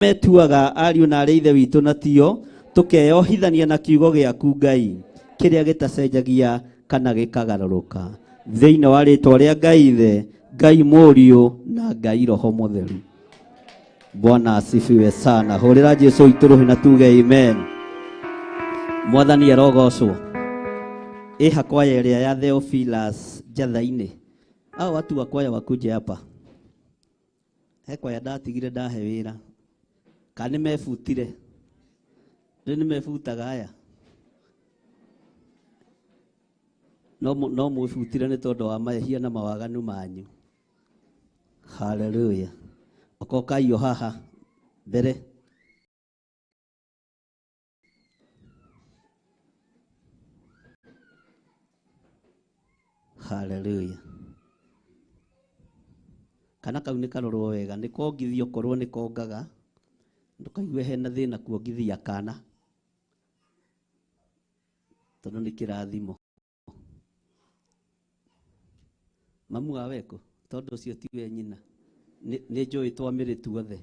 Metuaga ariũ na arĩ ithe witũ na tio, tũkeyohithania na kiugo gĩaku Ngai kĩrĩa gĩtacenjagia kana gĩkagarũrũka, thĩinĩ wa rĩtwa rĩa Ngai Ithe, Ngai Mũriũ na Ngai Roho Mũtheru. Bwana asifiwe sana. Hũrĩra Jesu witũ rũhĩ na tuge amen. Mwathani arogocwo. Ĩha kwaya ĩrĩa ya Theophilus Njatha-inĩ, hao watu wa kwaya wakuje hapa. He kwaya ndatigire ndahe wĩra, kana nĩ mebutire? Rĩu nĩ mebutaga aya? No no mwĩbutire nĩ tondũ wa mehia na mawaganu manyu. Haleluya. Okokai o haha mbere. Haleluya. Kana kau nĩ karorwo wega, nĩ kongithio korwo nĩ kongaga, ndũkaigue hena thĩna kuongithia kana, tondũ nĩ kĩrathimo. Mamu wa weko, tondũ ũcio tiwe nyina, nĩ njũĩ twamĩrĩ tuothe.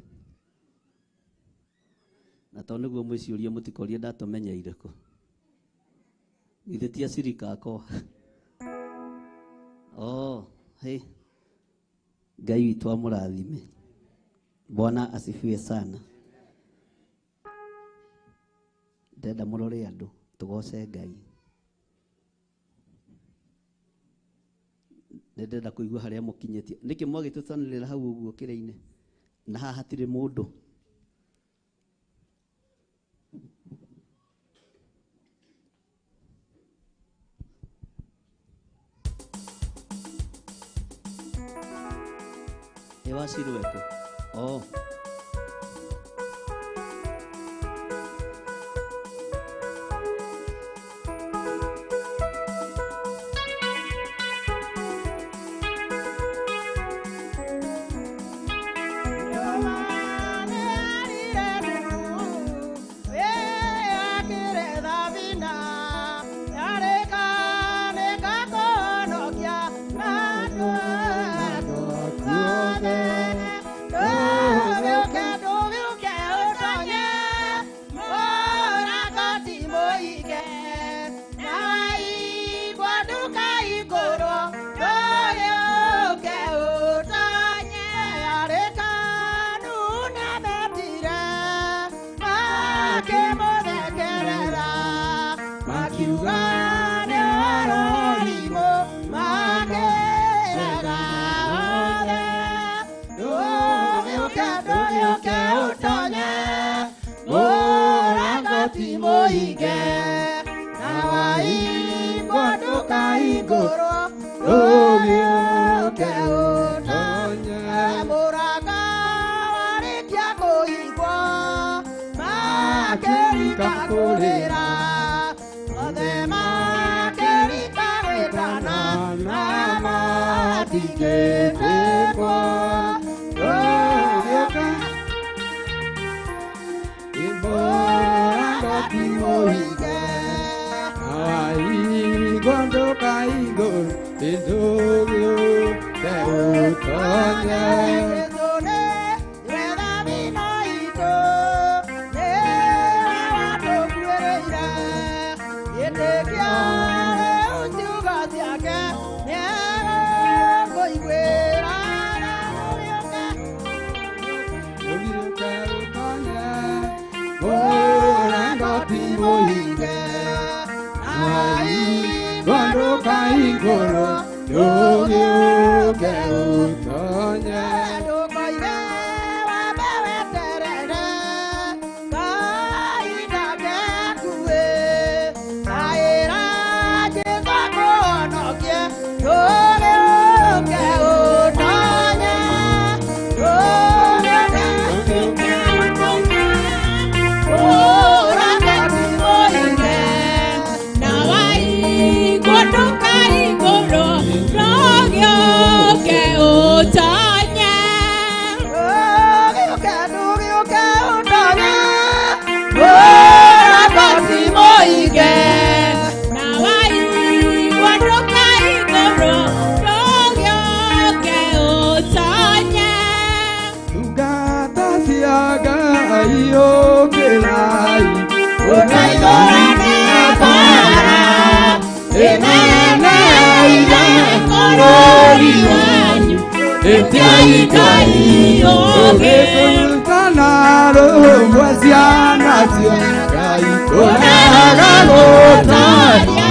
Na tondũ nĩguo mwĩciũrie mũtikorie ndatũmenyeire kũ. Githĩ ti acirika akwa? Oh, hey. Ngai witũ amũrathime. Bwana asifiwe sana. Ndenda mũrore andũ, tũgoce Ngai. Nĩ ndĩrenda kũigua harĩa mũkinyĩtie. Nĩkĩ mwagĩtũtanĩrĩra hau ũguo kĩrĩa-inĩ? Na haha hatirĩ mũndũ. Ĩ wacirwo ekũ? Oh. Ngai ũkĩrai ũteithũrane mbara ĩnene bũrũri wanyu ĩtiai Ngai ũgĩkũnyitana rũmwe ciana cia Ngai ũrega gũtaria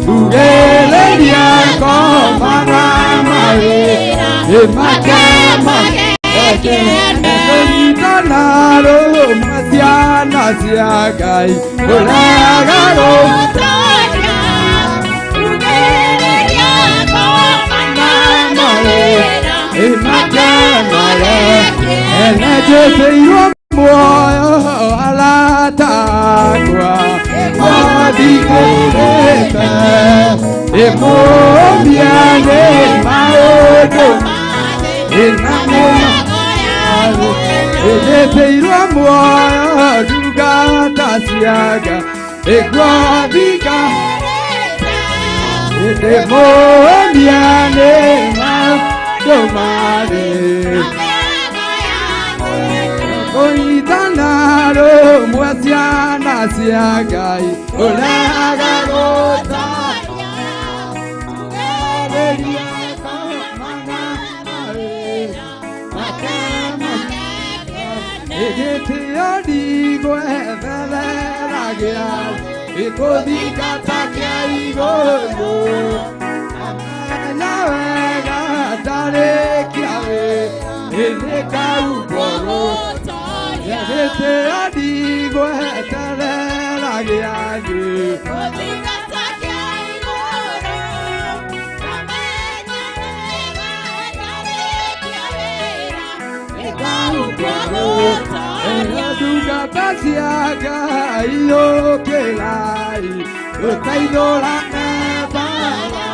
tugĩrĩria ngoma na mawĩra ĩmakemagekene kũnyitana rũmwe ciana cia Ngai ũrega gũtaria tugĩrĩria ngoma na mawĩra ĩmakemagekene njĩtĩirwo muoyo aratakwa mwathikĩrĩte ĩmũmia nĩ maũndũ ĩnĩtĩirwo muoyo ndungata cia Ngai ĩgwathika ĩndĩmũmia nĩ maũndũ marĩ kũnyitana rũmwe ciana cia Ngai ũrega gũtaria tugĩrĩria ngoma na mawĩra ĩgĩtĩo ndigwetherera gĩathĩ ĩkũthingata kĩa igũrũ amenya wega ndarĩkia wĩra ĩnĩkahumbwo gĩtĩo ndigweterera gĩathĩ Ũthingata kĩa igũrũ amenya wega ndarĩkia wĩra ĩkahumbwo gũtoria ndungata cia Ngai ũkĩrai ũteithũrane mbara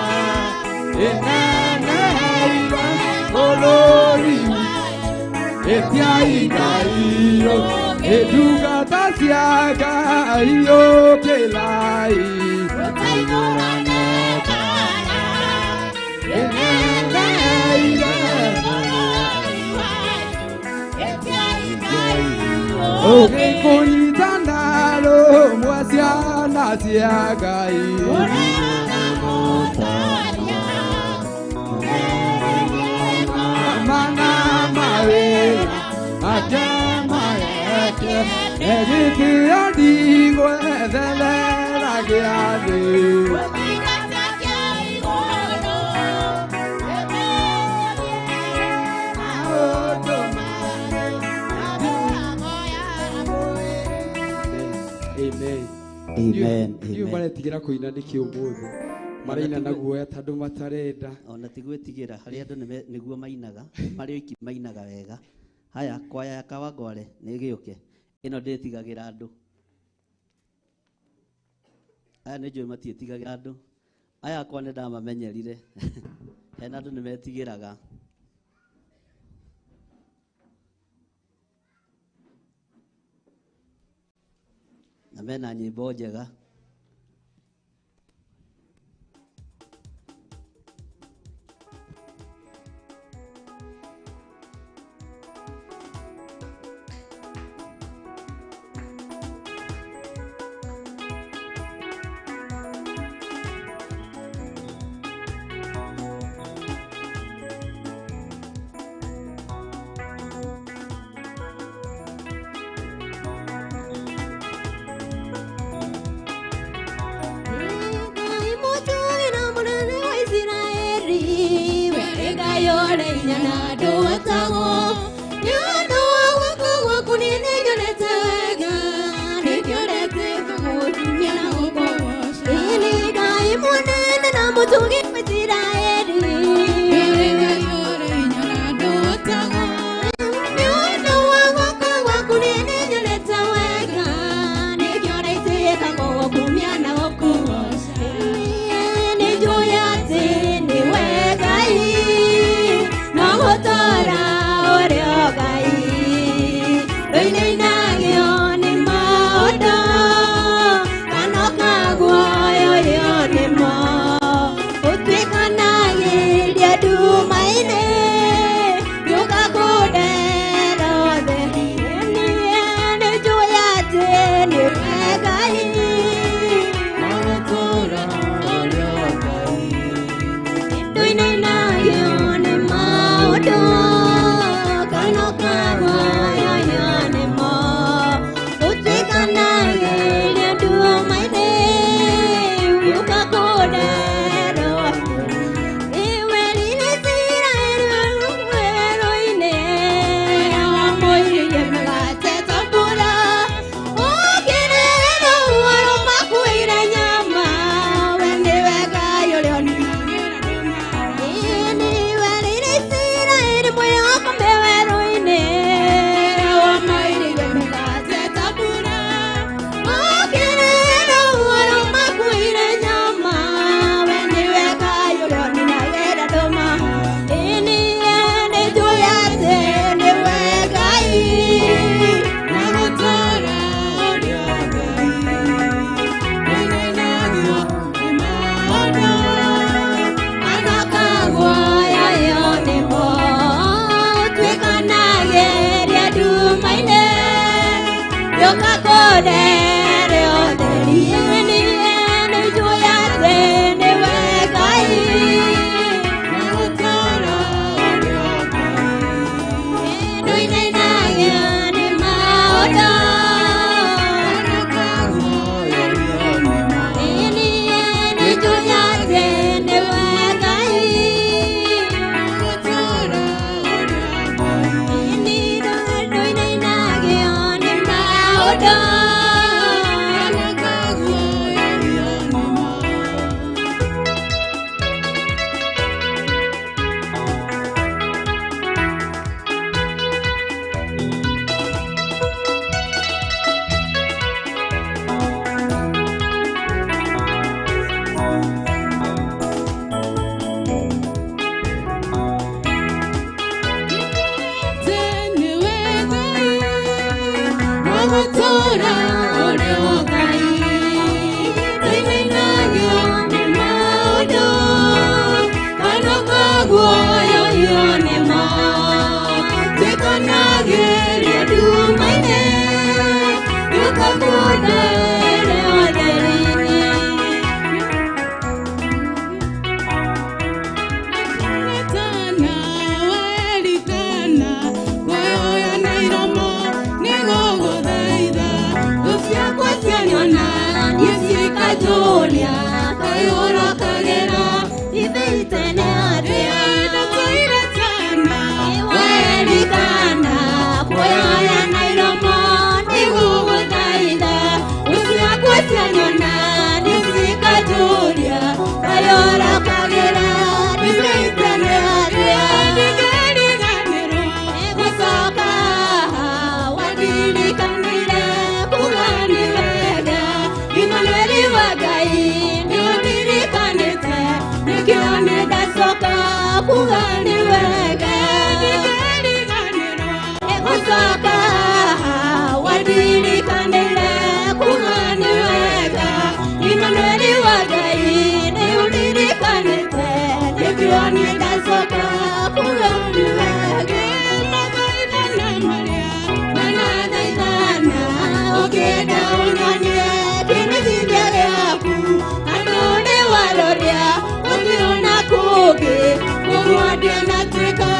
ĩnene bũrũri ĩtiai Ngai ndungata cia Ngai ũkĩrai ũteithũrane mbara ĩnene bũrũri wanyu ĩtiai Ngai ũgĩkũnyitana rũmwe ciana cia Ngai ũrega gũtoria mana mawĩra makemaeke gĩtĩo ndigwetherera gĩathĩ Ũthingata kĩa igũrũ maũndũ Amen. Amen, Ndiũ amen. maretigĩra kũina nĩkĩ ũmũthĩ maraina na guoya tondũ matarenda Ona ti gwĩtigĩra harĩ andũ nĩguo mainaga marĩ oiki mainaga wega. Haya kwaya ya Kawangware nĩ ĩgĩũke ĩno ndĩtigagĩra andũ. Aya nĩ njũĩ matiĩtigagĩra andũ. Aya akwa nĩ ndamamenyerire. Hena andũ nĩ metigĩraga. Na mena nyĩmbo njega. Nĩ njũĩ atĩ nĩwe Ngai, no gũtũũra. Gũtũũra ũrĩ Ngai tũinainagio nĩ maũndũ kana ũkaguoyohio nĩmo twĩkanagĩria nduma-inĩ tũkakuonere ũtheri-inĩ. Tana werikana kuoya na iromo nĩgũgũthaitha thũ ciakwa cianyona nĩcikanjũria kaĩ ũrokagĩra ithe itene atĩa. Ndatũire tana werikana kuoya na iromo nĩgũgũthaitha thũ ciakwa cianyona nĩcikanjũria kaĩ ũrokagĩra ithe itene atĩa. Ndingĩriganĩrwo gũcoka wandirikanire kuga nĩ wega Imanueli wa Ngai nĩũndirikanĩte nĩkĩo nĩndacoka kuga nĩ wega. Ndingĩriganĩrwo gũcoka wandirikanire kuga nĩ wega Imanueli wa Ngai nĩũndirikanĩte nĩkĩo nĩndacoka kuga nĩ wega. Mathaithana marĩa manathaithana ũkĩenda ũnyonie kĩmenyithia gĩaku andũ nĩ waroria ũngĩona kũngĩ ũguo ndĩnatuĩka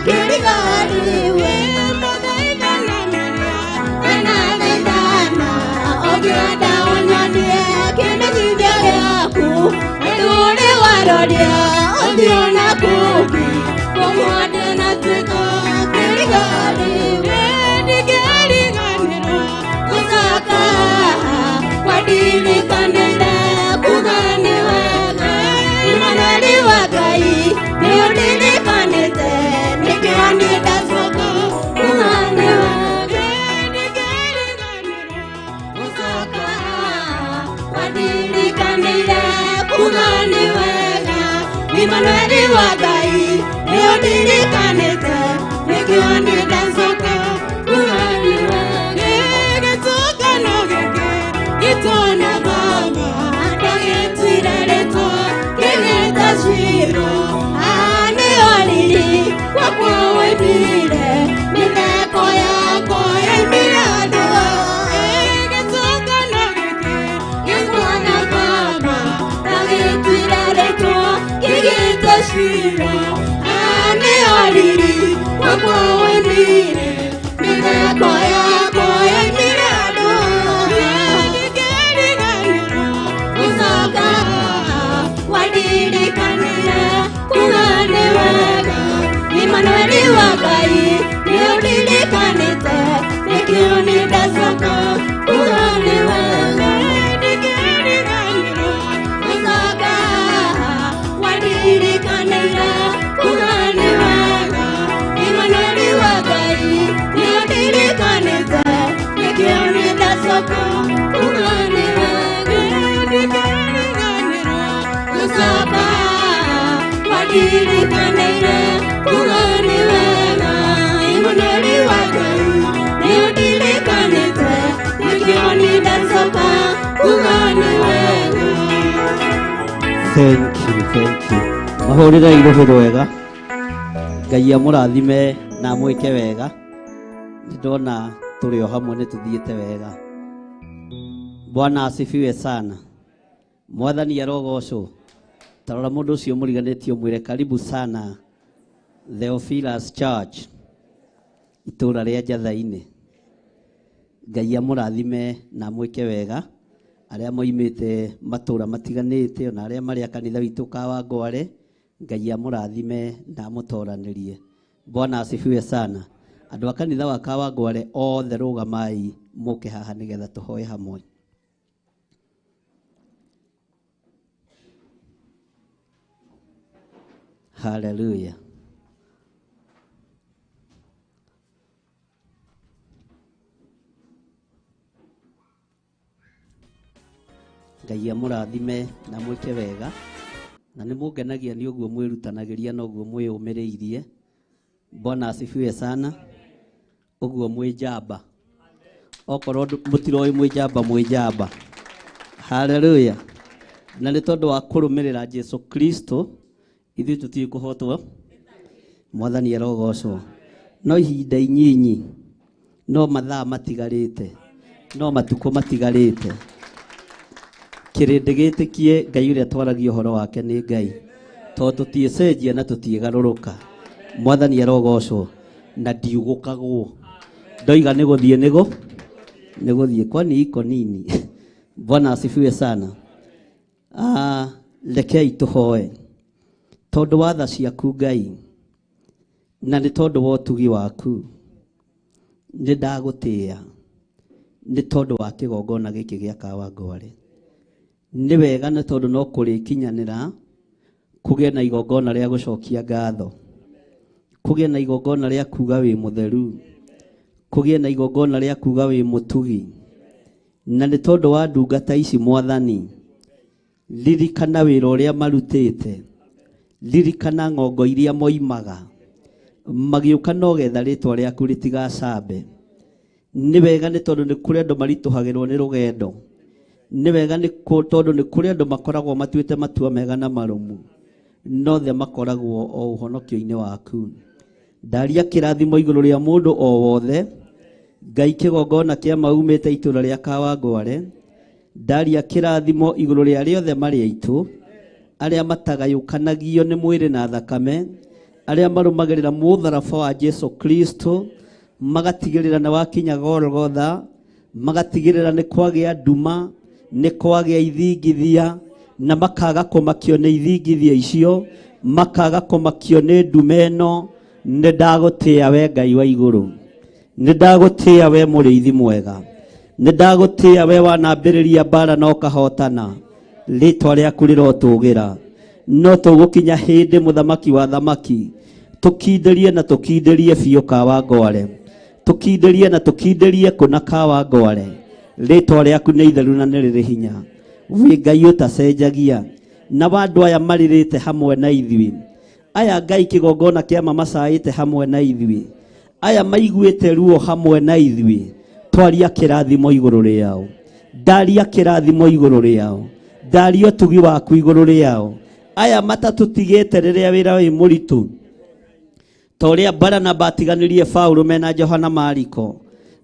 kĩriganĩwe. Mathaithana marĩa manathaithana ũkĩenda ũnyonie kĩmenyithia gĩaku andũ nĩ waroria ũngĩona kũngĩ ũguo ndĩnatuĩka kĩriganĩwe. Ndingĩriganĩrwo gũcoka wandirikanire kuga nĩ wega Imanueli wa Ngai nĩũndirikanĩte nĩkĩo nĩndacoka kuga nĩ wega. Ndingĩriganĩrwo gũcoka wandirikanire kuga nĩ wega Imanueli wa Ngai nĩũndirikanĩte nĩkĩo nĩndacoka kuga nĩ wega. Gĩtũngano gĩkĩ gĩtona baba ndagĩtuire rĩtwa kĩgĩta Shilo nĩyo riri wakwa woimire mĩtheko yakwa yoimire andũ. Gĩtũngano gĩkĩ gĩtwana baba ndagĩtuire rĩtwa kĩgĩta Shilo nĩyo riri wakwa woimire mĩtheko yakwa yoimire andũ. Ndingĩriganĩrwo gũcoka wandirikanire kuga nĩ wega Imanueli wa Ngai nĩũndirikanĩte nĩkĩo nĩndacoka kuga nĩ wega. Ndingĩriganĩrwo gũcoka wandirikanire kuga nĩ wega Imanueli wa Ngai nĩũndirikanĩte nĩkĩo nĩndacoka kuga nĩ wega. Ndingĩriganĩrwo gũcoka wandirikanire kuga nĩ wega Imanueli wa Ngai nĩũndirikanĩte nĩkĩo nĩndacoka kuga nĩ wega. Thank you, thank you. Mahũrĩre irũhĩ rwega. Ngai amũrathime na amwĩke wega. Nĩndona tũrĩ o hamwe nĩtũthiĩte wega. Bwana asifiwe sana. Mwathani arogocwo. Tarora mũndũ ũcio mũriganĩtie ũmwĩre karibu sana Theophilus Church itũũra rĩa Njatha-inĩ. Ngai amũrathime na amwĩke wega. Arĩa moimĩte matũũra matiganĩte ona arĩa marĩ a kanitha witũ Kawangware, Ngai amũrathime na amũtoranĩrie. Bwana asifiwe sana. Andũ a kanitha wa Kawangware othe rũgamai mũke haha nĩgetha tũhoe hamwe. Hallelujah. Ngai amũrathime na mwĩke wega na nĩ mũngenagia nĩ ũguo mwĩrutanagĩria na ũguo mwĩyũmĩrĩirie. Bwana asifiwe sana. Ũguo mwĩ njamba. Okorwo mũtiroĩ mwĩ njamba, mwĩ njamba. Haleluya. Na nĩ tondũ wa kũrũmĩrĩra Jesu Kristo ithuĩ tũtiũĩ kũhotwo. Mwathani arogocwo. No ihinda inyinyi, no mathaa matigarĩte, no matukũ matigarĩte, kĩrĩndĩ gĩtĩkie Ngai ũrĩa twaragia ũhoro wake nĩ Ngai, tondũ tũtiĩcenjia na tũtiĩgarũrũka. Mwathani arogocwo. Na ndiugũkagwo, ndoiga nĩ gũthiĩ nĩgũ nĩ gũthiĩ, kwani iko nini? Bwana asifiwe sana. Rekei tũhoe. Tondũ wa tha ciaku Ngai, na nĩ tondũ wa ũtugi waku, nĩ ndagũtĩĩa nĩ tondũ wa kĩgongona gĩkĩ gĩa Kawangware. Nĩ wega nĩ tondũ no kũrĩkinyanĩra kũgĩe na igongona rĩa gũcokia ngatho, kũgĩe na igongona rĩa kuga wĩ mũtheru, kũgĩe na igongona rĩa kuga wĩ mũtugi. Na nĩ tondũ wa ndungata ici Mwathani, ririkana wĩra ũrĩa marutĩte, ririkana ng'ongo iria moimaga magĩũka no getha rĩtwa rĩaku rĩtigacambe. Nĩ wega nĩ tondũ nĩ kũrĩ andũ maritũhagĩrwo nĩ rũgendo, nĩ wega nĩ tondũ nĩ kũrĩ andũ makoragwo matuĩte matua mega na marũmu, nothe makoragwo o ũhonokio-inĩ waku. Ndaria kĩrathimo igũrũ rĩa mũndũ o wothe Ngai kĩgongona kĩa maumĩte itũra rĩa Kawangware. Ndaria kĩrathimo igũrũ rĩa rĩothe marĩ aitũ, arĩa matagayũkanagio nĩ mwĩrĩ na thakame, arĩa marũmagĩrĩra mũtharaba wa Jesu Kristo, magatigĩrĩra nĩ wakinya Golgotha, magatigĩrĩra nĩ kwagĩa nduma, nĩ kwagĩa ithingithia, na makaga kũmakio nĩ ithingithia icio, makaga kũmakio nĩ nduma ĩno. Nĩ ndagũtĩĩa we Ngai wa igũrũ, nĩ ndagũtĩĩa we mũrĩithi mwega, nĩ ndagũtĩĩa we wanambĩrĩria mbara na ũkahotana. Rĩtwa rĩaku rĩrotũgĩra. No tũgũkinya hĩndĩ mũthamaki wa thamaki tũkindĩrie na tũkindĩrie biũ Kawangware, tũkindĩrie na tũkindĩrie kũna Kawangware. Rĩtwa rĩaku nĩ itheru na nĩ rĩrĩ hinya. Wĩ Ngai ũtacenjagia. Na andũ aya marĩrĩte hamwe na ithuĩ, aya Ngai kĩgongona kĩa mamacaĩte hamwe na ithuĩ, aya maiguĩte ruo hamwe na ithuĩ, twaria kĩrathimo igũrũ rĩao, ndaria kĩrathimo igũrũ rĩao, ndaria ũtugi waku igũrũ rĩao, aya matatũtigĩte rĩrĩa wĩra wĩ mũritũ, ta ũrĩa Baranaba atiganĩrie Paulo mena Johana Mariko.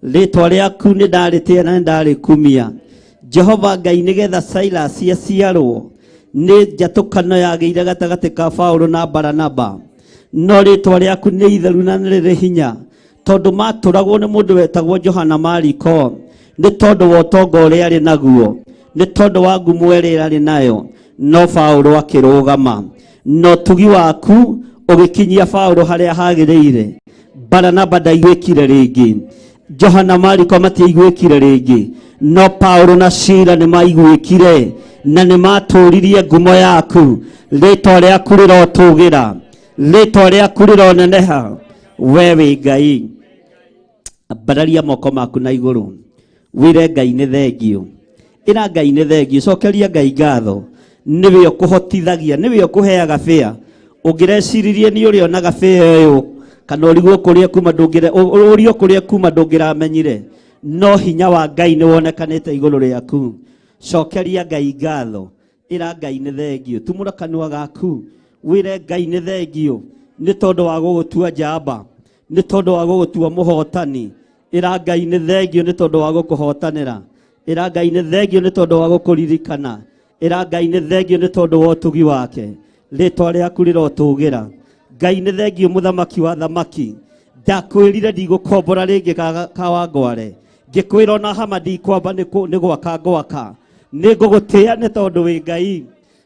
Rĩtwa rĩaku nĩ ndarĩtĩa na nĩ ndarĩkumia Jehova Ngai, nĩgetha Silas aciarwo nĩ njatũkano yagĩire gatagatĩ ka Paulo na Baranaba. No rĩtwa rĩaku nĩ itheru na nĩ rĩrĩ hinya, tondũ matũragwo nĩ mũndũ wetagwo Johana Mariko, nĩ tondũ wa ũtonga ũrĩa arĩ naguo, nĩ tondũ wa ngumo ĩrĩa arĩ nayo. No Paulo akĩrũgama, na ũtugi waku ũgĩkinyia Paulo harĩa hagĩrĩire. Baranaba ndaiguĩkire rĩngĩ, Johana Mariko matiaiguĩkire rĩngĩ, no Paulo na Sila nĩ maiguĩkire na nĩ matũririe ngumo yaku. Rĩtwa rĩaku rĩrotũgĩra, rĩtwa rĩaku rĩroneneha. We wĩ Ngai. Ambararia moko maku na igũrũ, wĩre Ngai nĩ thengio. Ĩra Ngai nĩ thengio, cokeria Ngai ngatho. Nĩwe ũkũhotithagia, nĩwe ũkũheaga bĩa. Ũngĩreciririe nĩ ũrĩonaga bĩa ũyũ, kana ũrigwo kũrĩa kuma ndũngĩre, ũrio kũrĩa kuma ndũngĩramenyire, no hinya wa Ngai nĩ wonekanĩte igũrũ rĩaku. Cokeria Ngai ngatho, ĩra Ngai nĩ thengio. Tumũra kanua gaku wĩre Ngai nĩ thengio, nĩ tondũ wa gũgũtua njamba, nĩ tondũ wa gũgũtua mũhotani. Ĩra Ngai nĩ thengio nĩ tondũ wa gũkũhotanĩra. Ĩra Ngai nĩ thengio nĩ tondũ wa gũkũririkana. Ĩra Ngai nĩ thengio nĩ tondũ wa ũtugi wake. Rĩtwa rĩaku rĩrotũgĩra. Ngai nĩ thengio, mũthamaki wa thamaki. Ndakwĩrire ndigũkombora rĩngĩ Kawangware, ngĩkwĩra ona hama ndikwamba nĩ gwaka ngwaka. Nĩ ngũgũtĩĩa nĩ tondũ wĩ Ngai,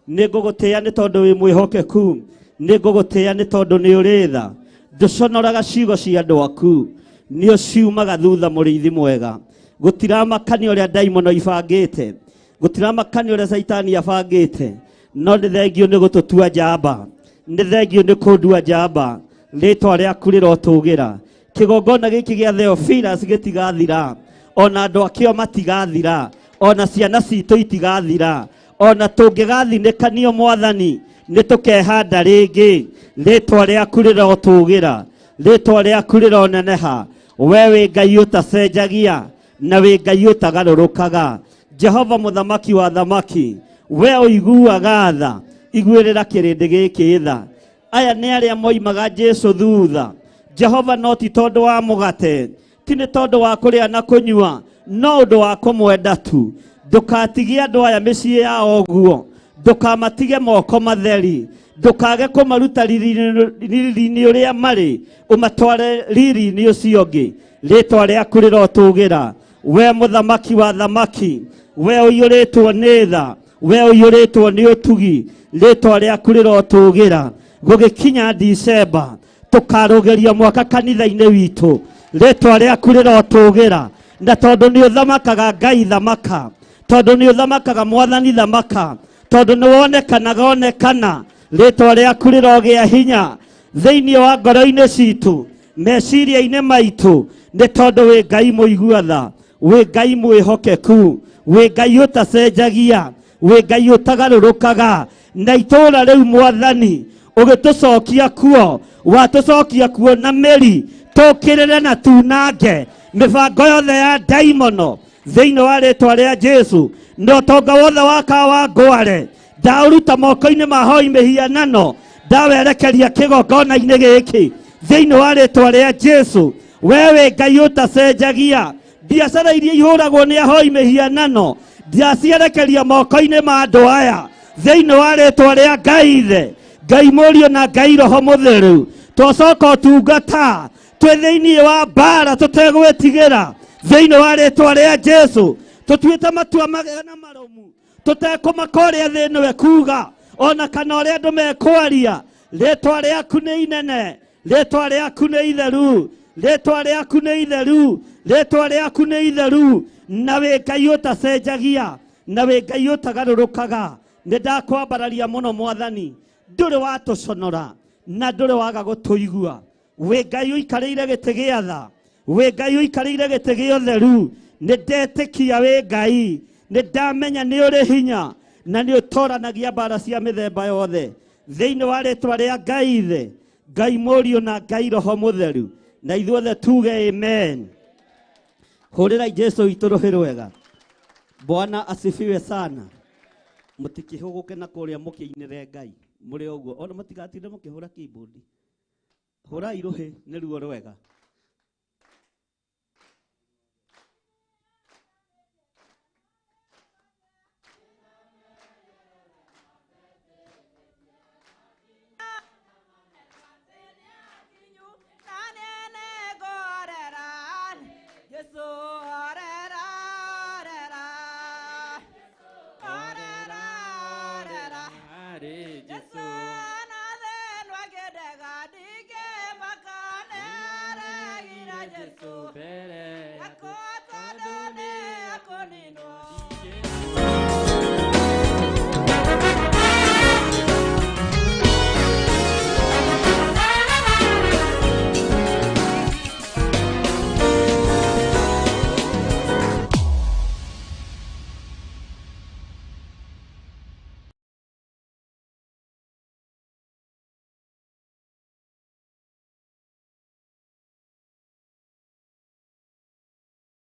nĩ ngũgũtĩĩa nĩ tondũ wĩ mwĩhokeku, nĩ ngũgũtĩĩa nĩ tondũ nĩ ũrĩ tha. Ndũconoraga ciugo cia andũ aku, nĩ ũciumaga thutha. Mũrĩithi mwega, gũtiramakania ũrĩa ndaimono ibangĩte, gũtiramakania ũrĩa caitani abangĩte, no nĩ thengio nĩ gũtũtua njamba, nĩ thengio nĩ kũndua njamba. Rĩtwa rĩaku rĩrotũgĩra. Kĩgongona gĩkĩ gĩa Theophilus gĩtigathira, ona andũ akĩo matigathira, ona ciana citũ itigathira. Ona tũngĩgathinĩkanio Mwathani, nĩ tũkehanda rĩngĩ. Rĩtwa rĩaku rĩrotũgĩra, rĩtwa rĩaku rĩroneneha. We wĩ Ngai ũtacenjagia. Na wĩ Ngai ũtagarũrũkaga. Jehova mũthamaki wa thamaki, we ũiguaga tha, iguĩrĩra kĩrĩndĩ gĩkĩ tha. Aya nĩ arĩa moimaga Jesu thutha. Jehova no ti tondũ wa mũgate, ti nĩ tondũ wa kũrĩa na kũnyua, no ũndũ wa kũmwenda tu. Ndũkatigie andũ aya mĩciĩ yao ũguo, ndũkamatige moko matheri, ndũkage kũmaruta riri-inĩ ũrĩa marĩ, ũmatware riri-inĩ ũcio ũngĩ. Rĩtwa rĩaku rĩrotũgĩra, we mũthamaki wa thamaki, we ũiyũrĩtwo nĩ tha, we ũiyũrĩtwo nĩ ũtugi, rĩtwa rĩaku rĩrotũgĩra. Gũgĩkinya Dicemba, tũkarũgĩria mwaka kanitha-inĩ witũ, rĩtwa rĩaku rĩrotũgĩra. Na tondũ nĩ ũthamakaga Ngai thamaka, tondũ nĩ ũthamakaga Mwathani thamaka, tondũ nĩ wonekanaga onekana, rĩtwa rĩaku rĩrogĩa hinya thĩinĩ wa ngoro-inĩ citũ, meciria-inĩ maitũ, nĩ tondũ wĩ Ngai mũigua tha, wĩ Ngai mwĩhokeku, wĩ Ngai ũtacenjagia, wĩ Ngai ũtagarũrũkaga. Na itũũra rĩu Mwathani ũgĩtũcokia kuo, watũcokia kuo na mĩri, tũkĩrĩre na tunange mĩbango yothe ya ndaimono thĩinĩ wa rĩtwa rĩa Jesu. Na ũtonga wothe wa kawa ngware ndaũruta moko-inĩ ma hoi mĩhianano, ndawerekeria kĩgongona-inĩ gĩkĩ thĩinĩ wa rĩtwa rĩa Jesu. We wĩ Ngai ũtacenjagia. Biacara iria ihũragwo nĩ ahoi mĩhianano ndacierekeria moko-inĩ ma andũ aya thĩinĩ wa rĩtwa rĩa Ngai Ithe, Ngai Mũriũ na Ngai Roho Mũtheru. Twacoka ũtungata twĩ thĩinĩ wa mbara tũtegwĩtigĩra thĩinĩ wa rĩtwa rĩa Jesu. Tũtuĩte matua mega na marũmu, tũtekũmaka ũrĩa thĩ ĩno ĩkuga ona kana ũrĩa andũ mekwaria. Rĩtwa rĩaku nĩ inene, rĩtwa rĩaku nĩ itheru, rĩtwa rĩaku nĩ itheru, rĩtwa rĩaku nĩ itheru. Na wĩ Ngai ũtacenjagia, na wĩ Ngai ũtagarũrũkaga. Nĩ ndakwambararia mũno Mwathani, ndũrĩ watũconora na ndũrĩ waga gũtũigua. Wĩ Ngai ũikarĩire gĩtĩ gĩa tha, wĩ Ngai ũikarĩire gĩtĩ gĩa ũtheru. Nĩ ndetĩkia wĩ Ngai, nĩ ndamenya nĩ ũrĩ hinya na nĩ ũtoranagia mbara cia mĩthemba yothe thĩinĩ wa rĩtwa rĩa Ngai Ithe, Ngai Mũriũ na Ngai Roho Mũtheru. Na ithuothe tuge amen. Hũrĩrai Jesu witũ rũhĩ rwega. Bwana asifiwe sana. Mũtikĩhũgũke na kũrĩa mũkĩinĩre Ngai mũrĩ ũguo, ona mũtigatinde mũkĩhũra keyboard. Hũrai rũhĩ nĩ ruo rwega.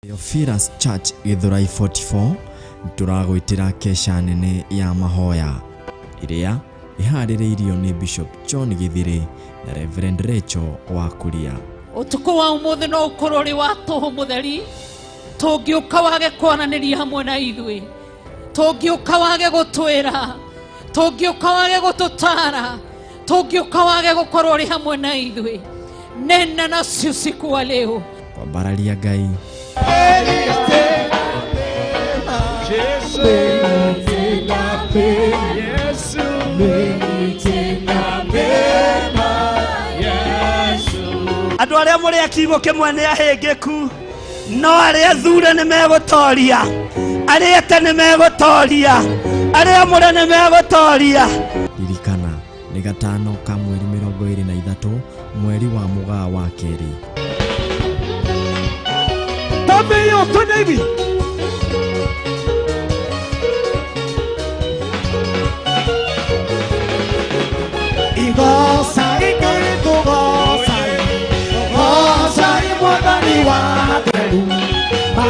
Theophilus Church Githurai 44 tũragwĩtĩra kesha nene ya mahoya ĩrĩa ĩharĩrĩirio nĩ Bishop John Githiri na Reverend Rachel wa Kuria. Ũtukũ wa ũmũthĩ no ũkorwo ũrĩ wa tũhũ mũtheri, tũngĩũka wage kwaranĩria hamwe na ithuĩ, tũngĩũka wage gũtwĩra, tũngĩũka wage gũtũtara, tũngĩũka wage gũkorwo ũrĩ hamwe na ithuĩ. Nena nasi usiku wa leo. Kwambararia Ngai. Andũ arĩa mũrĩ a kiugo kĩmwe nĩ ahĩngĩku, no arĩa athure nĩ megũtoria, arĩa ete nĩ megũtoria, arĩa amũre nĩ megũtoria. Ririkana nĩ gatano ka mweri 23 mweri wa mũgaa wa kerĩ. Tabio tunebi. Igosa ikugosa, gosa imwadani wa teru, ma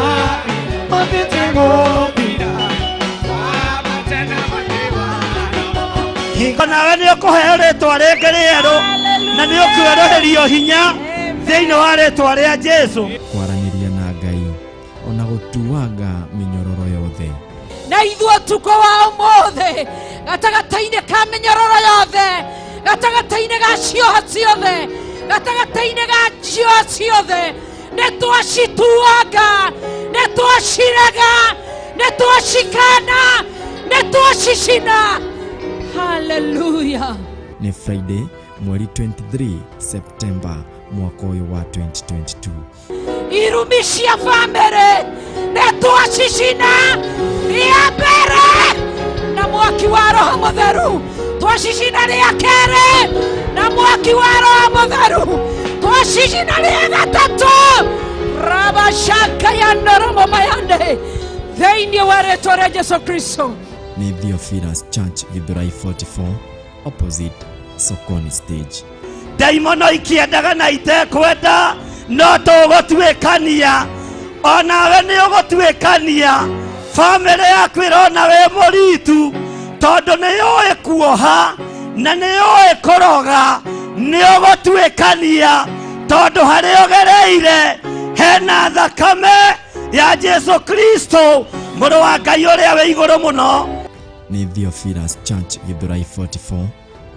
Onawe nĩ ũkũheo rĩtwa rĩngĩ rĩerũ na nĩ ũkwerũhĩrio hinya thĩinĩ wa rĩtwa rĩa Jesu. Kwaranĩria na Ngai ona gũtuanga mĩnyororo yothe. Na ithuĩ ũtukũ wa ũmũthĩ gatagatĩ-inĩ ka mĩnyororo yothe, gatagatĩ-inĩ ga cioha ciothe, gatagatĩ-inĩ ga cioha ciothe, nĩ twacituanga, nĩ twacirega, nĩ twacikana, nĩ twacicina. Hallelujah. Nĩ Friday mweri 23 September mwaka ũyũ wa 2022. Irumi cia bamĩrĩ nĩ twacicina rĩa mbere na mwaki wa Roho Mũtheru, twacicina rĩa kerĩ na mwaki wa Roho Mũtheru, twacicina rĩa gatatũ rabashaka ya noromo mayande thĩinĩ wa rĩtwa rĩa Jesu Kristo. Nĩ Theophilus Church Githurai 44 opposite Sokoni stage. Ndaimono ikiendaga na itekwenda no tũgũtuĩkania, onawe nĩ ũgũtuĩkania. Bamĩrĩ yaku ĩrona wĩ mũritu tondũ nĩ yũĩ kuoha na nĩ yũĩ kũroga. Nĩ ũgũtuĩkania tondũ harĩa ũgereire hena thakame ya Jesu Kristo mũrũ wa Ngai ũrĩa wĩ igũrũ mũno. Nĩ Theophilus Church Githurai 44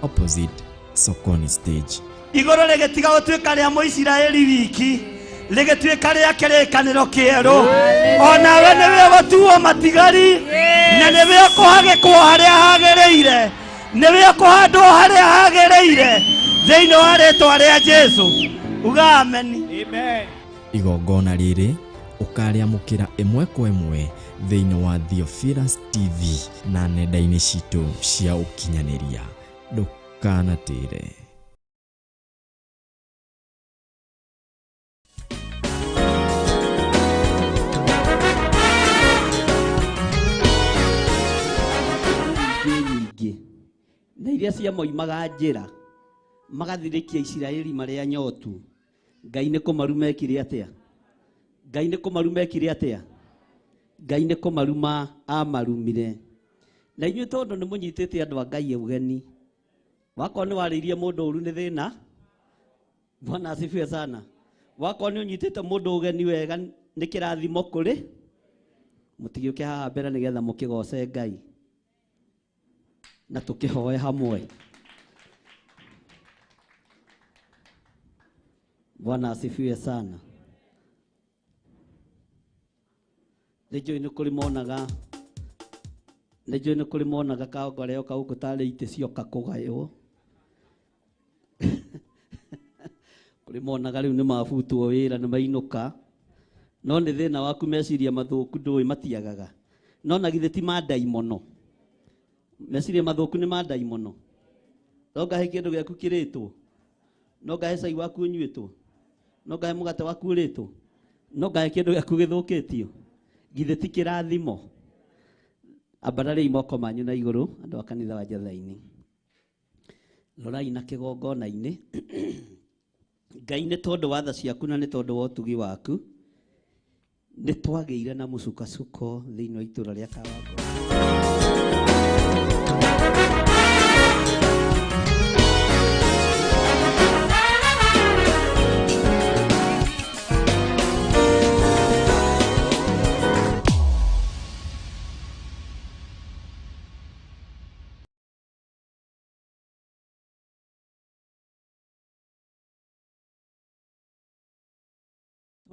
opposite Sokoni stage. Igũrũ rĩgĩtiga gũtuĩka rĩa Mũisiraeli wiki, rĩgĩtuĩka rĩa kĩrĩkanĩro kĩerũ. Onawe nĩwe ũgũtuo matigari na nĩwe ũkũhagĩkwo harĩa hagĩrĩire, nĩwe ũkũhandwo harĩa hagĩrĩire thĩinĩ wa rĩtwa rĩa Jesu. Uga ameni. Amen. Igongona rĩrĩ ũkarĩamũkĩra ĩmwe kwa ĩmwe thĩinĩ wa Theophilus TV na nenda-inĩ citũ cia ũkinyanĩria. Ndũkanatĩre. Nyingĩ na iria ciamoimaga njĩra magathirĩkia Isiraeli marĩa anyotu. Ngai nĩ kũmaruma ekire atĩa? Ngai nĩ kũmaruma ekire atĩa? Ngai nĩ kũmaruma amarumire. Na inyuĩ tondũ nĩ mũnyitĩte andũ a Ngai ũgeni, wakorwo nĩ warĩirie mũndũ ũru nĩ thĩna, Bwana asifiwe sana. Wakorwo nĩ ũnyitĩte mũndũ ũgeni wega nĩ kĩrathimo kũrĩ, mũtigĩũke haha mbere nĩgetha mũkĩgoce Ngai na tũkĩhoe hamwe. Bwana asifiwe sana. Nĩnjũĩ nĩ kũrĩ monaga, nĩnjũĩ nĩ kũrĩ monaga kaongoreo kau gũkũ tarĩ itĩ cioka kũgaywo. Kũrĩ monaga rĩu nĩ mabutwo wĩra nĩ mainũka, no nĩ thĩna waku meciria mathũku ndũĩ matiagaga. No na githĩ ti ma ndaimono? Meciria mathũku nĩ ma ndaimono. No ngahe kĩndũ gĩaku kĩrĩtwo, no ngahe cai waku ũnyuĩtwo, no ngahe mũgate waku ũrĩtwo, no ngahe kĩndũ gĩaku gĩthũkĩtio. Githĩ ti kĩrathimo? Ambarariai moko manyu na igũrũ andũ a kanitha wa Njathai-inĩ. Rorai na kĩgongona-inĩ. Ngai nĩ tondũ wa tha ciaku na nĩ tondũ wa ũtugi waku nĩ twagĩire na mũcukacuko thĩinĩ wa itũũra rĩa Kawango.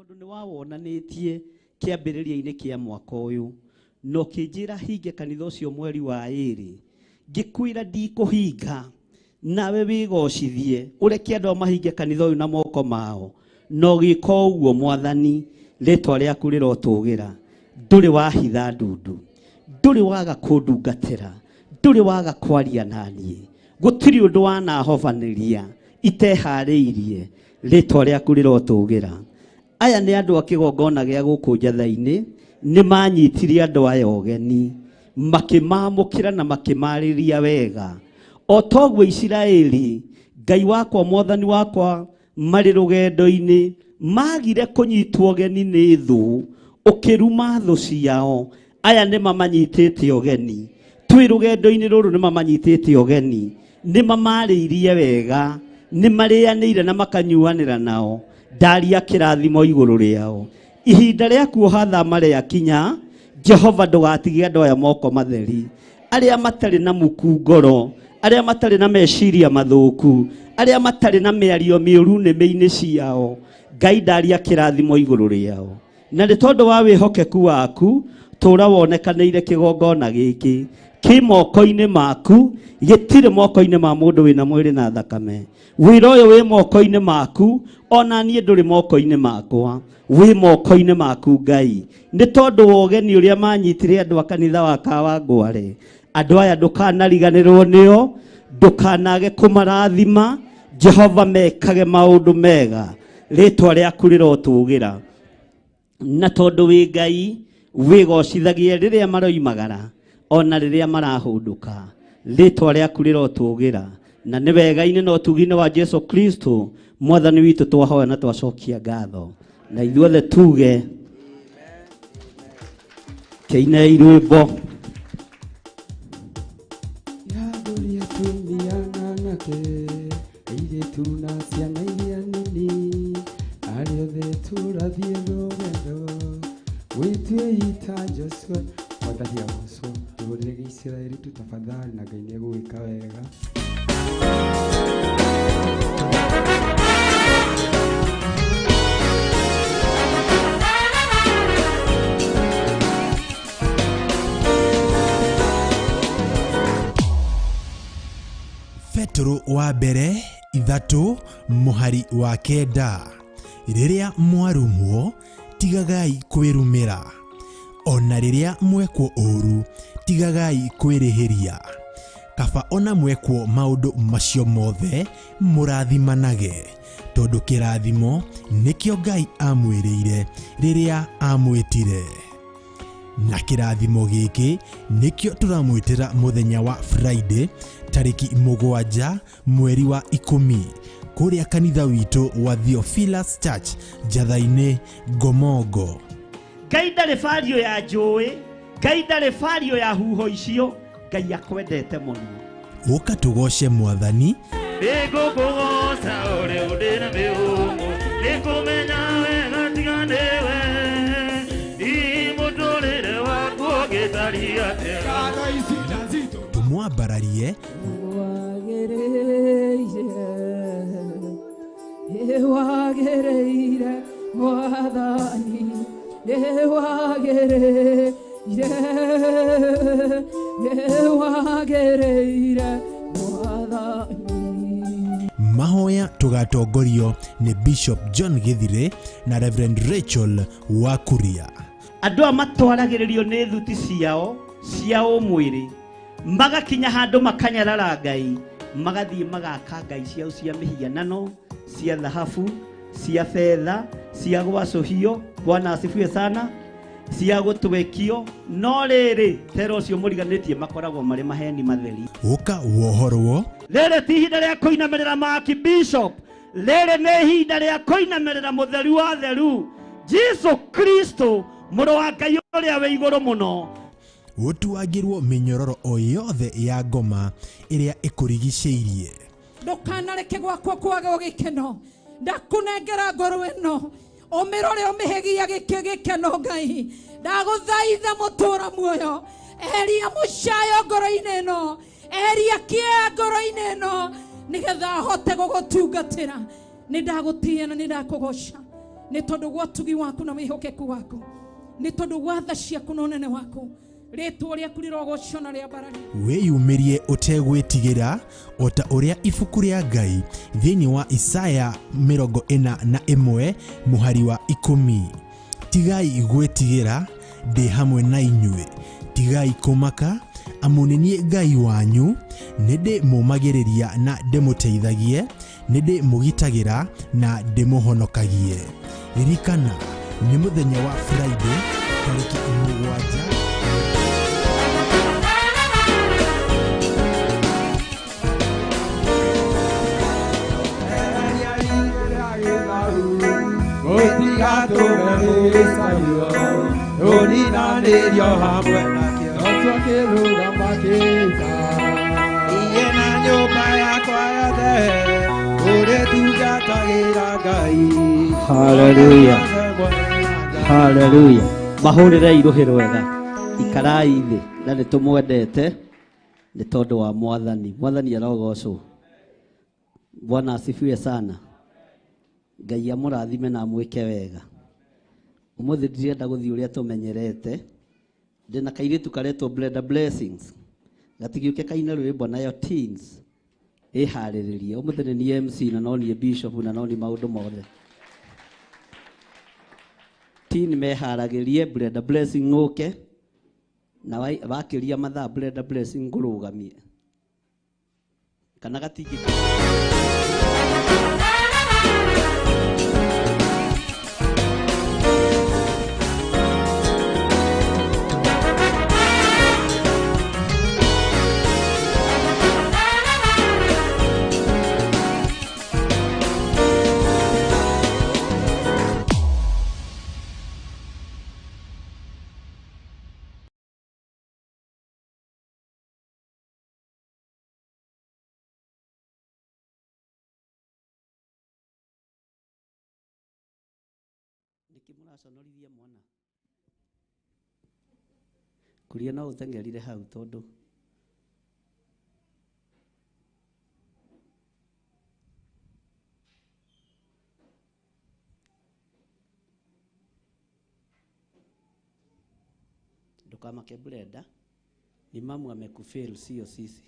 Tondũ nĩ wawonanĩtie kĩambĩrĩria-inĩ kĩa mwaka ũyũ na ũkĩnjĩra hinge kanitha ũcio mweri wa 2, ngĩkwĩra ndikũhinga, nawe wĩgocithie ũreke andũ mahinge kanitha ũyũ na moko mao, na ũgĩka ũguo Mwathani, rĩtwa rĩaku rĩrotũgĩra. Ndũrĩ wahitha ndundu, ndũrĩ waga kũndungatĩra, ndũrĩ waga kwaria naniĩ, gũtirĩ ũndũ wanahobanĩria iteharĩirie, rĩtwa rĩaku rĩrotũgĩra. Aya nĩ andũ a kĩgongona gĩa gũkũ Njathai-inĩ, nĩ manyitire andũ aya ũgeni, makĩmamũkĩra na makĩmarĩria wega. O toguo Isiraeli, Ngai wakwa Mwathani wakwa, marĩ rũgendo-inĩ magire kũnyitwo ũgeni nĩ thũ, ũkĩruma thũ ciao. Aya nĩ mamanyitĩte ũgeni, twĩ rũgendo-inĩ rũrũ nĩ mamanyitĩte ũgeni. Nĩ mamarĩirie wega, nĩ marĩanĩire na makanyuanĩra nao. Ndaria kĩrathimo igũrũ rĩao. Ihinda rĩa kuoha thama rĩakinya, Jehova ndũgatige andũ aya moko matheri. Arĩa matarĩ na muku ngoro, arĩa matarĩ na meciria mathũku, arĩa matarĩ na mĩario mĩũru nĩmĩ-inĩ ciao, Ngai ndaria kĩrathimo igũrũ rĩao. Na nĩ tondũ wa wĩhokeku waku, tũra wonekanĩire kĩgongona gĩkĩ kĩ moko-inĩ maku, gĩtirĩ moko-inĩ ma mũndũ wĩna mwĩrĩ na thakame. Wĩra ũyũ wĩ moko-inĩ maku, ona niĩ ndũrĩ moko-inĩ makwa, wĩ moko-inĩ maku Ngai. Nĩ tondũ wa ũgeni ũrĩa manyitire andũ a kanitha wa Kawangware, andũ aya ndũkanariganĩrwo nĩo, ndũkanage kũmarathima. Jehova mekage maũndũ mega, rĩtwa rĩaku rĩrotũgĩra. Na tondũ wĩ Ngai, wĩgocithagie rĩrĩa maroimagara, ona rĩrĩa marahũndũka, rĩtwa rĩaku rĩrotũgĩra. Na nĩ wega-inĩ na ũtugi-inĩ wa Jesu Kristo mwathani witũ twahoya na twacokia ngatho. Na ithuothe tuge kĩinei rwĩmbo. Athuri atumia na anake, airĩtu na ciana iria nini, arĩa othe tũrathiĩ rũgendo, wĩtuei ta Joshua. Mwathani agocwo, tũhũrĩre Gĩisiraeli tu tafadhali, na Ngai nĩegũgwĩka wega. Petero wa mbere 3 mũhari wa 9. Rĩrĩa mwarumwo, tigagai kwĩrumĩra, ona rĩrĩa mwekwo ũũru, tigagai kwĩrĩhĩria. Kaba ona mwekwo maũndũ macio mothe, mũrathimanage, tondũ kĩrathimo nĩkĩo Ngai amwĩrĩire rĩrĩa amwĩtire. Na kĩrathimo gĩkĩ nĩkĩo tũramwĩtĩra mũthenya wa Friday tarĩki 7 mweri wa 10 kũrĩa kanitha witũ wa Theophilus Church Njatha-inĩ Ngomongo. Ngai ndarĩ bario ya njũĩ, Ngai ndarĩ bario ya huho icio, Ngai akwendete mũno. Ũka tũgoce Mwathani. Nĩngũkũgoca ũrĩa ũndĩ na mĩhũmũ, nĩngũmenya wega tiga nĩwe. Hihi mũtũrĩre waku ũngĩtariĩ atĩa? Tũmwambararie. Wagĩrĩire Mwathani, nĩwagĩrĩire, nĩwagĩrĩire Mwathani. Mahoya tũgatongorio nĩ Bishop John Githire na Reverend Rachel Wakuria. Andũ aya matwaragĩrĩrio nĩ thuti ciao cia ũmwĩrĩ, magakinya handũ makanyarara Ngai, magathiĩ magaka ngai ciao cia mĩhianano, cia thahabu, cia betha, cia gwacũhio, Bwana asifiwe sana, cia gũtwekio, no rĩrĩ tera ũcio mũriganĩtie makoragwo marĩ maheni matheri. Ũka wohorwo. Rĩrĩ ti ihinda rĩa kũinamĩrĩra Maki Bishop, rĩrĩ nĩ ihinda rĩa kũinamĩrĩra mũtheru wa theru, Jesu Kristo, mũrũ wa Ngai ũrĩa wĩ igũrũ mũno. Ũtuangĩrwo mĩnyororo o yothe ya ngoma ĩrĩa ĩkũrigicĩirie. Ndũkanareke gwakwa kwage gĩkeno, ndakũnengera ngoro ĩno, ũmĩrore ũmĩhegia gĩkeno Ngai. Ndagũthaitha mũtũra muoyo, eheria mũcayo ngoro-inĩ ĩno, eheria kĩeha ngoro-inĩ ĩno, nĩgetha hote gũgũtungatĩra. Nĩ ndagũtĩĩa na nĩ ndakũgoca, nĩ tondũ wa ũtugi waku na wĩhokeku waku, nĩ tondũ wa tha ciaku na ũnene waku. Rĩtwa rĩaku rĩrogocwo na rĩambarario. Wĩyumĩrie ũtegwĩtigĩra, o ta ũrĩa ibuku rĩa Ngai thĩinĩ wa Isaya 41 mũhari wa 10. Tigai gwĩtigĩra, ndĩ hamwe na inyuĩ. Tigai kũmaka, amu nĩ niĩ Ngai wanyu, nĩ ndĩmũũmagĩrĩria na ndĩmũteithagie, nĩ ndĩmũgitagĩra na ndĩmũhonokagie. Ririkana, nĩ mũthenya wa Friday tarĩki 7. Tũninanĩrio hamwe nakĩo, twakĩrũgama kĩta. Iye na nyũmba Ũrĩa tungatagĩra Ngai. Hallelujah. Hallelujah. Mahũrĩre irũhĩ rwega. Ikarai thĩ na nĩ tũmwendete nĩ tondũ wa Mwathani. Mwathani arogocwo. Bwana asifiwe sana. Ngai amũrathime na amwĩke wega. Ũmũthĩ ndirenda gũthiĩ ũrĩa tũmenyerete. Ndĩna kairĩtu karetwo Brenda Blessings. Gatigĩũke kaine rwĩmbo nayo Teens. Ĩharĩrĩrie. Ũmũthĩ nĩ niĩ MC na no niĩ Bishop na no niĩ maũndũ mothe. Teen meharagĩrie Brenda Blessing ũke na wakĩria mathaa Brenda Blessing ngũrũgamie kana gatingĩ. Nĩkĩ mũraconorithia mwana? Kuria no ũteng'erire hau tondũ ndũkamake Brenda, ni mamu amekufail, sio sisi.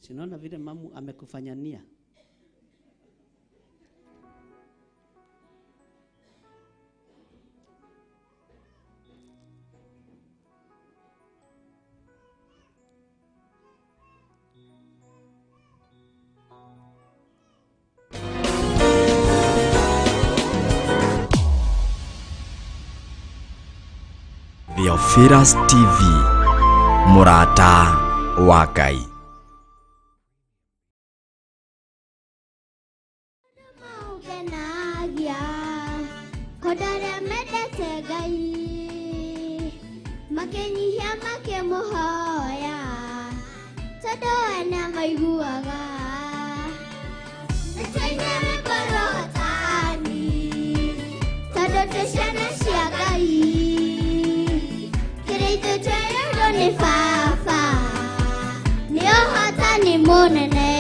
Sinaona vile mamu amekufanyania. Theophilus TV, mũrata wa Ngai. Maukenagia kondũ arĩa mendete Ngai makĩnyihia makĩmũhoya tondũ we nĩamaiguaga. Nĩtũine rwĩmbo rwa ũhotani tondũ twĩ ciana cia Ngai. Kĩrĩa ithuĩ twerirwo nĩ Baba nĩ ũhotani mũnene.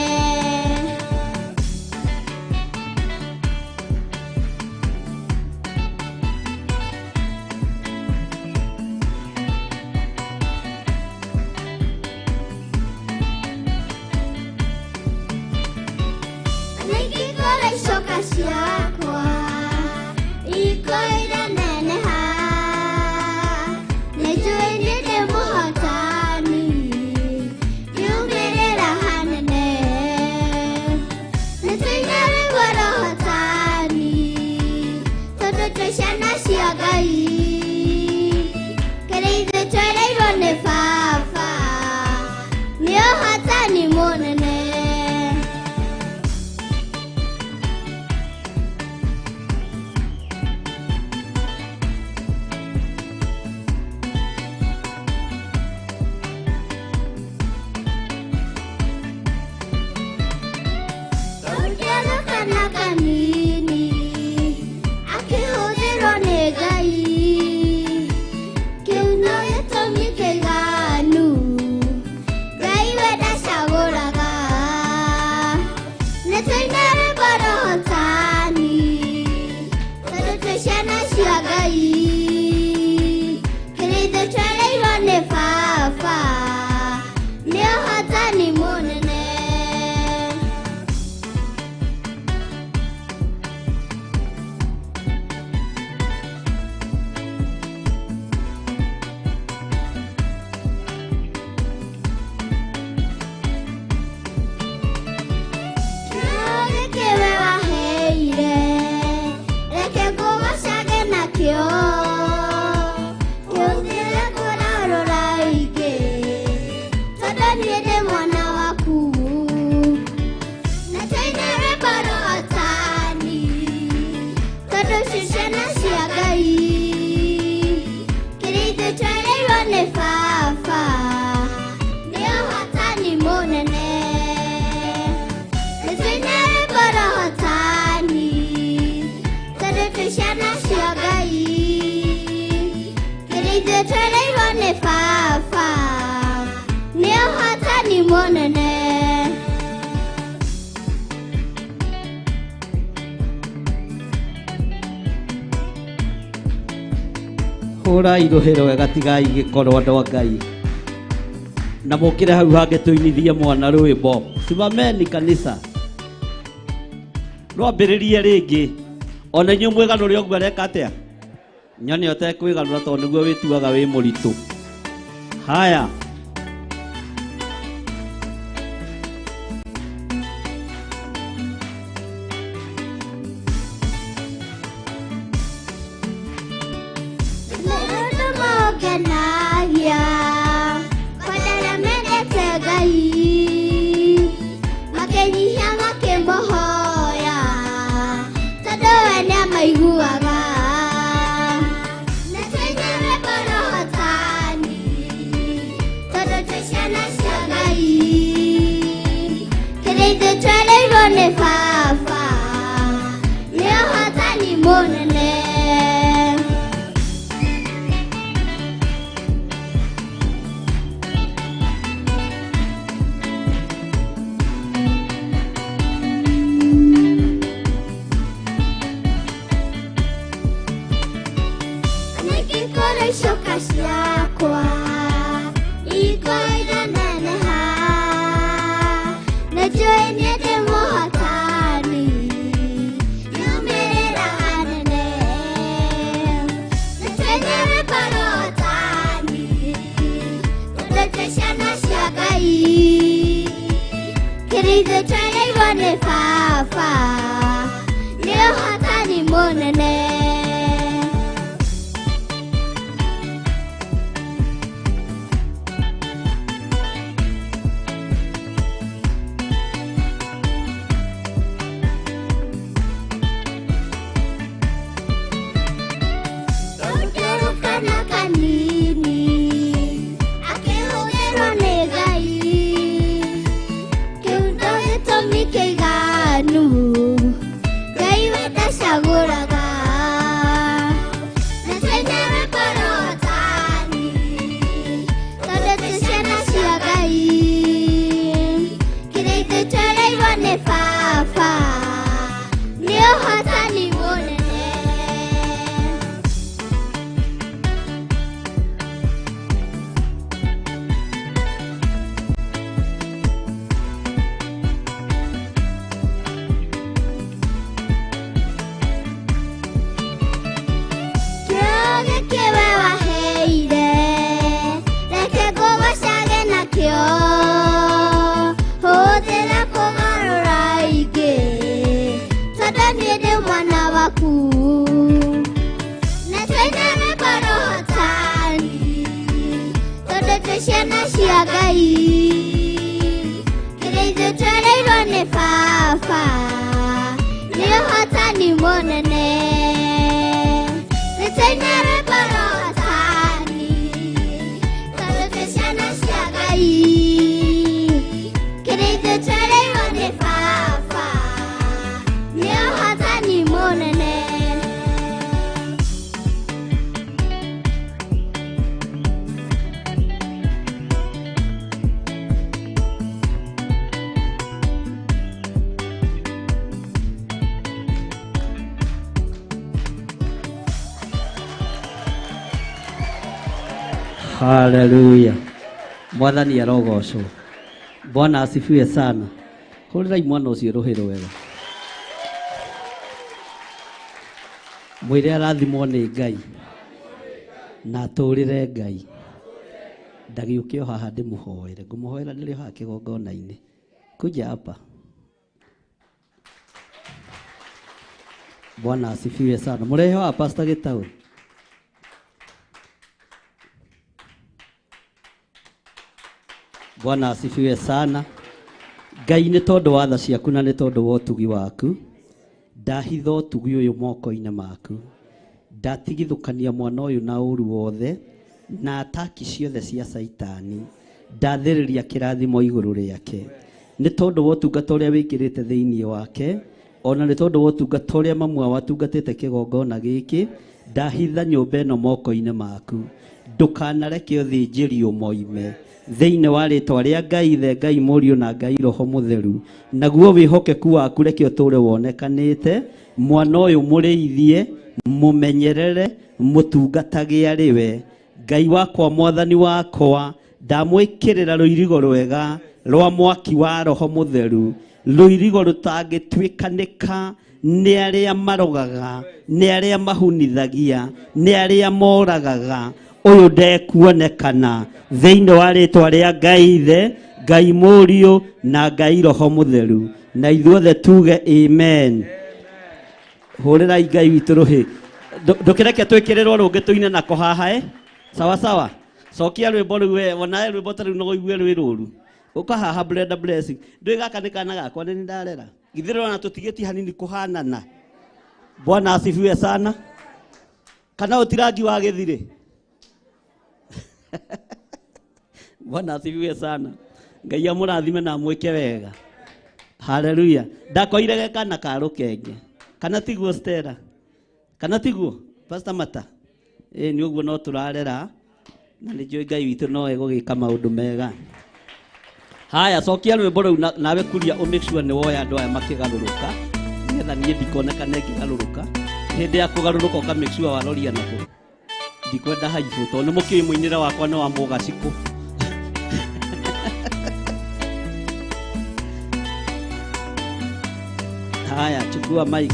Nĩngĩkora icoka ciakwa ikoira neneha, nĩnjũĩ nĩ ndĩ mũhotani, ngiumĩrĩra hanene. ithuĩ twereirwo nĩ baba nĩ ũhotani mũnene. Hũrai rũhĩ rwega tigai gĩkorwo andũ a Ngai na mũkĩre hau hangĩ tũinithie mwana rwĩmbo. Simameni kanisa, rwambĩrĩrie rĩngĩ ona inyuĩ mwĩganũre ũguo areka atĩa nyone ũtekwĩganũra tondũ nĩguo wĩtuaga wĩ mũritũ. Haya, Maũndũ mongenagia kwenda arĩa mendete Ngai makĩnyihia makĩmũhoya tondũ we nĩamaiguaga. Na tũine rwĩmbo rwa ũhotani tondũ twĩ ciana cia Ngai. Kĩrĩa ithuĩ twereirwo nĩ baba nĩ ũhotani mũnene. Nĩngĩkorwo icoka ciakwa ikorwo neneha nĩnjũĩ niĩ ndĩ mũhotani nyumĩrĩra hanene. Nĩtũine rwĩmbo rwa ũhotani tondũ twĩ ciana cia Ngai. Kĩrĩa ithuĩ twereirwo nĩ baba nĩ ũhotani mũnene. Ũngĩrũka na kanini akĩhũthĩrwo nĩ Ngai kĩu ndo gĩtũmi kĩiganu Ngai we ndacagũraga. Na tũine rwĩmbo rwa ũhotani tondũ twĩ ciana cia Ngai. Kĩrĩa ithuĩ twereirwo nĩ baba nĩ ũhotani mũnene. Kĩo gĩkĩ we waheire reke ngũgocage nakĩo hũthĩra kũgarũra ingĩ tondũ niĩ ndĩ mwana waku. Na tũine rwĩmbo rwa ũhotani tondũ twĩ ciana cia Ngai. Kĩrĩa ithuĩ twereirwo nĩ baba nĩ ũhotani mũnene. Nĩtũine rwĩmbo rwa ũhotani tondũ twĩ ciana cia Ngai. Kĩrĩa ithuĩ twereirwo nĩ baba nĩ ũhotani mũnene. Haleluya, mwathani arogocwo. Bwana asifiwe sana. Hũrĩrai mwana ũcio rũhĩ rwega mwĩre arathimwo nĩ Ngai na atũrĩre Ngai. Ndagĩũke o haha ndĩmũhoere, ngũmũhoera ndĩrĩ o haha kĩgongona-inĩ. Kuja hapa. Bwana asifiwe sana. Mũrehe haha Pastor Gĩtaũ. Bwana asifiwe sana. Ngai nĩ tondũ wa tha ciaku na nĩ tondũ wa ũtugi waku ndahitha ũtugi ũyũ moko-inĩ maku ndatigithũkania mwana ũyũ na ũru wothe na ataki ciothe cia Caitani ndathĩrĩria kĩrathimo igũrũ rĩake nĩ tondũ wa ũtungata ũrĩa wĩkĩrĩte thĩinĩ wake ona nĩ tondũ wa ũtungata ũrĩa mamu wao atungatĩte kĩgongona gĩkĩ ndahitha nyũmba ĩno moko-inĩ maku. Ndũkanareke ũthĩnjĩri ũmoime thĩinĩ wa rĩtwa rĩa Ngai Ithe, Ngai Mũriũ na Ngai Roho Mũtheru. Naguo wĩhokeku waku reke ũtũũre wonekanĩte. Mwana ũyũ mũrĩithie, mũmenyerere, mũtungatage arĩ we. Ngai wakwa, Mwathani wakwa, ndamwĩkĩrĩra rũirigo rwega rwa mwaki wa Roho Mũtheru, rũirigo rũtangĩtuĩkanĩka nĩ arĩa marogaga, nĩ arĩa mahunithagia, nĩ arĩa moragaga. Ũyũ ndekuonekana thĩinĩ wa rĩtwa rĩa Ngai Ithe, Ngai Mũriũ na Ngai Roho Mũtheru. Na ithuothe tuge amen. Hũrĩrai Ngai witũ rũhĩ. Ndũkĩreke twĩkĩrĩrwo rũngĩ tũine nako haha, Sawa sawa. Cokia rwĩmbo rũu we, onawe rwĩmbo ta rũu no ũigue rwĩ rũru. Ũka haha Brenda Blessing. Ndũĩ gaka nĩ kana gakwa nĩ ndarera. Githĩ ndũrona tũtigĩtie hanini kũhanana. Bwana asifiwe sana. Kana ũtirangi wa gĩthirĩ. Bwana asifiwe sana. Ngai amũrathime na amwĩke wega. Haleluya. Ndakoire ge kana ka rũkenge. Kana tiguo Stella? Kana tiguo Pastor Mata? Nĩ ũguo no tũrarera na nĩ njũĩ Ngai witũ no egũgĩka maũndũ mega. Haya, cokia rwĩmbo rũu nawe kuria ũ make sure nĩ woya andũ aya makĩgarũrũka nĩgetha niĩ ndikonekane ngĩgarũrũka. Hĩndĩ ya kũgarũrũka ũka make sure waroria nakũ. Ndikwenda haibũ tondũ nĩ mũkĩũĩ mũinĩre wakwa nĩ wa mũgacikũ. Haya, chukua mic.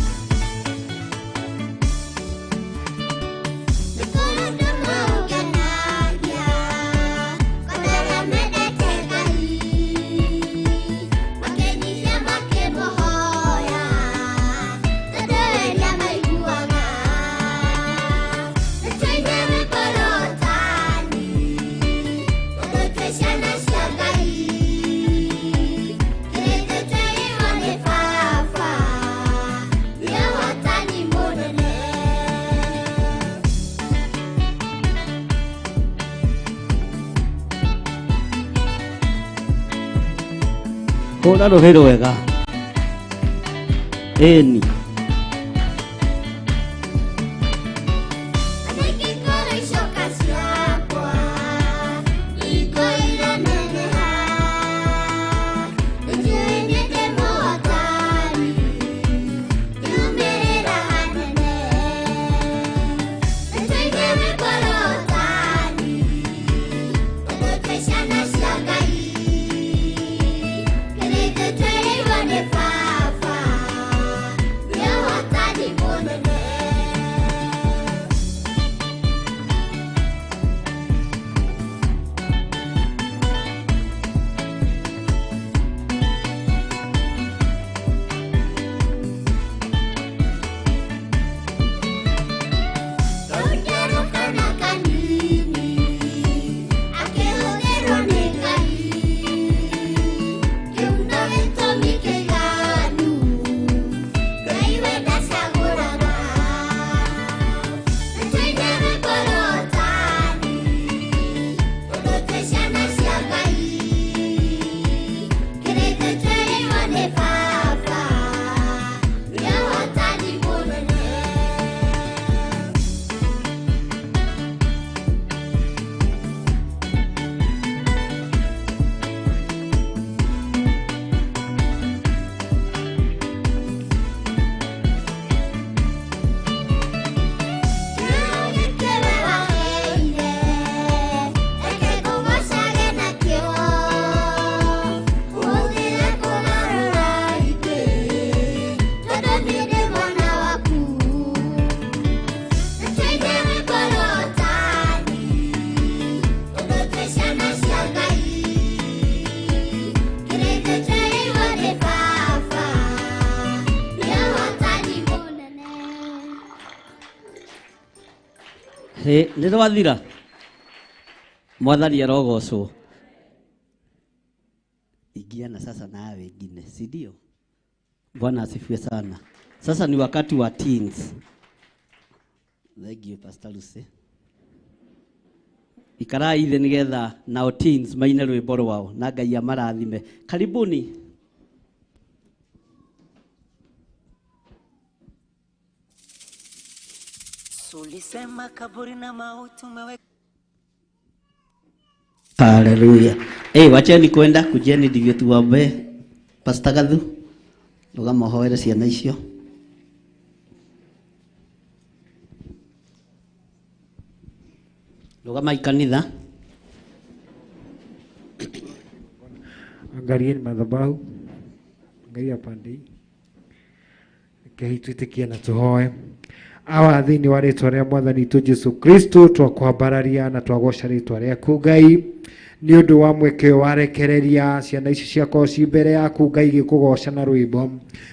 Hũra rũhĩ rwega. Ĩni. Nĩ rwathira. Mwathani arogocwo. Ingia na sasa na wengine, si ndio? Bwana asifiwe sana. Sasa ni wakati wa teens. Thank you Pastor Lucy. Ikarai ithe nigetha nao teens maine rwĩmbo rwao na Ngai amarathime. Karibuni. Ulisema kaburi na mauti umeweka. Haleluya. Eh, wacheni kwenda kujeni ndivyo tuwaombe. Pastor Gathu, ugamohoere ciana icio. Rugamai kanitha. Angalieni madhabahu, angalia pande hii. Rekei twĩtĩkie na tũhoe. Awa thĩinĩ wa rĩtwa rĩa mwathani witũ Jesu Kristo, twakwambararia na twagoca rĩtwa rĩaku Ngai nĩ ũndũ wa mweke ũyũ warekereria ciana ici ciakorwo ci mbere yaku Ngai igĩkũgoca na rwĩmbo,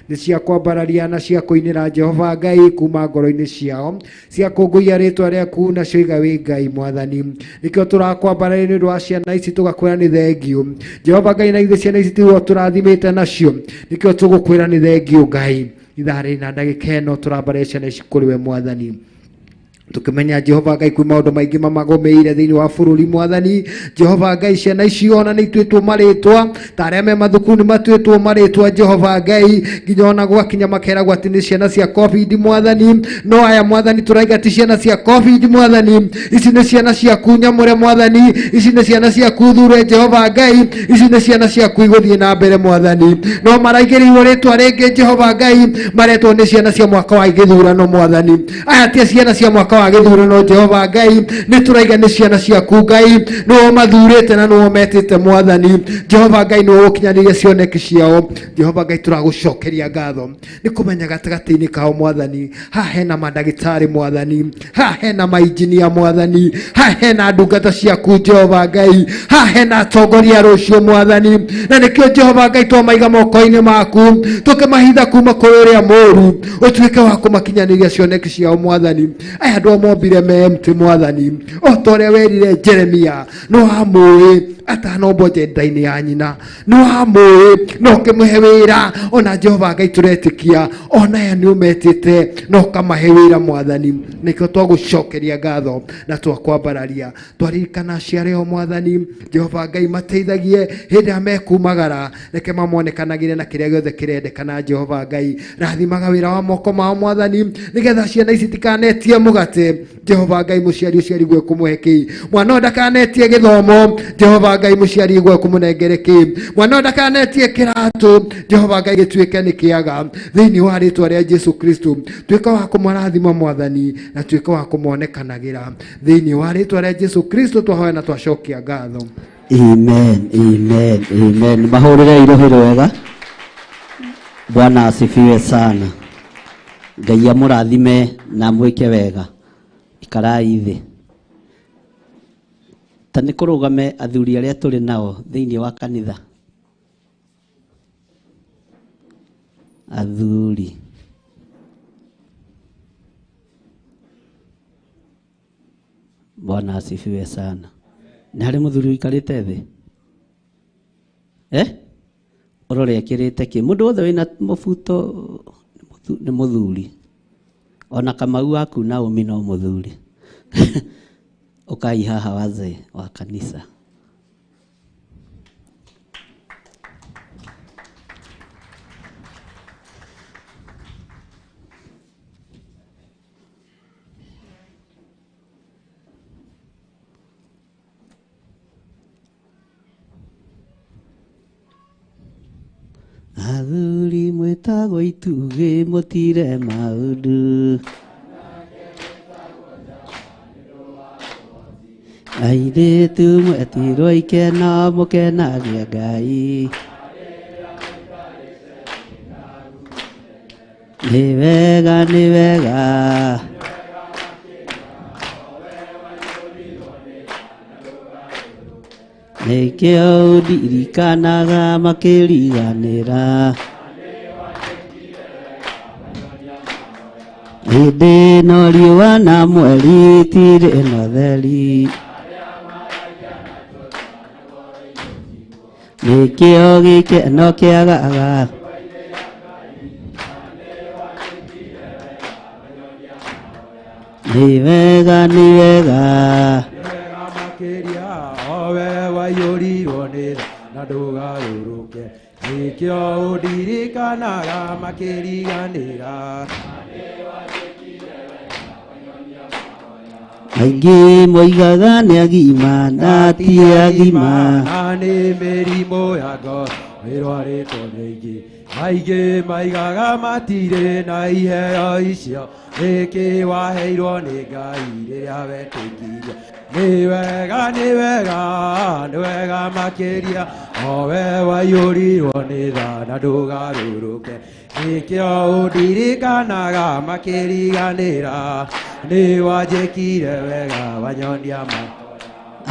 nĩ cia kwambararia na cia kũinĩra Jehova Ngai kuma ngoro-inĩ ciao, cia kũngũiya rĩtwa rĩaku na cioiga wĩ Ngai mwathani. Nĩkĩo tũrakwambararia nĩ ũndũ wa ciana ici, tũgakwĩra nĩ thengiũ Jehova Ngai, na ithuĩ ciana ici tiguo tũrathimĩte nacio, nĩkĩo tũgũkwĩra nĩ thengiũ Ngai. Ithaa rĩrĩ na ndagĩka ĩno tũrambararia ciana ici kũrĩ we mwathani, tukimenya Jehova Ngai kwĩ maũndũ maingĩ mamagũmĩire thĩinĩ wa bũrũri mwathani. Jehova Ngai, ciana icio ona nĩ ituĩtwo marĩtwa ta arĩa me mathukuru nĩ matuĩtwo marĩtwa Jehova Ngai, nginya ona gwakinya makeragwo atĩ nĩ ciana cia COVID mwathani. No aya mwathani tũraiga ti ciana cia COVID mwathani, ici nĩ ciana ciaku nyamũre mwathani, ici nĩ ciana ciaku thure Jehova Ngai, ici nĩ ciana ciaku igũthiĩ na mbere mwathani. No maraigĩrĩirwo rĩtwa rĩngĩ Jehova Ngai, maretwo nĩ ciana cia mwaka wa gĩthurano mwathani. Aya ti ciana cia mwaka wa gĩthurano Jehova Ngai, nĩ tũraiga nĩ ciana ciaku Ngai, nĩwe mathurĩte na nĩwe metĩte mwathani. Jehova Ngai, nĩwe ũkinyanĩirie cioneki ciao. Jehova Ngai, tũragũcokeria ngatho nĩ kũmenya gatagatĩ-inĩ kao mwathani, haha hena mandagĩtarĩ mwathani, haha hena mainjinia mwathani, haha hena ndungata ciaku Jehova Ngai, haha hena atongoria rũciũ mwathani. Na nĩkĩo Jehova Ngai twamaiga moko-inĩ maku, tũkĩmahitha kuma kũrĩ ũrĩa mũũru, ũtuĩke wa kũmakinyanĩria cioneki ciao mwathani. Aya andũ mombire me mtĩ mwathani, o ta ũrĩa werire Jeremia, nĩ wamũĩ atanombwo nda-inĩ ya nyina, nĩ wamũĩ na ũkĩmũhe wĩra. Ona Jehova Ngai tũretĩkia ona aya nĩ ũmetĩte na ũkamahe wĩra mwathani. Nĩkĩo twagũcokeria ngatho na twakwambararia, twaririkana aciari ao mwathani. Jehova Ngai, mateithagie hĩndĩ ĩrĩa mekumagara, reke mamonekanagĩre na kĩrĩa gĩothe kĩrendekana. Jehova Ngai, rathimaga wĩra wa moko mao mwathani, nĩgetha ciana ici itikanetie mũgate. Jehova Ngai, mũciari ũcio arigwe kũmũhe kĩ, mwana ũyũ ndakanetie gĩthomo. Jehova Ngai, mũciari igwe kũmũnengere kĩ, mwana ũyũ ndakanetie kĩratũ. Jehova Ngai, gĩtuĩke nĩ kĩaga thĩinĩ wa rĩtwa rĩa Jesu Kristo. Tuĩka wa kũmarathima mwathani, na tuĩka wa kũmonekanagĩra thĩinĩ wa rĩtwa rĩa Jesu Kristo. Twahoya na twacokia ngatho. Amen, amen, amen. Mahũrĩre irohi rwega. Bwana asifiwe sana. Ngai amũrathime na mwĩke wega. Ikarai thĩ. Ta nĩ kũrũgame athuri arĩa tũrĩ nao thĩinĩ wa kanitha. Athuri. Bwana asifiwe sana. Nĩ harĩ mũthuri ũikarĩte thĩ? Eh? Ũrore ekĩrĩte kĩ? Mũndũ wothe wĩna mũbuto nĩ mũthuri. Ona Kamau waku Naomi no mũthuri. Ũkai haha wazee wa kanitha. Athuri mwĩtagwo itugĩ mũtire maũndũ. Airĩtu mwetirwo ikeno mũkenagie Ngai. Nĩ wega, nĩ wega. Nĩkĩo ndirikanaga makĩriganĩra. Hĩndĩ ĩno riũa na mweri itirĩ na ũtheri. Nĩkĩo gĩkeno kĩagaga. Nĩ wega, nĩ wega. Makĩria owe waiyũrirwo nĩ tha na ndũgarũrũke, nĩkĩo ũndirikanaga makĩriganĩra. Aingĩ moigaga nĩ agima na ti agima. Na nĩ mĩrimũ ya ngoro ĩrwarĩtwo nĩ aingĩ. Maingĩ maigaga matirĩ na iheo icio, nĩkĩ waheirwo nĩ Ngai rĩrĩa wetĩkirie. Nĩ wega, nĩ wega, nĩ wega makĩria, o we waiyũrirwo nĩ tha na ndũgarũrũke. Nĩkĩo ũndirikanaga makĩriganĩra, nĩ wanjĩkire wega wanyonia ma.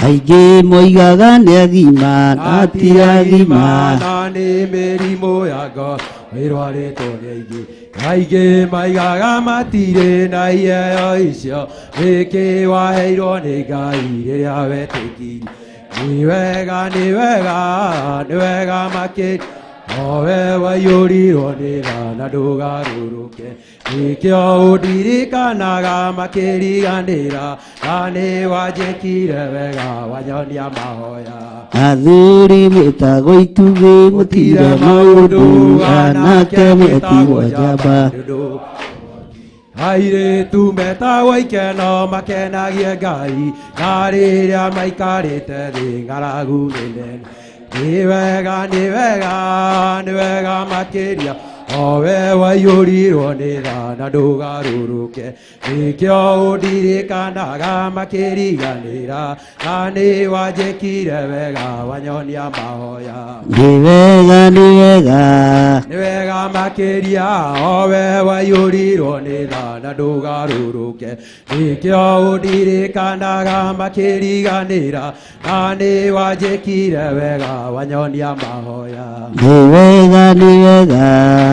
Aingĩ moigaga nĩ agima na ti agima. Na nĩ mĩrimũ ya ngoro ĩrwarĩtwo nĩ aingĩ. Aingĩ maigaga matirĩ na iheo icio, nĩkĩ waheirwo nĩ Ngai rĩrĩa wetĩkirie. Nĩ wega, nĩ wega, nĩ wega makĩria, o we waiyũrirwo nĩ tha na ndũgarũrũke. Nĩkĩo ũndirikanaga makĩriganĩra, na nĩ wanjĩkire wega wanyonia mahoya. Athuri mwĩtagwo itugĩ mũtire maũndũ, anake mwĩtagwo njamba. Airĩtu metagwo ikeno makenagie Ngai, na rĩrĩa maikarĩte thĩ ng'aragu nĩ nene. Nĩ wega, nĩ wega, nĩ wega makĩria, o we waiyũrirwo nĩ tha na ndũgarũrũke. Nĩkĩo ũndirikanaga makĩriganĩra, na nĩ wanjĩkire wega wanyonia mahoya. Nĩ wega, nĩ wega, Nĩ wega makĩria, o we waiyũrirwo nĩ tha na ndũgarũrũke. Nĩkĩo ũndirikanaga makĩriganĩra, na nĩ wanjĩkire wega wanyonia mahoya. Nĩ wega, nĩ wega,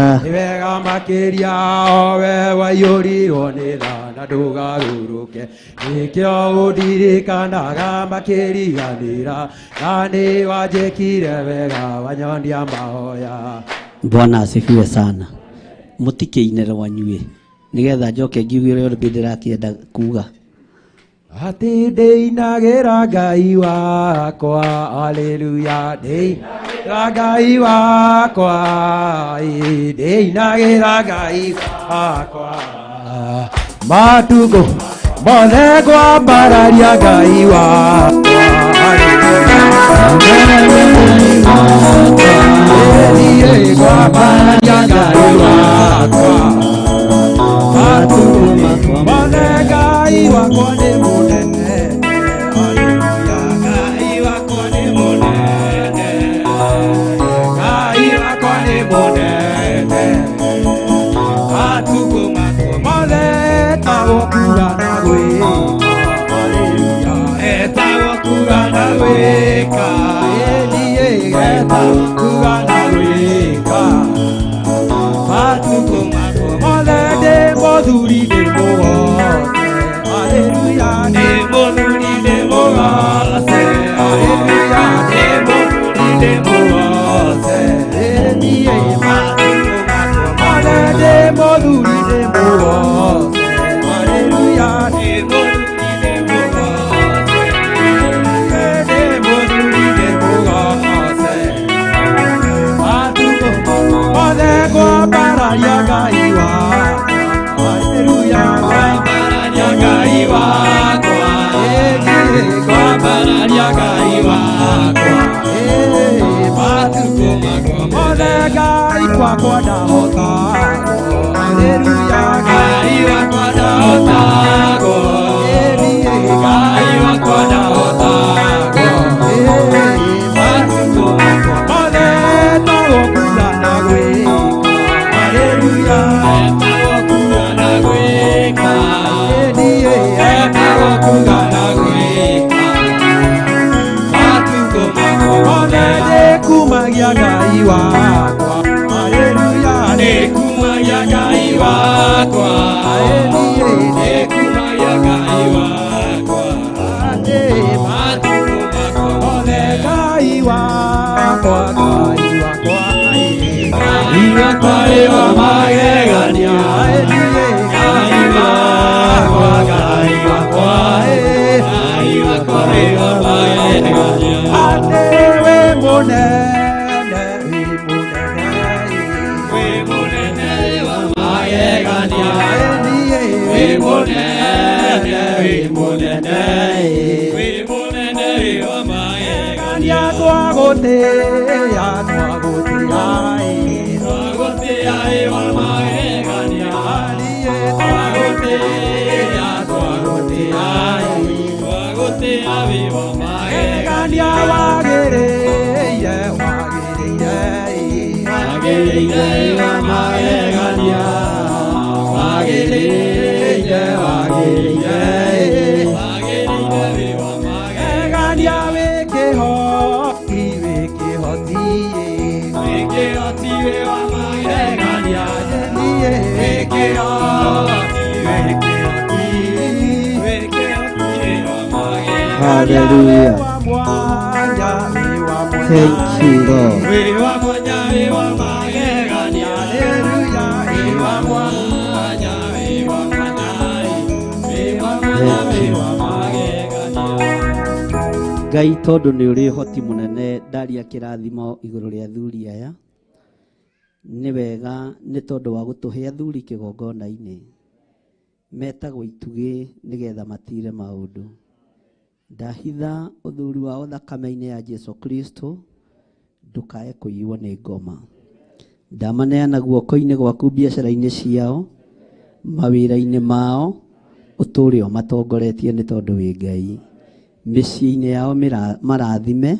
Nĩ wega makĩria, o we waiyũrirwo nĩ tha na ndũgarũrũke. Nĩkĩo ũndirikanaga makĩriganĩra, na nĩ wanjĩkire wega wanyonia mahoya. Bwana asifiwe sana. Mũtikĩinĩre wanyuĩ nĩgetha njoke ngiuge ũrĩa ũngĩ ndĩrakĩenda kuga. Atĩ ndĩinagĩra Ngai wakwa, haleluya, ndĩinagĩra Ngai wakwa, ĩ, ndĩinagĩra Ngai wakwa. Matukũ mothe ngwambararia Ngai wakwa, haleluya, ĩ, ngwambararia Ngai wakwa. Matukũ mothe Ngai wakwa nĩ mũnene, haleluya, Ngai wakwa nĩ mũnene, Ngai wakwa nĩ mũnene. Matukũ makwa mothe etagwo kuga na gwĩka, haleluya, etagwo kuga na gwĩka, ĩ, etagwo kuga na gwĩka. Matukũ makwa mothe ndĩ mũthuri ndĩ mũgoce, haleluya, ndĩ mũthuri ndĩ mũgoce, haleluya, ndĩ mũthuri ndĩ mũgoce, ĩ, matukũ makwa mothe ndĩ mũthuri ndĩ mũgoce, haleluya, ndĩ mũthuri ndĩ mũgoce, ndĩ mũthuri ndĩ mũgoce. Matukũ mothe ngwambararia Ngai wakwa, haleluya, ngwambararia Ngai wakwa, ĩ, ngwambararia Ngai wakwa, ĩ, matukũ makwa mothe Ngai wakwa ndahotagwo, haleluya, Ngai wakwa ndahotagwo, ĩ, Ngai wakwa ndahotagwo, ĩ, matukũ makwa mothe etagwo kuga na gwĩka, haleluya, etagwo kuga na gwĩka, ĩ, etagwo kuga na gwĩka. Matukũ makwa mothe ndĩkumagia Ngai wakwa, haleluya, ndĩkumagia Ngai wakwa, ndĩkumagia Ngai wakwa, matukũ makwa mothe Ngai wakwa, Ngai wakwa, Ngai wakwa nĩ wa magegania, Ngai wakwa, Ngai wakwa, Ngai wakwa nĩ wa magegania. Atĩ wĩ mũnene, wĩ mũnene, wĩ mũnene wa magegania, wĩ mũnene, wĩ mũnene, wa magegania twagũtĩĩa twagũtĩĩa twagũtĩĩa wa magegania twagũtĩĩa twagũtĩĩa twagũtĩĩa wa magegania wagĩrĩire wagĩrĩire wagĩrĩire wa magegania wagĩrĩire wagĩrĩire wagĩrĩire wa magegania wĩ kĩhoti wĩ kĩhoti wĩ kĩhoti wa magegania wĩ kĩhoti wĩ kĩhoti wĩ kĩhoti wa magegania. Hallelujah. Thank you, Lord. Wĩ wa mwanya wĩ wa magegania wĩ wa mwanya wĩ wa mwanya wĩ wa mwanya wĩ wa magegania. Ngai tondũ nĩ ũrĩ ũhoti mũnene ndaria kĩrathimo igũrũ rĩa athuri aya nĩ wega nĩ tondũ wa gũtũhe athuri kĩgongona-inĩ metagwo itugĩ nĩgetha matire maũndũ. Ndahitha ũthuri wao thakame-inĩ ya Jesu Kristo ndũkae kũiywo nĩ ngoma. Ndamaneana guoko-inĩ gwaku biacara-inĩ ciao mawĩra-inĩ mao ũtũre ũmatongoretie nĩ tondũ wĩ Ngai. Mĩciĩ-inĩ yao marathime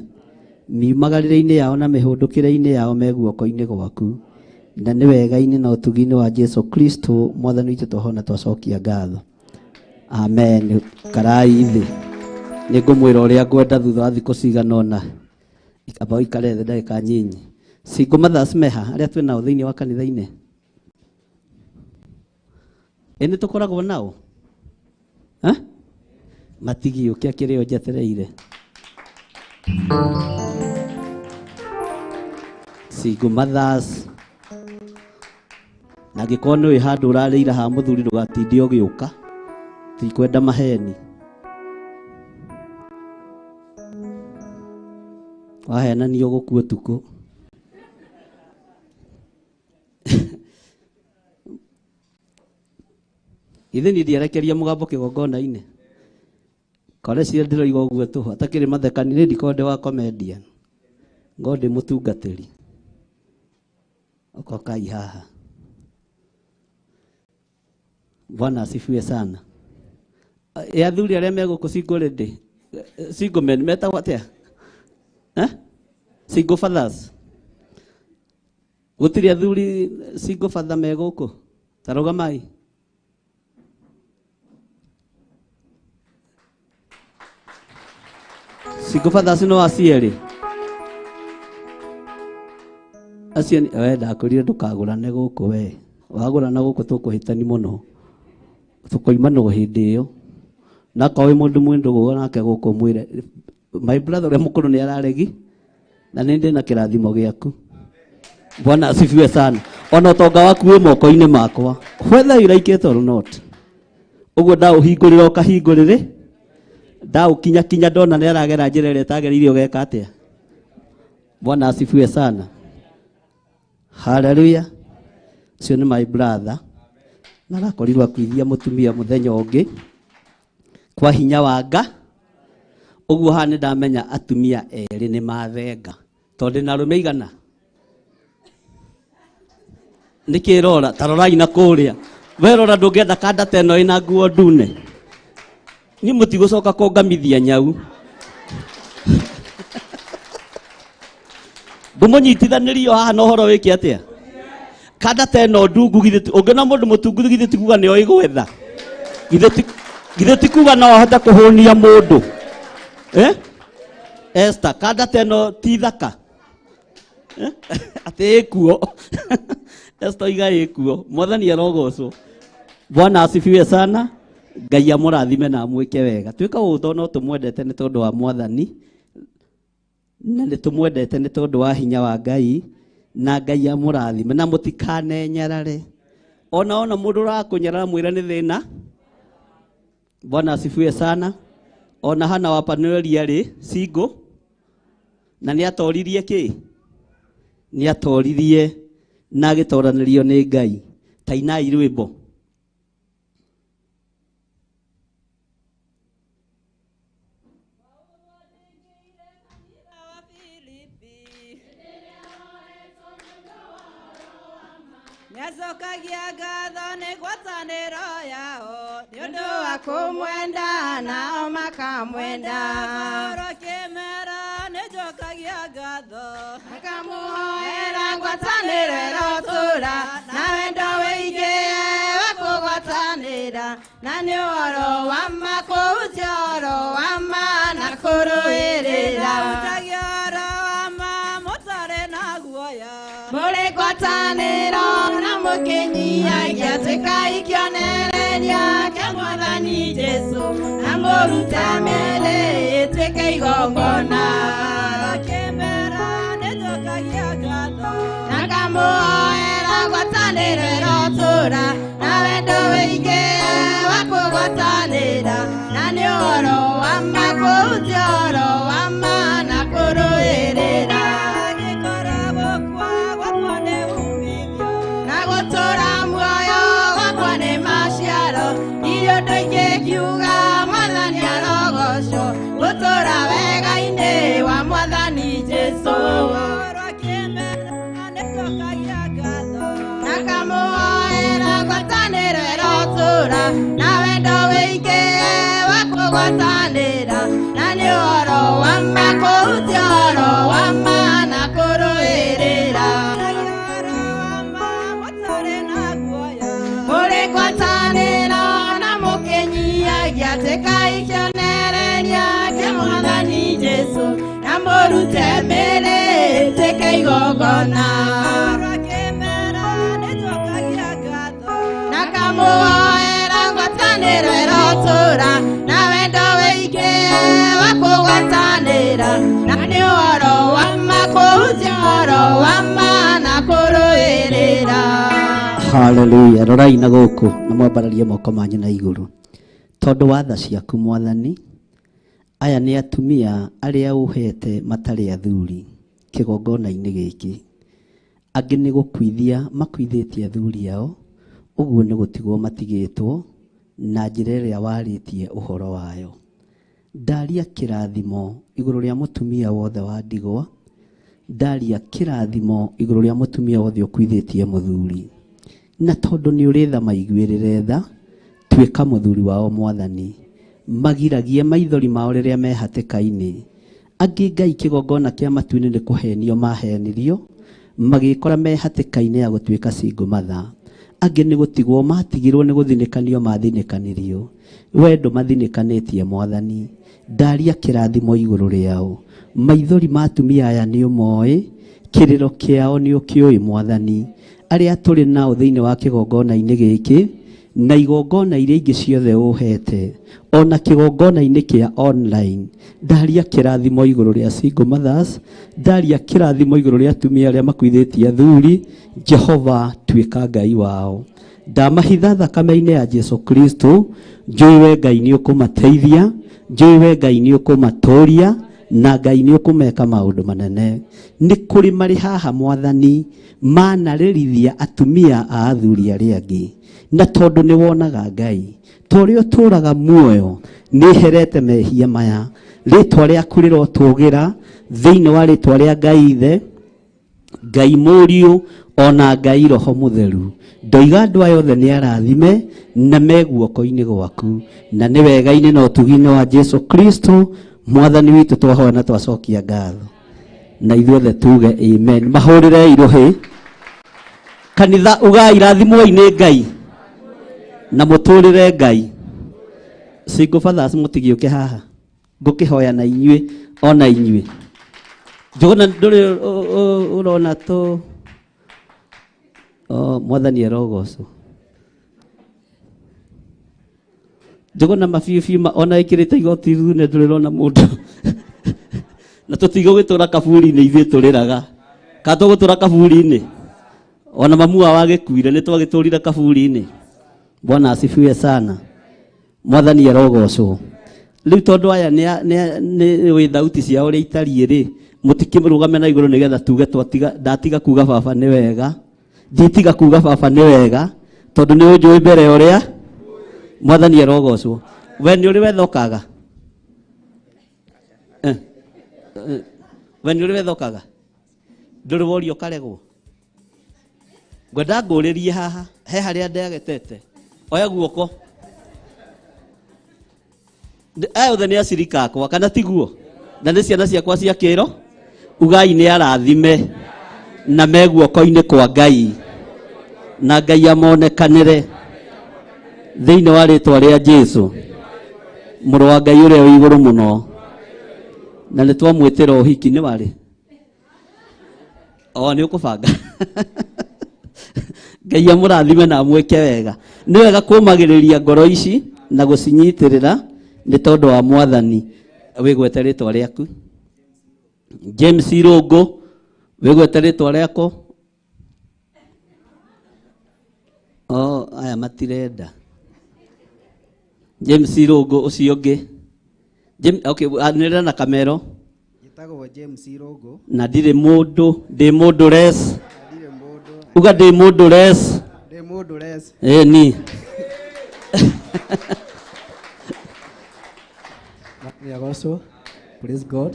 miumagarĩre-inĩ yao na mĩhũndũkĩre-inĩ yao me guoko-inĩ gwaku na nĩ wega-inĩ na ũtugi-inĩ wa Jesu Kristo mwathani witũ twahona twacokia ngatho. Amen. Karai thĩ nĩ ngũmwĩra ũrĩa ngwenda thutha wa thikũ cigana ũna amba ũikare thĩ ndagĩka nyinyi. Single mothers meha arĩa twĩ nao thĩinĩ wa kanitha-inĩ ĩ nĩ tũkoragwo nao matigiũkia kĩrĩa njetereire. Single mothers na angĩkorwo nĩ wĩ handũ ũrarĩire ha mũthuri ndũgatinde ũgĩũka tikwenda maheni wahenanio gũkua ũtukũ. Ithe niĩ ndiarekeria mũgambo kĩgongona-inĩ kore cia ndĩroiga ũguo tũhũ atakĩrĩ mathekani nĩ ndikorwo ndĩ wa comedian ngorwo ndĩ mũtungatĩri okokai haha. Bwana asifiwe sana. Ĩ athuri arĩa me gũkũ single lady single men metagwo atĩa? Single fathers gũtirĩ athuri single father me gũkũ ta rũgamai. Single fathers no aciarĩ acio we ndakwĩrire ndũkagũrane gũkũ we wagũrana gũkũ tũkũhĩtani mũno tũkoimanwo hĩndĩ ĩyo na akorwo wĩ mũndũ mwĩ ndũgũ nake gũkũ mwĩre my brother ũrĩa mũkũrũ nĩ araregi na nĩ ndĩ na kĩrathimo gĩaku. Bwana asifiwe sana. Ona ũtonga waku wĩ moko-inĩ makwa whether you like it or not. Ũguo ndaũhingũrĩra ũkahingũrĩre ndaũkinya kinya ndona nĩ aragera njĩra ĩrĩa ĩtagĩrĩire ũgeka atĩa. Bwana asifiwe sana. Hallelujah. Ũcio nĩ my brother na arakorirwo akuithia mũtumia mũthenya ũngĩ kwa hinya wa nga ũguo haha nĩ ndamenya atumia erĩ nĩ mathenga tondũ ndĩna arũme igana nĩkĩ rora ta rorai na kũrĩa we rora ndũngĩenda kanda ta ĩno ĩna nguo ndune niĩ mũtigũcoka kũngamithia nyau ngũmũnyitithanĩrio haha na ũhoro wĩke atĩa kanda ta ĩno ndungu githĩ ũngĩona mũndũ mũtungu githĩ ti kuga nĩoĩ gwetha githĩ ti kuga no ahote kũhũnia mũndũ Esther kanda ta ĩno ti thaka atĩ ĩkuo Esther oiga ĩkuo mwathani arogocwo. Bwana asifiwe sana. Ngai amũrathime na amwĩke wega. Twĩka ũũ tondũ no tũmwendete nĩ tondũ wa mwathani na nĩ tũmwendete nĩ tondũ wa hinya wa Ngai na Ngai amũrathime na mũtikanenyarare ona ona mũndũ ũrakũnyarara mwĩre nĩ thĩna. Bwana asifiwe sana. Ona Hana wa Panueli arĩ single na nĩ atoririe kĩ nĩ atoririe na agĩtoranĩrio nĩ Ngai. Ta inai rwĩmbo. Ndacokagia ngatho nĩ ngwatanĩro yao nĩ ũndũ wa kũmwenda nao makamwenda. Oro kĩmera nĩnjokagia ngatho Makamũhoera ngwatanĩro ĩrotũra na wendo wĩingĩ wa kũgwatanĩra na nĩ ũhoro wa ma kũhunjia ũhoro wa ma na kũrũĩrĩra. Hunjagia ũhoro wa ma mũtarĩ na guoya. Mũrĩ ngwatanĩro na mũkĩnyihagia tuĩkai kĩonereria kĩa Mwathani Jesũ na mũrute mĩĩrĩ ĩtuĩke igongona. Oro kĩmera nĩnjokagia ngatho Na ngamũhoera ngwatanĩro ĩrotũra na wendo wĩingĩ wa kũgwatanĩra na nĩ ũhoro wa ma kũhunjia ũhoro wa ma na kũrũĩrĩra. Angĩkorwo gũkua gwakwa nĩ uumithio Na gũtũũra muoyo gwakwa nĩ maciaro ndirĩ ũndũ ingĩkiuga Mwathani arogocwo gũtũũra wega-inĩ wa Mwathani Jesũ. Oro kĩmera nĩnjokagia ngatho Na ngamũhoera ngwatanĩro ĩrotũra na wendo wĩingĩ wa kũgwatanĩra na nĩ ũhoro wa ma kũhunjia ũhoro wa ma na kũrũĩrĩra. Hunjagia ũhoro wa ma mũtarĩ na guoya. Mũrĩ ngwatanĩro na mũkĩnyihagia tuĩkai kĩonereria kĩa Mwathani Jesũ na mũrute mĩĩrĩ ĩtuĩke igongona. Oro kĩmera nĩnjokagia ngatho Na ngamũhoera ngwatanĩro ĩrotũra na wendo wĩingĩ wa kũgwatanĩra na nĩ ũhoro wa ma kũhunjia ũhoro wa ma na kũrũĩrĩra. Haleluya. Rorai na gũkũ na mwambararie moko manyu na igũrũ. Tondũ wa tha ciaku Mwathani, aya nĩ atumia arĩa ũhete matarĩ athuri kĩgongona-inĩ gĩkĩ. Angĩ nĩ gũkuithia makuithĩtie athuri ao, ũguo nĩ gũtigwo matigĩtwo na njĩra ĩrĩa warĩtie ũhoro wayo. Ndaria kĩrathimo igũrũ rĩa mũtumia wothe wa ndigwa, ndaria kĩrathimo igũrũ rĩa mũtumia wothe ũkuithĩtie mũthuri. Na tondũ nĩ ũrĩ tha maiguĩrĩre tha, tuĩka mũthuri wao Mwathani. Magiragie maithori mao rĩrĩa me hatĩka-inĩ. Angĩ Ngai kĩgongona kĩa matu-inĩ nĩ kũhenio mahenirio, magĩkora me hatĩka-inĩ ya gũtuĩka single mother. Angĩ nĩ gũtigwo matigirwo nĩ gũthinĩkanio mathinĩkanirio. We ndũmathinĩkanĩtie Mwathani. Ndaria kĩrathimo igũrũ rĩao. Maithori ma atumia aya nĩ ũmoĩ, kĩrĩro kĩao nĩ ũkĩũĩ Mwathani. Arĩa tũrĩ nao thĩinĩ wa kĩgongona-inĩ gĩkĩ na igongona iria ingĩ ciothe ũhete ona kĩgongona-inĩ kĩa online, ndaria kĩrathimo igũrũ rĩa single mothers, ndaria kĩrathimo igũrũ rĩa atumia arĩa makuithĩtie athuri. Jehova tuĩka Ngai wao. Ndamahitha thakame-inĩ ya Jesu Kristo, njũĩ we Ngai nĩ ũkũmateithia, njũĩ we Ngai nĩ ũkũmatũria, na Ngai nĩ ũkũmeka maũndũ manene. Nĩ kũrĩ marĩ haha Mwathani manarĩrithia atumia a athuri arĩa angĩ, na tondũ nĩ wonaga Ngai ta ũrĩa ũtũũraga muoyo nĩ herete mehia maya, rĩtwa rĩaku rĩrotũgĩra thĩinĩ wa rĩtwa rĩa Ngai Ithe, Ngai Mũriũ, ona Ngai Roho Mũtheru. Ndoiga andũ aya othe nĩ arathime na me guoko-inĩ gwaku, na nĩ wega-inĩ na ũtugi-inĩ wa Jesu Kristo Mwathani witũ twahoya na twacokia ngatho, na ithuothe tuge amen. Mahũrĩre irũhĩ kanitha, ugai rathimwoi nĩ Ngai na mũtũrĩre Ngai. Single fathers mũtigĩũke haha, ngũkĩhoya na inyuĩ ona inyuĩ. Njũgũna ndũrĩ ũrona tũ o Mwathani arogocwo. Njũgũna mabiũ biũ ona ĩkĩrĩte igoti rune ndũrĩrona mũndũ. Na tũtigũgĩtũra kaburi-inĩ ithuĩ tũrĩraga. Kana tũgũtũra kaburi-inĩ? Ona mamu wao agĩkuire nĩ twagĩtũrire kaburi-inĩ. Bwana asifiwe sana. Mwathani arogocwo. Rĩu tondũ aya nĩ wĩ thauti ciao ũrĩa itariĩ rĩ, mũtikĩrũgame na igũrũ nĩgetha tuge twatiga, ndatiga kuga baba nĩ wega, nditiga kuga baba nĩ wega, tondũ nĩ ũnjũĩ mbere ũrĩa Mwathani arogocwo. We nĩ ũrĩ wetha ũkaga? We nĩ ũrĩ wetha ũkaga? Ndũrĩ woria ũkaregwo? Ngwenda ngũrĩrie haha he harĩa ndegetete. Oya guoko. Aya othe nĩ acirika akwa kana tiguo? Na nĩ ciana ciakwa cia kĩro. Ugai nĩ arathime na me guoko-inĩ kwa Ngai na Ngai amonekanĩre thĩinĩ wa rĩtwa rĩa Jesu mũrũ wa Ngai ũrĩa wĩ igũrũ mũno. Na nĩ twamwĩtĩra ũhiki nĩ warĩ o nĩ ũkũbanga. Ngai amũrathime na amwĩke wega. Nĩ wega kũmagĩrĩria ngoro ici na gũcinyitĩrĩra nĩ tondũ wa Mwathani. Wĩgwete rĩtwa rĩaku. James Irũngũ, wĩgwete rĩtwa rĩaku. O aya matirenda. James Irũngũ ũcio ũngĩ. James, okay, anĩrĩra na kamero. Njĩtagwo James Irũngũ. Na ndirĩ mũndũ, ndĩ mũndũ res. Uga ndĩ mũndũ res. Ndĩ mũndũ res. Ĩni. Nĩagocwo. Praise God.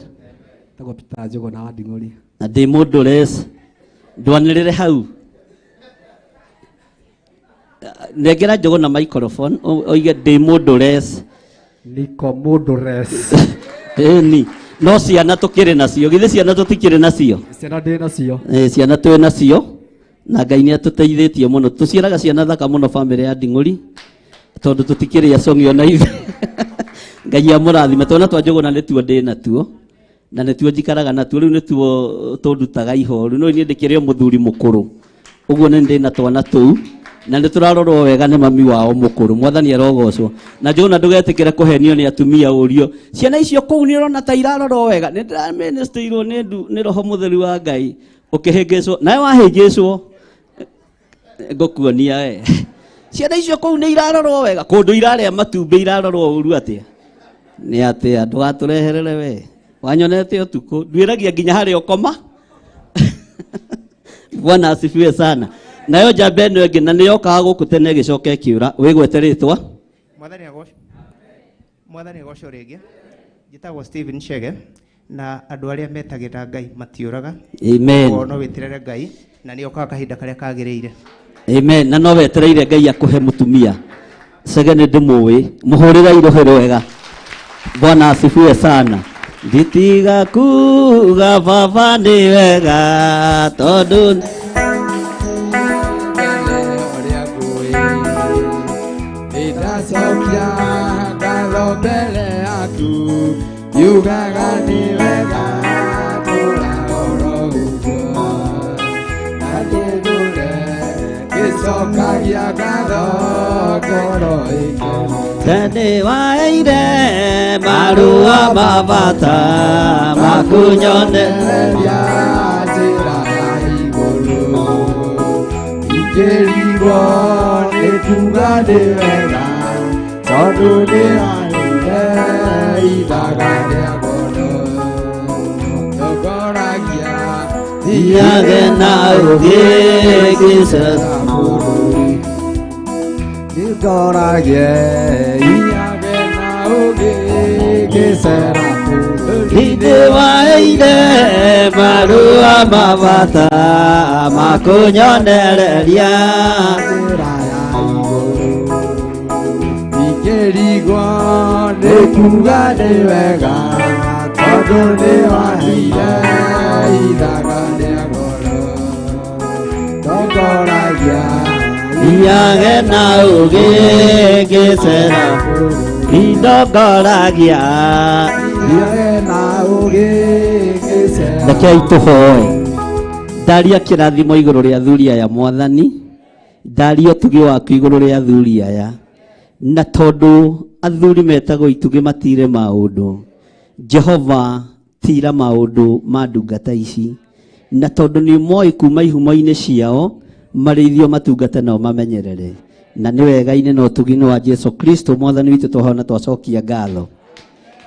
Tagwo Peter Njũgũna wa Nding'ũri. Na ndĩ mũndũ res. Ndwanĩrĩre hau. Nengera Njũgũna microphone oige ndĩ mũndũ res. Niko mũndũ res. Ĩni. No ciana tũkĩrĩ nacio. Githĩ ciana tũtikĩrĩ nacio? Ciana ndĩ nacio. Ciana twĩ nacio. Na Ngai nĩ atũteithĩtie mũno. Tũciaraga ciana thaka mũno bamĩrĩ ya Nding'ũri. Tondũ tũtikĩrĩ acong'i ona ithuĩ. Ngai amũrathime. Twana twa Njũgũna nĩtuo ndĩ natuo. Na nĩtuo njikaraga natuo. Rĩu nĩtuo tũndutaga ihoru. No niĩ ndĩkĩrĩ o mũthuri mũkũrũ. Ũguo nĩ ndĩ na twana tũu. Na nĩ tũrarorwo wega nĩ mami wao mũkũrũ. Mwathani arogocwo. Na Njũgũna ndũgetĩkĩre kũhenio nĩ atumia ũrio. Ciana icio kũu nĩ ũrona ta irarorwo wega. Nĩ ndĩraministĩirwo nĩ Roho Mũtheru wa Ngai. Ũkĩhĩngĩcwo. Nawe wahĩngĩcwo. Ngũkuonia we. Ciana icio kũu nĩ irarorwo wega. Kũndũ irarĩa matumbĩ irarorwo ũru atĩa? Nĩ atĩa ndũgatũreherere we. Wanyonete ũtukũ. Nduĩragia nginya harĩa ũkoma. Bwana asifiwe sana. Nayo njamba ĩno ĩngĩ na nĩyokaga gũkũ tene ĩgĩcoka ĩkĩũra. Wĩgwete rĩtwa? Mwathani agocwo. Mwathani agocwo rĩngĩ. Njĩtagwo Stephen Chege na andũ arĩa metagĩra Ngai matiũraga. Amen. Koguo no wĩterere Ngai na nĩ okaga kahinda karĩa kagĩrĩire. Amen. Na no wetereire Ngai akũhe mũtumia. Chege nĩ ndĩmũĩ. Mũhũrĩre irũhĩ rwega. Bwana asifiwe sana. Nditiga kuga baba nĩ wega tondũ Nĩndacokia ngatho mbere yaku, yugaga nĩ wega tũra oro ũguo. Na ndĩndũre ngĩcokagia ngatho ngoro ĩkene. Tene waeire marũa ma bata makunyonereria njĩra ya igũrũ. Ingĩrigwo nĩ kuga nĩ wega tondũ nĩ waheire ithaga rĩa goro. Tongoragia Thiage na ũgĩ ngĩcera bũrũri. Nĩngoragie thiage na ũgĩ ngĩcera bũrũri. Nĩ waeire marũa ma bata makunyonereria njĩra ya igũrũ. Ingĩrigwo nĩ kuga nĩ wega tondũ nĩ waheire ithaga rĩa goro. Tongoragia Thiage na ũgĩ ngĩcera indongoragia thiage na ũgĩ ngĩcera. Rekei tũhoe. Ndaria kĩrathimo igũrũ rĩa athuri aya Mwathani. Ndaria ũtugi waku igũrũ rĩa athuri aya. Na tondũ athuri metagwo itugĩ matire maũndũ. Jehova tira maũndũ ma ndungata ici. Na tondũ nĩ moĩ kuma ihumo-inĩ ciao marĩithio matungate nao mamenyerere. Na nĩ wega-inĩ na ũtugi-inĩ wa Jesu Kristo Mwathani witũ twahona twacokia ngatho.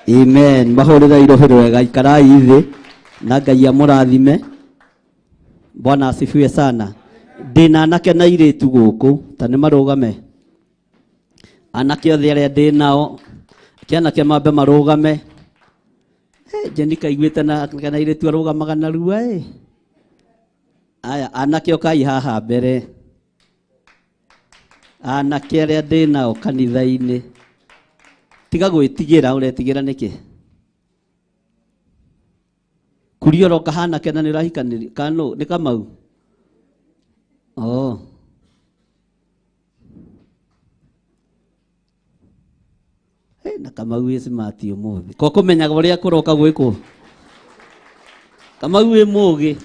Amen. Mahũrĩre irũhĩ rwega, ikarai thĩ na Ngai amũrathime. Bwana asifiwe sana. Ndĩna anake na airĩtu gũkũ ta nĩ marũgame. Anake othe arĩa ndĩ nao, ke anake mambe marũgame. Jenika iguĩte na kana airĩtu arũgamaga narua ĩ. Aya anake ũkai haha mbere. Anake arĩa ndĩ nao kanitha-inĩ, tiga gwĩtigĩra. Ũretigĩra nĩkĩ? Kuria ũroka hanake na nĩ ũrahikanĩria kana nĩ Kamau? Oh. Hey, na Kamau wĩ smart ũmũthĩ. Ko kũmenyaga ũrĩa kũroka gwĩkwo. Kamau wĩ mũgĩ.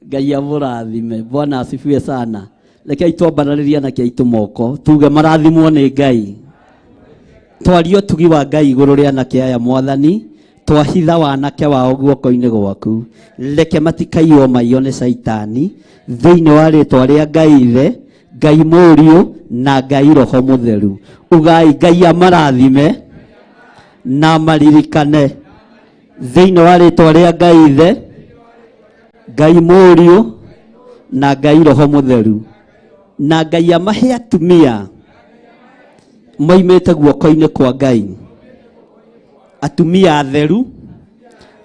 Ngai amũrathime. Bwana asifiwe sana. Rekei twambararĩrie anake aitũ moko tuge marathimwo nĩ Ngai. Twarie ũtugi wa Ngai igũrũ rĩa anake aya Mwathani, twahitha wanake wao guoko-inĩ gwaku. Reke matikaiywo maiyo nĩ Caitani, thĩinĩ wa rĩtwa rĩa Ngai Ithe, Ngai Mũriũ na Ngai Roho Mũtheru. Ugai Ngai amarathime na maririkane thĩinĩ wa rĩtwa rĩa Ngai Ithe, Ngai Mũriũ na Ngai Roho Mũtheru. Na Ngai amahe atumia moimĩte guoko-inĩ kwa Ngai, atumia atheru,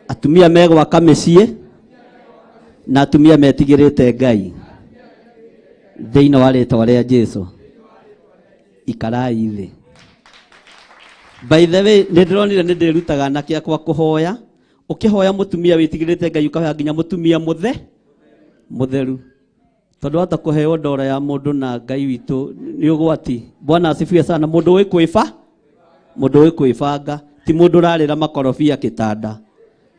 atumia megwaka mĩciĩ na atumia metigĩrĩte Ngai, thĩinĩ wa rĩtwa rĩa Jesu. Ikarai thĩ. By the way, nĩ ndĩronire nĩ ndĩrutaga anake akwa kũhoya. Ũkĩhoya mũtumia wĩtigĩrĩte Ngai, ũkahoya nginya mũtumia mũtheru, tondũ wahota kũheo ndora ya mũndũ na Ngai witũ nĩ ũgwati. Bwana asifiwe sana. Mũndũ wĩ kwĩba, mũndũ wĩ kwĩbanga, ti mũndũ ũrarĩra makorobia kĩtanda.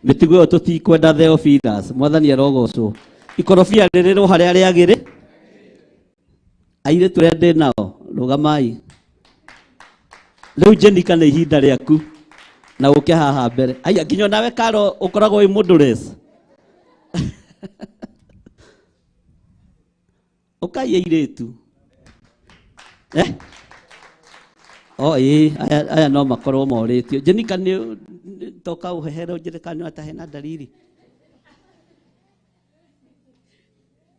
Mĩtugo ĩyo tũtikwenda. Theophilus, Mwathani arogocwo. Ikorobia rĩrĩrwo harĩa rĩagĩrĩ. Airĩtu arĩa ndĩ nao, rũgamai rĩu. Jenika, nĩ ihinda rĩaku na ũke haha mbere. Aya, nginya nawe Karo, ũkoragwo wĩ mũndũ res ũkai airĩtu, eh? O ĩĩ, aya no makorwo morĩtio. Jenika, nĩ toka ũhehere ũnjĩre kana nĩ watahe na dalili.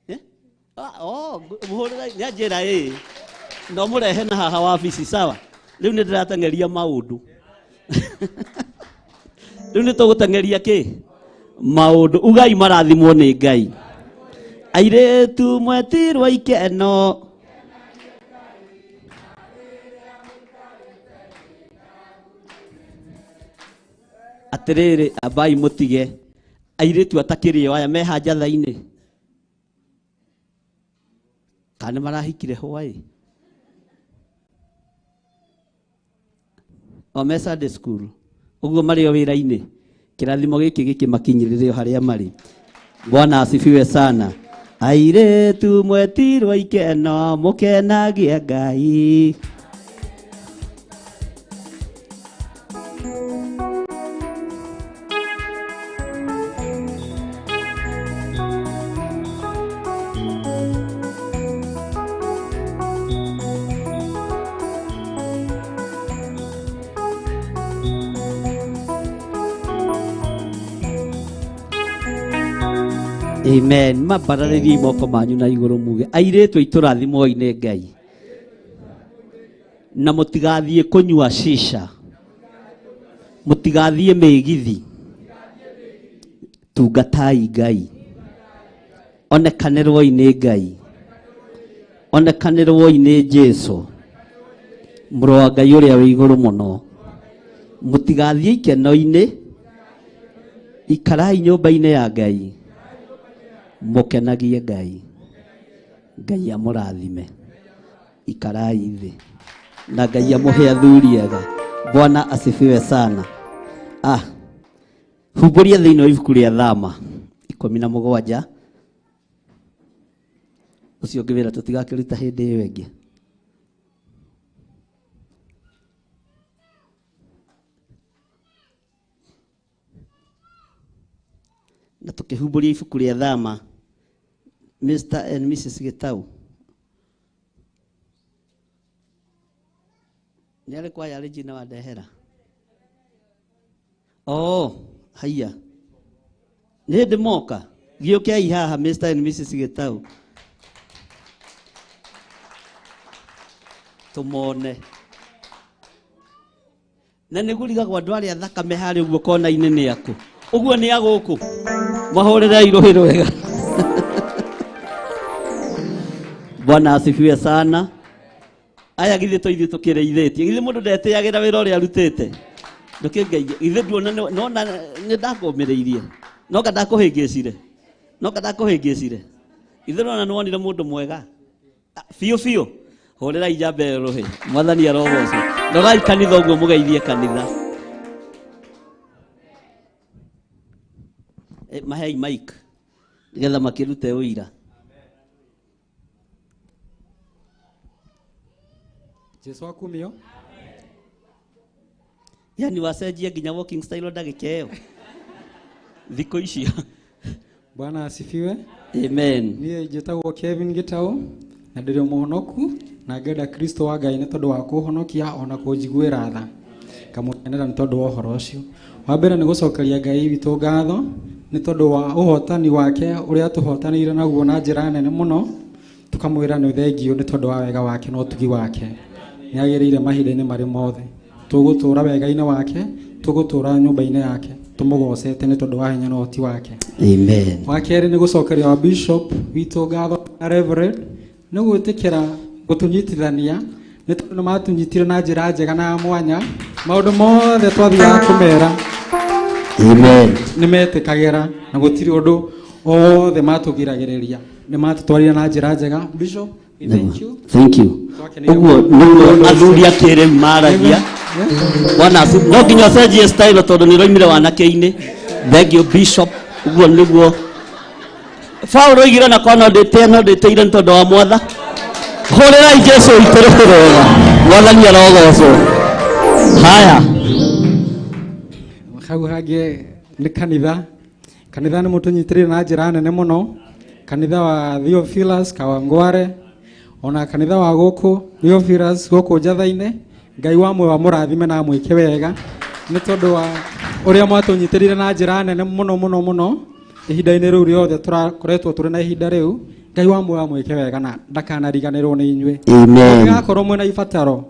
Eh? Ah, oh, mũhũrĩre nĩ anjĩra ĩĩ no mũrehe na haha wabici. Sawa, rĩu nĩ ndĩrateng'eria maũndũ. Rĩu nĩ tũgũteng'eria kĩ maũndũ. Ugai marathimwo nĩ Ngai. Airĩtu mwetirwo ikeno. Atĩrĩrĩ, ambai mũtige airĩtu atakĩrĩ o aya meha njatha-inĩ, kana nĩ marahikire hwaĩ o me Sunday school ũguo marĩ o wĩra-inĩ. Kĩrathimo gĩkĩ gĩkĩmakinyĩrĩre o harĩa marĩ. Bwana asifiwe sana. Airĩtu mwetirwo ikeno, mũkenagie Ngai. Amen. Mambararĩriei moko manyu na igũrũ muge, airĩtu aitũ rathimwoi nĩ Ngai, na mũtigathiĩ kũnyua shisha, mũtigathiĩ mĩgithi, tungatai Ngai, onekanĩrwoi nĩ Ngai, onekanĩrwoi nĩ Jesu mũrũ wa Ngai ũrĩa wĩ igũrũ mũno. Mũtigathiĩ ikeno-inĩ, ikarai nyũmba-inĩ ya Ngai, mũkenagie Ngai. Ngai amũrathime. Ikarai thĩ na Ngai amũhe athuri ega. Bwana asifiwe sana. Ah, humbũria thĩinĩ wa ibuku rĩa Thama 17. Ũcio ũngĩ wĩra tũtigakĩruta hĩndĩ ĩyo ĩngĩ. Na tũkĩhumbũria ibuku rĩa Thama, Mr and Mrs Gĩtau nĩ arĩ kwaya Regina wandehera. Oh, haiya, nĩ hĩndĩ moka. Gĩũkei haha, Mr and Mrs Gĩtau, tũmone. Na nĩ gũrigagwo andũ arĩa thakame harĩa ũguo kona-inĩ nĩ akũ ũguo nĩ agũkũ. Mahũrĩrei rũhĩ rwega. Bwana asifiwe sana. Aya githĩ to ithuĩ tũkĩrĩithĩtie, githĩ mũndũ ndetĩagĩra wĩra ũrĩa arutĩte? Ndũkĩngeithie, githĩ nduona nona nĩ ndakũmĩrĩirie, noka ndakũhĩngĩcire, noka ndakũhĩngĩcire. Githĩ nona nĩwonire mũndũ mwega biũ biũ. Hũrĩrai njamba ĩyo rũhĩ, mwathani arogocwo. Rorai kanitha ũguo mũgeithie kanitha. Mahei mic nĩgetha makĩrute ũira. Jesu akumio. Yani wacenjia nginya walking style ndagĩka ĩyo thikũ icio. Bwana asifiwe. Amen. Niĩ njĩtagwo Kevin Gitau na ndĩrĩ mũhonoku na ngenda Kristo wa Ngai nĩ tondũ wa kũhonokia ona kũnjiguĩra tha, ngamũkenera nĩ tondũ wa ũhoro ũcio. Wa mbere nĩ gũcokeria Ngai witũ ngatho nĩ tondũ wa ũhotani wake ũrĩa tũhotanĩire naguo na njĩra nene mũno, tũkamwĩra nĩ thengio nĩ tondũ wa wega wake na ũtugi wake. Nĩ agĩrĩire mahinda-inĩ marĩ mothe. Tũgũtũra wega-inĩ wake, tũgũtũra nyũmba-inĩ yake, tũmũgocete nĩ tondũ wa hinya na ũhoti wake. Amen. Wa kerĩ nĩ gũcokeria wa bishop witũ ngatho na reverend nĩ gwĩtĩkĩra gũtũnyitithania, nĩ tondũ nĩ matũnyitire na njĩra njega na ya mwanya. Maũndũ mothe twathiaga kũmera, Amen, nĩ metĩkagĩra na gũtirĩ ũndũ o wothe matũgiragĩrĩria, nĩ matũtwarire na njĩra njega. Bishop, we thank you. Thank you. Twakenire Ũguo mũno. nĩguo athuri a kĩrĩu maragia. Bwana no nginya ũcenjie style tondũ nĩ ũroimire wanake-inĩ. Thank you bishop. Ũguo nĩguo Paulo oigire, na kwa no ndĩtĩe no ndĩtĩire nĩ tondũ wa mwatha. Hũrĩrai Jesu witũ rũhĩ rwega. Mwathani arogocwo. Haya. Hau hangĩ nĩ kanitha. Kanitha nĩ mũtũnyitĩrĩire na njĩra nene mũno, kanitha wa Theophilus Kawangware ona kanitha wa gũkũ Theophilus gũkũ Njatha-inĩ. Ngai wa muoyo amũrathime na amwĩke wega nĩ tondũ wa ũrĩa mwatũnyitĩrĩire na njĩra nene mũno mũno mũno ihinda-inĩ rĩu rĩothe tũrakoretwo tũrĩ na ihinda rĩu. Ngai wa muoyo amwĩke wega na ndakanariganĩrwo nĩ inyuĩ. Amen. Mũngĩgakorwo mwĩna ibataro,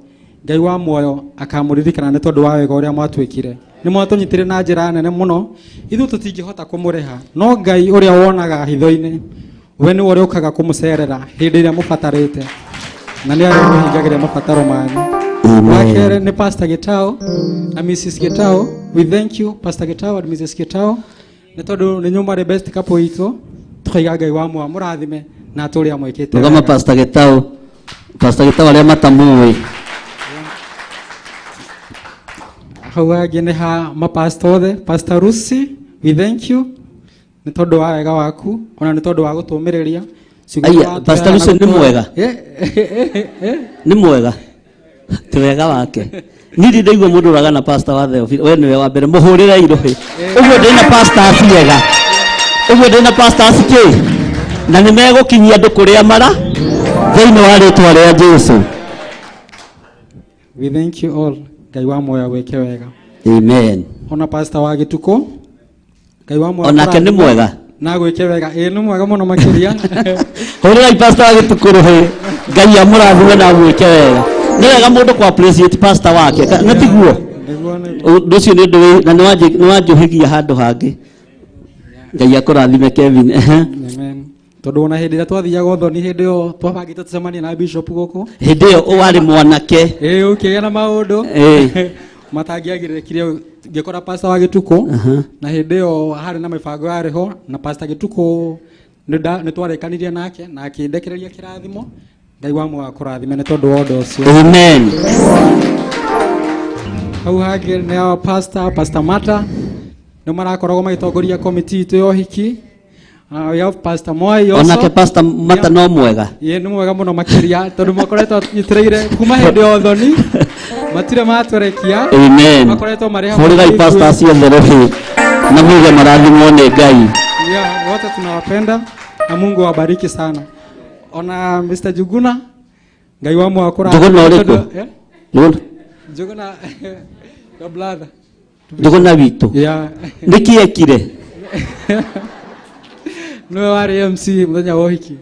Ngai wa muoyo akamũririkana nĩ tondũ wa wega ũrĩa mwatwĩkire. Nĩ mwatũnyitire na njĩra nene mũno, ithuĩ tũtingĩhota kũmũrĩha, no Ngai ũrĩa wonaga hitho-inĩ, we nĩwe ũrĩa ũkaga kũmũcerera hĩndĩ ĩrĩa mũbatarĩte, na nĩ arĩmũhingagĩria mabataro manyu. Wa kerĩ nĩ Pastor Gitau na Mrs. Gitau. We thank you Pastor Gitau and Mrs. Gitau nĩ tondũ nĩ nyuma rĩ best couple itũ, tukaiga Ngai wa muoyo amũrathime na atũrĩa mwĩkĩte Rũgama wega. Pastor Gitau. Pastor Gitau arĩa matamũĩ. Hau hangĩ nĩ ha mapastor othe. Pastor Lucy, we thank you nĩ tondũ wa wega waku ona nĩ tondũ wa gũtũmĩrĩria. Ciugo Aya, iria Pastor watũheaga Lucy nĩ na mwega. Nĩ mwega. Ti wega wake. Niĩ ndirĩ ndaigua mũndũ ũraga na pastor wa Theophilus. We nĩwe wa mbere, mũhũrĩre irũhĩ. Ũguo ndĩna pastors ega. Ũguo ndĩna pastors kĩ? Na nĩ megũkinyia andũ kũrĩa mara thĩinĩ wa rĩtwa rĩa Jesu. We thank you all. Ngai wa muoyo agwĩke wega. Amen. Ona pastor wa Gĩtukũ, Ngai wa muoyo Onake nĩ akũrathime mwega. na agwĩke wega. Ĩĩ nĩ mwega mũno makĩria. Hũrĩrai pastor wa Gĩtukũ rũhĩ. Ngai amũrathime na amwĩke wega. Nĩ wega mũndũ kũ appreciate pastor wake. Na tiguo? Nĩguo, nĩguo. Ũndũ ũcio nĩ ũndũ na nĩ wanjũhĩgia handũ hangĩ. Ngai akũrathime Kevin. Amen. Tondũ ona hĩndĩ ĩrĩa twathiaga ũthoni, hĩndĩ ĩyo twabangĩte tũcemanie na bishop gũkũ, Hĩndĩ ĩyo warĩ mwanake. Ĩĩ, ũkĩgĩa na maũndũ matangĩagirĩrĩkire, ngĩkora pastor wa Gĩtukũ, na hĩndĩ ĩyo harĩ na mĩbango yarĩ ho, na pastor Gĩtukũ nĩ twarĩkanirie nake na akĩndekereria kĩrathimo. Ngai wa muoyo akũrathime nĩ tondũ wa ũndũ ũcio. Amen. Hau hangĩ nĩ our pastor, Pastor Mata, nĩ marakoragwo magĩtongoria komiti itũ ya ũhiki. We have Pastor Moi also. Onake Pastor Mata no mwega. Ĩĩ nĩ mwega mũno makĩria tondũ makoretwo nyitĩrĩire kuma hĩndĩ ya ũthoni, matirĩ matũrekia. Amen. Makoretwo marĩ hamwe Hũrĩrai na ithuĩ. pastor ciothe rũhĩ na muge marathimwo nĩ Ngai. Yeah, wote tunawapenda na Mungu awabariki sana. Ona Mr. Juguna, Ngai wa muoyo akũrathime. Njuguna ũrĩkũ? Tondũ- eh? Njuguna. Njuguna, your brother. Njuguna witũ. Yeah. Nĩkĩ ekire? Nĩwe warĩ MC mũthenya wa ũhiki.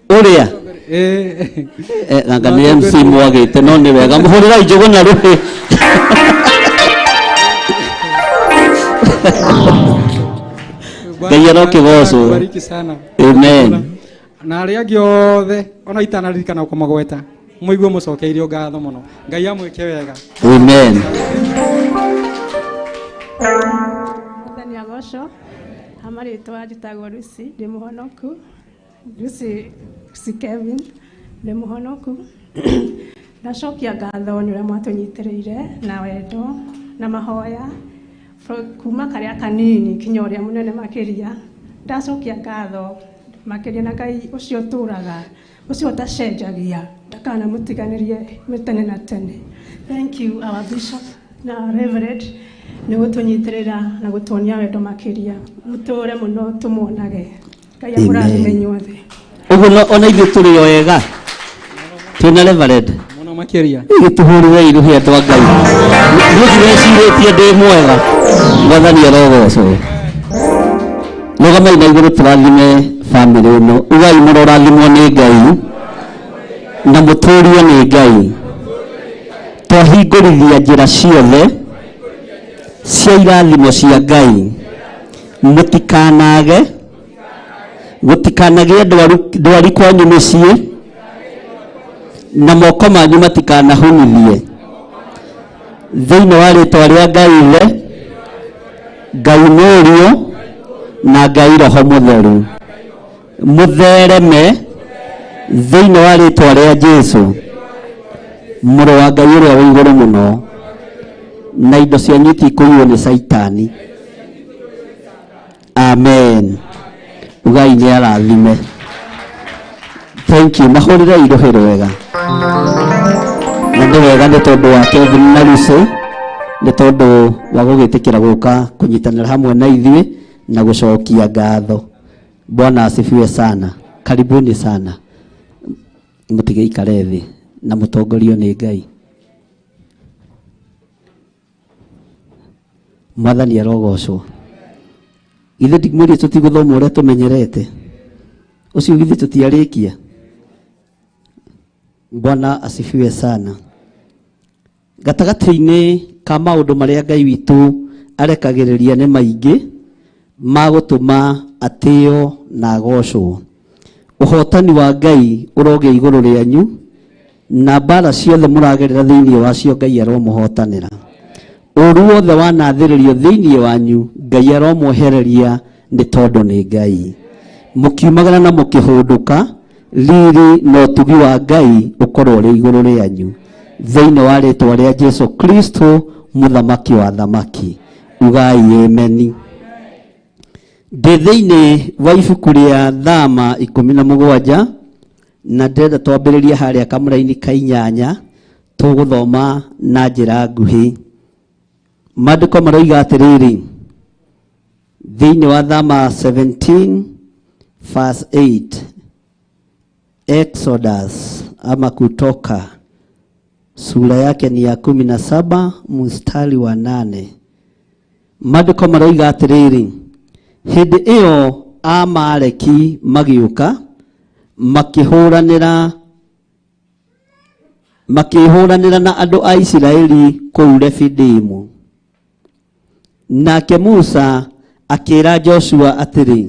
Ũrĩa? Eh. Anga nĩ MC mwagĩte, no nĩ wega. Mũhũrĩrai Njuguna rũhĩ. Ngai arokĩgocwo. Akubariki sana. Amen. Na arĩa angĩ othe ona itanaririkana kũmagweta, mũigue mũcokeirio ngatho mũno. Ngai amwĩke wega. Amen. Mwathani agocwo. Amarĩtwa njĩtagwo Lucy, ndĩ mũhonoku. Lucy, Lucy Kevin, ndĩ mũhonoku. Ndacokia ngatho nĩ ũrĩa mwatũnyitĩrĩire na wendo na mahoya kuma karĩa kanini kinya ũrĩa mũnene makĩria. Ndacokia ngatho makĩria na Ngai ũcio ũtũraga, ũcio ũtacenjagia, ndakanamũtiganĩrie tene na tene. Thank you our bishop na reverend nĩ gũtũnyitĩrĩra na gũtuonia wendo makĩria. Mũtũre mũno tũmuonage. Ngai amũrathime inyuothe. Ũguo ona ithuĩ tũrĩ o ega twĩna reverend mũno makĩria. Gĩtũhũrĩre irũhĩ andũ a Ngai. Niĩ ndirecirĩtie ndĩ mwega. Mwathani arogocwo. Rũgamai na igũrũ tũrathime bamĩrĩ ĩno. Ugai mũrorathimwo nĩ Ngai na mũtũrio nĩ Ngai. Twahingũrithia njĩra ciothe cia irathimo cia Ngai. Mũtikanage, gũtikanagĩe ndwari kwanyu mĩciĩ, na moko manyu matikanahunithie. Thĩinĩ wa rĩtwa rĩa Ngai Ithe, Ngai Mũriũ na Ngai Roho Mũtheru, mũthereme thĩinĩ wa rĩtwa rĩa Jesũ, mũrũ wa Ngai ũrĩa wĩ igũrũ mũno, na indo cianyu itikũiywo nĩ Caitani. Amen. Ugai nĩ arathime. Thank you. Mahũrĩre irũhĩ rwega. Na nĩ wega nĩ tondũ wa Kevin na Lucy, nĩ tondũ wa gũgĩtĩkĩra gũka kũnyitanĩra hamwe na ithuĩ na gũcokia ngatho. Bwana asifiwe sana. Karibuni sana. Mũtigĩikare thĩ na mũtongorio nĩ Ngai. Mwathani arogocwo. Ithe ndimwĩrire tũtigũthoma ũrĩa tũmenyerete. Ũcio githĩ tũtiarĩkia. Bwana asifiwe sana. Gatagatĩ-inĩ ka maũndũ marĩa Ngai witũ arekagĩrĩria nĩ maingĩ ma gũtũma atĩo na agocwo. Ũhotani wa Ngai ũrogĩa igũrũ rĩanyu, na mbara ciothe mũragerera thĩinĩ wacio Ngai aromũhotanĩra. Ũru wothe wanathĩrĩrio thĩinĩ wanyu Ngai aromwehereria nĩ tondũ nĩ Ngai. Mũkiumagara na mũkĩhũndũka, riri na ũtugi wa Ngai ũkorwo ũrĩ igũrũ rĩanyu. Thĩinĩ wa rĩtwa rĩa Jesu Kristo mũthamaki wa thamaki. Ugai ameni. Ndĩ thĩinĩ wa ibuku rĩa Thama 17 na ndĩrenda twambĩrĩrie harĩa kamũraini ka 8, tũgũthoma na njĩra nguhĩ. Maandĩko maroiga atĩrĩrĩ, thĩinĩ wa Thama 17 verse 8, Exodus ama Kutoka sura yake ni ya 17 mstari wa 8. Maandĩko maroiga atĩrĩrĩ, hĩndĩ ĩyo Amaleki magĩũka makĩhũranĩra na andũ a Isiraeli kũu Refidimu. Nake Musa akĩra Joshua atĩrĩ,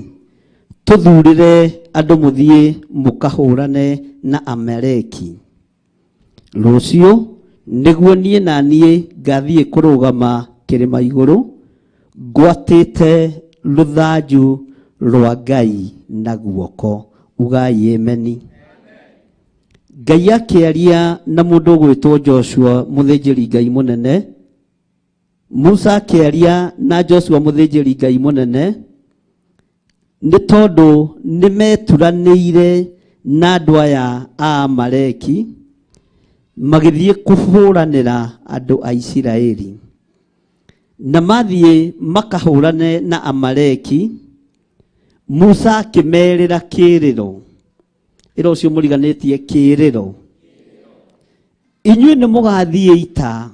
tũthurĩre andũ mũthiĩ mũkahũrane na Amaleki. Rũciũ nĩguo niĩ na niĩ ngathiĩ kũrũgama kĩrĩma igũrũ ngwatĩte rũthanju rwa Ngai na guoko. Ugai ameni. Ngai akĩaria na mũndũ ũgwĩtwo Joshua mũthĩnjĩri Ngai mũnene. Musa akĩaria na Joshua mũthĩnjĩri Ngai mũnene nĩ tondũ nĩmeturanĩire na andũ aya a Amaleki magĩthiĩ kũhũranĩra andũ a Isiraeli. Na mathiĩ makahũrane na Amaleki, Musa akĩmerĩra kĩrĩro. Ĩra ũcio mũriganĩtie kĩrĩro. Inyuĩ nĩ mũgathiĩ ita,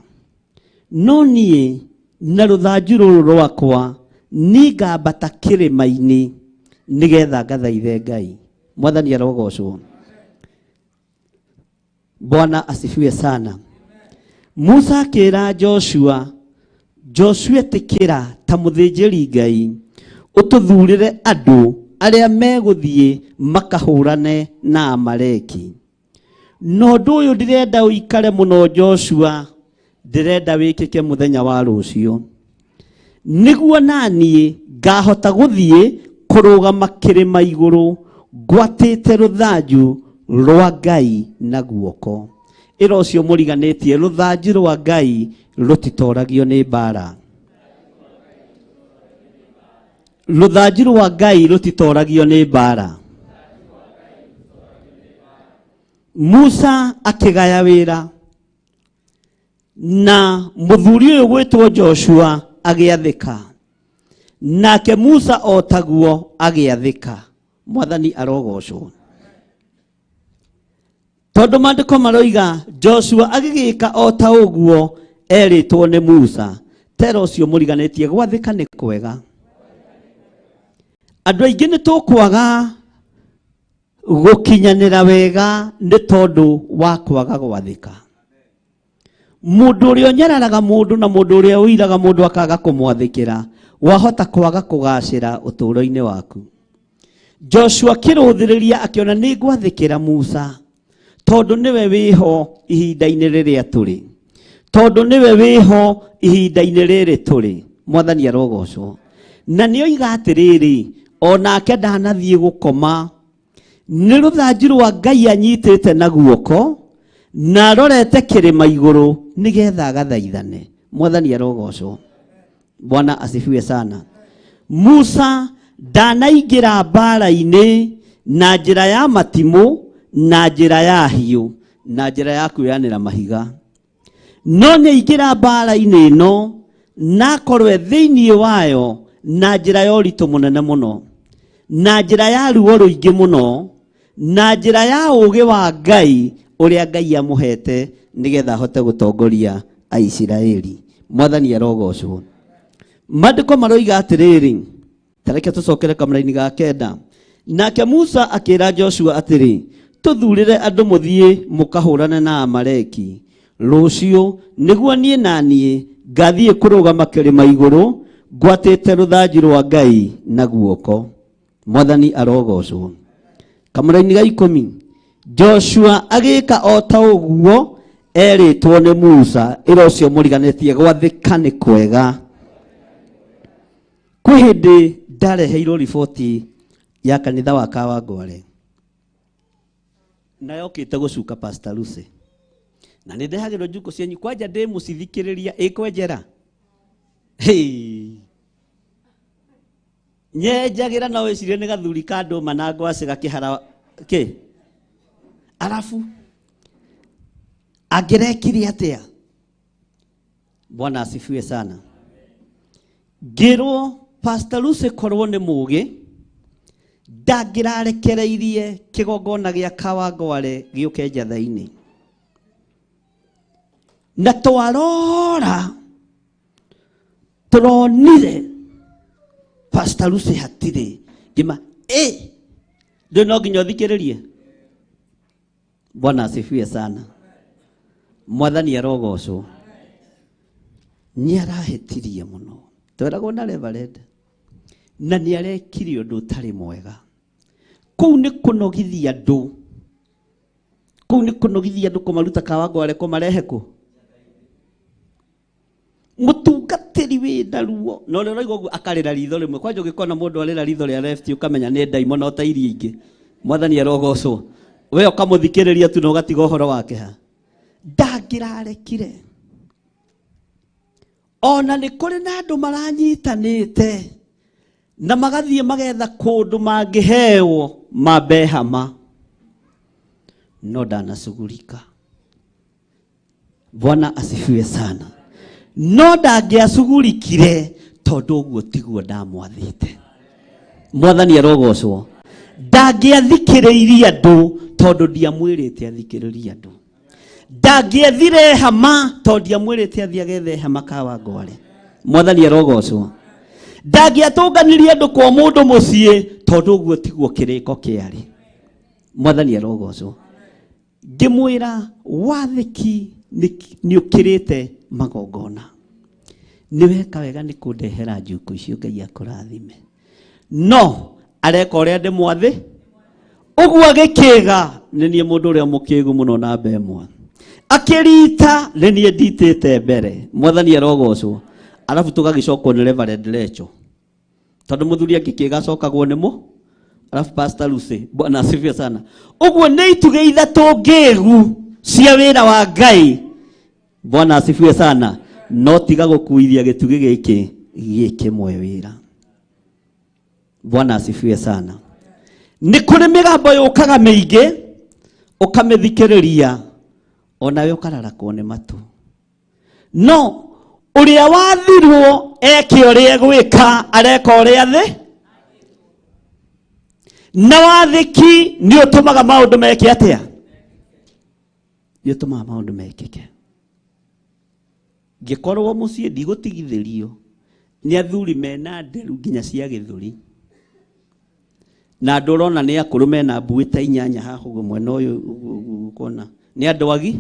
no niĩ na rũthanju rũrũ rwakwa nĩngambata kĩrĩma-inĩ nĩgetha ngathaithe Ngai. Mwathani arogocwo. Bwana asifiwe sana. Musa akĩra Joshua, Joshua ĩtĩkĩra ta mũthĩnjĩri Ngai ũtũthurĩre andũ arĩa megũthiĩ makahũrane na Amaleki. Na ũndũ ũyũ ndĩrenda ũikare mũno Joshua, ndĩrenda wĩkĩke mũthenya wa rũciũ, nĩguo naniĩ ngahota gũthiĩ kũrũgama kĩrĩma igũrũ ngwatĩte rũthanju rwa Ngai na guoko. Ĩra ũcio mũriganĩtie, rũthanju rwa Ngai rũtitoragio nĩ mbara. Rũthanju rwa Ngai rũtitoragio nĩ mbara. Musa akĩgaya wĩra na mũthuri ũyũ gwĩtwo Joshua agĩathĩka, nake Musa o taguo agĩathĩka. Mwathani arogocwo. Tondũ maandĩko maroiga Joshua agĩgĩka o ta ũguo erĩtwo nĩ Musa. Tera ũcio mũriganĩtie, gwathĩka nĩ kwega. Andũ aingĩ nĩ tũkwaga gũkinyanĩra wega nĩ tondũ wa kwaga gwathĩka. Mũndũ ũrĩa ũnyararaga mũndũ na mũndũ ũrĩa ũiraga mũndũ akaga kũmwathĩkĩra, wahota kwaga kũgacĩra ũtũũro-inĩ waku. Joshua akĩrũthĩrĩria akĩona nĩ ngwathĩkĩra Musa, tondũ nĩwe wĩho ihinda-inĩ rĩrĩa tũrĩ, tondũ nĩwe wĩho ihinda-inĩ rĩrĩ tũrĩ. Mwathani arogocwo. Na nĩ oiga atĩrĩrĩ, onake ndanathiĩ gũkoma, nĩ rũthanju rwa Ngai anyitĩte na guoko na arorete kĩrĩma igũrũ nĩgetha agathaithane. Mwathani arogocwo. Bwana asifiwe sana. Musa ndanaingĩra mbara-inĩ na njĩra ya matimũ, na njĩra ya hiũ, na njĩra ya kwĩyanĩra mahiga, no nĩaingĩra mbara-inĩ ĩno na akorwe thĩinĩ wayo na njĩra ya ũritũ mũnene mũno, na njĩra ya ruo rũingĩ mũno, na njĩra ya ũũgĩ wa Ngai ũrĩa Ngai amũhete nĩgetha ahote gũtongoria Aisiraeli. Mwathani arogocwo. Maandĩko maroiga atĩrĩrĩ, tareke tũcokere kamũraini ga kenda. Nake Musa akĩra Joshua atĩrĩ, tũthurĩre andũ mũthiĩ mũkahũrane na Amaleki rũciũ, nĩguo niĩ na niĩ ngathiĩ kũrũgama kĩrĩma igũrũ ngwatĩte rũthanju rwa Ngai na guoko. Mwathani arogocwo. Kamũraini ga 10, Joshua agĩka o ta ũguo erĩtwo nĩ Musa. Ĩra ũcio mũriganĩtie, gwathĩka nĩ kwega. Kwĩ hĩndĩ ndareheirwo riboti ya kanitha wa Kawangware na yokĩte gũcuka Pastor Lucy, na nĩ ndehagĩrwo njuko cianyu kwanja ndĩ mũcithikĩrĩria ĩkwenjera. Hey. Nyenjagĩra no wĩcirie nĩ gathuri ka ndũma na ngwacĩ gakĩhara kĩ. Arabu angĩrekire atĩa? Bwana asifiwe sana. Ngĩrwo Pastor Lucy korwo nĩ mũũgĩ ndangĩrarekereirie kĩgongona gĩa Kawangware gĩũke njatha-inĩ, na twarora tũronire Pastor Lucy hatirĩ. Ngĩma ndũ no nginya ũthikĩrĩrie. Bwana asifiwe sana. Mwathani arogocwo. Nĩ arahĩtirie mũno, tweragwo na Reverend, na nĩ arekire ũndũ ũtarĩ mwega. Kũu nĩ kũnogithia andũ, kũu nĩ kũnogithia andũ, kũmaruta Kawangware kũmarehe kũ mũtungatĩri wĩna ruo. Na ũrĩa ũraigua ũguo akarĩra ritho rĩmwe. Kwanja ũngĩkona mũndũ arĩra ritho rĩa left ũkamenya nĩ ndaimono o ta iria ingĩ. Mwathani arogocwo. We ũkamũthikĩrĩria tu na ũgatiga ũhoro wake ha. Ndangĩrarekire. Ona nĩ kũrĩ na andũ maranyitanĩte na magathiĩ magetha kũndũ mangĩheo mambe hama, no ndanacugurika. Bwana asifiwe sana. No ndangĩacugurikire tondũ ũguo tiguo ndamwathĩte. Mwathani arogocwo. Ndangĩathikĩrĩirie andũ tondũ ndiamwĩrĩte athikĩrĩrie andũ. Ndangĩethire hama tondũ ndiamwĩrĩte athiĩ agethe hama Kawangware. Mwathani arogocwo. Ndangĩatũnganirie andũ kwa mũndũ mũciĩ tondũ ũguo tiguo kĩrĩko kĩarĩ. Mwathani arogocwo. Ngĩmwĩra wathĩki nĩ ũkĩrĩte magongona. Nĩ weka wega nĩ kũndehera njuku icio, Ngai akũrathime. No Areka ũrĩa ndĩmwathĩ ũguo agĩkĩga nĩ niĩ mũndũ ũrĩa mũkĩgu mũno namba ĩmwe. Akĩrita nĩ niĩ nditĩte mbere. Mwathani arogocwo. Arabu tũgagĩcokwo nĩ Reverend Lecho. Tondũ mũthuri angĩkĩga acokagwo nĩ mũ arabu Pastor Lucy. Bwana asifiwe sana. Ũguo nĩ itugĩ ithatũ ngĩgu cia wĩra wa Ngai. Bwana asifiwe sana. No tiga gũkuithia gĩtugĩ gĩkĩ gĩkĩmwe wĩra. Bwana asifiwe sana. Nĩ kũrĩ mĩgambo yũkaga mĩingĩ ũkamĩthikĩrĩria onawe ũkararakwo nĩ matũ. No ũrĩa wathirwo eke ũrĩa egwĩka areka ũrĩa thĩ na wathĩki nĩ ũtũmaga maũndũ meke atĩa? Nĩ ũtũmaga maũndũ mekĩke. Ngĩkorwo mũciĩ ndigũtigithĩrio nĩ athuri mena nderu nginya cia gĩthũri na andũ ũrona nĩ akũrũ mena mbuĩ ta inyanya haha ũguo mwena ũyũ ũkona nĩ andũ agi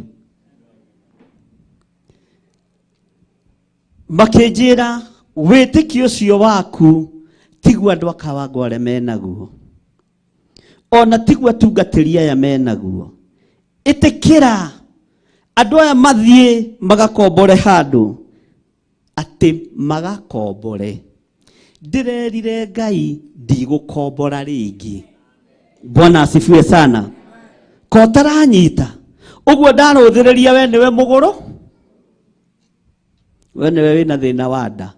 makĩnjĩra wĩtĩkio ũcio waku tiguo andũ a Kawangware menaguo ona tiguo atungatĩri aya menaguo. Ĩtĩkĩra andũ aya mathiĩ magakombore handũ atĩ magakombore. Ndĩrerire Ngai ndigũkombora rĩngĩ. Bwana asifiwe sana. Ko ũtaranyita ũguo ndarũthĩrĩria we nĩwe mũgũrũ we nĩwe wĩna thĩna wa nda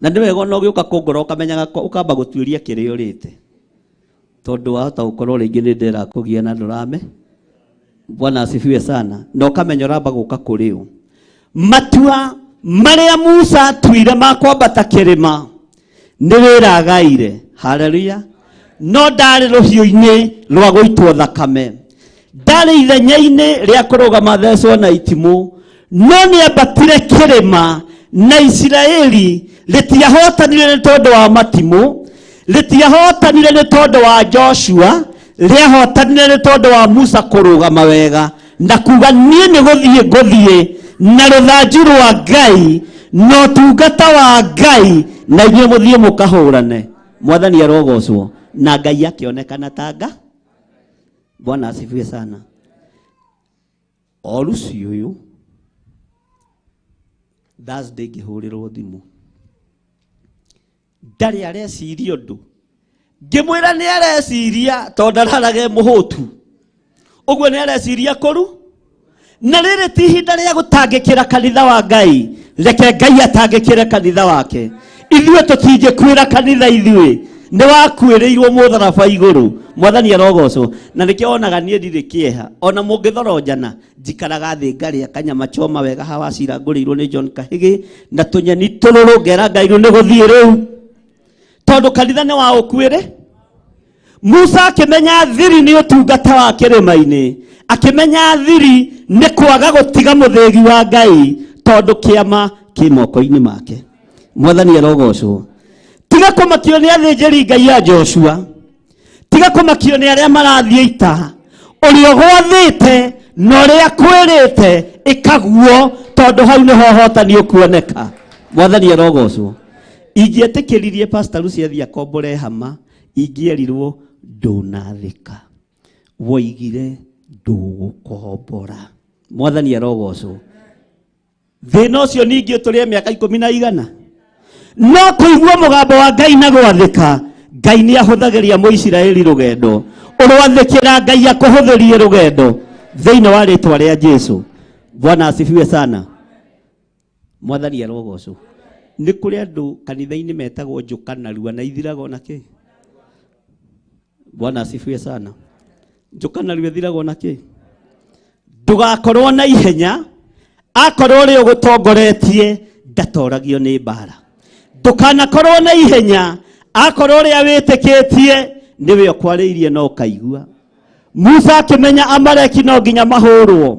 na nĩ wega ona ũgĩũka kũngora ũkamenyaga ũkamba gũtuĩria kĩrĩa ũrĩte tondũ wahota gũkorwo rĩngĩ nĩ ndĩrakũgia na ndũrame. Bwana asifiwe sana. Na ũkamenya ũramba gũka kũrĩ ũ. Matua marĩa Musa atuire ma kwambata kĩrĩma nĩ wĩra agaire. Haleluya. No ndarĩ rũhiũ-inĩ rwa gũitwo thakame, ndarĩ ithenya-inĩ rĩa kũrũgama thecwo na itimũ, no nĩ ambatire kĩrĩma na Isiraeli rĩtiahotanire nĩ tondũ wa matimũ, rĩtiahotanire nĩ tondũ wa Joshua, rĩahotanire nĩ tondũ wa Musa kũrũgama wega na kuga niĩ nĩ gũthiĩ ngũthiĩ na rũthanju rwa Ngai na ũtungata wa Ngai na inyuĩ mũthiĩ mũkahũrane. Mwathani arogocwo na Ngai akĩonekana tanga. Bwana asifiwe sana. O rũciũ ũyũ Thursday ngĩhũrĩrwo thimũ ndarĩ areciria ũndũ ngĩmwĩra nĩ areciria tondũ ndararage mũhũtu ũguo nĩ areciria kũru na rĩrĩ ti ihinda rĩa gũtangĩkĩra kanitha wa Ngai. Reke Ngai atangĩkĩre kanitha wake. Ithuĩ tũtingĩkuĩra kanitha ithuĩ nĩ wakuĩrĩirwo mũtharaba igũrũ. Mwathani arogocwo. Na nĩkĩo wonaga niĩ ndirĩ kĩeha ona mũngĩthoronjana njikaraga thĩ ngarĩa kanyama choma wega hawa cira ngũrĩirwo nĩ John Kahĩgĩ na tũnyeni tũrũrũ ngera Ngai rĩu nĩ gũthiĩ rĩu tondũ kanitha nĩ wa ũkuĩrĩ. Musa akĩmenya thiri nĩ ũtungata wa kĩrĩma-inĩ, akĩmenya thiri nĩ kwaga gũtiga mũthĩgi wa Ngai tondũ kĩama kĩ moko-inĩ make. Mwathani arogocwo. Tiga kũmakio nĩ athĩnjĩri Ngai a Joshua, tiga kũmakio nĩ arĩa marathiĩ ita, ũrĩa ũgwathĩte na ũrĩa kwĩrĩte ĩkaguo tondũ hau nĩho ũhotani ũkuoneka. Mwathani arogocwo. Ingĩetĩkĩririe Pastor Lucy athiĩ akombore hama, ingĩerirwo ndũnathĩka, woigire ndũgũkombora. Mwathani arogocwo. Thĩna ũcio ningĩ ũtũrĩe mĩaka ikũmi na igana no kũigua mũgambo wa Ngai na gwathĩka. Ngai nĩ ahũthagĩria Mũisiraeli rũgendo, ũrwathĩkĩra Ngai akũhũthĩrie rũgendo thĩinĩ wa rĩtwa rĩa Jesu. Bwana asifiwe sana. Mwathani arogocwo. Nĩ kũrĩ andũ kanitha-inĩ metagwo njũka narua na ithiraga ona kĩ. Bwana asifiwe sana. Njũka narua ithiraga ona kĩ. Ndũgakorwo na ihenya akorwo ũrĩa ũgũtongoretie ndatoragio nĩ mbara. Ndũkanakorwo na ihenya akorwo ũrĩa wĩtĩkĩtie nĩwe ũkwarĩirie no ũkaigua. Musa akĩmenya Amaleki no nginya mahũrwo,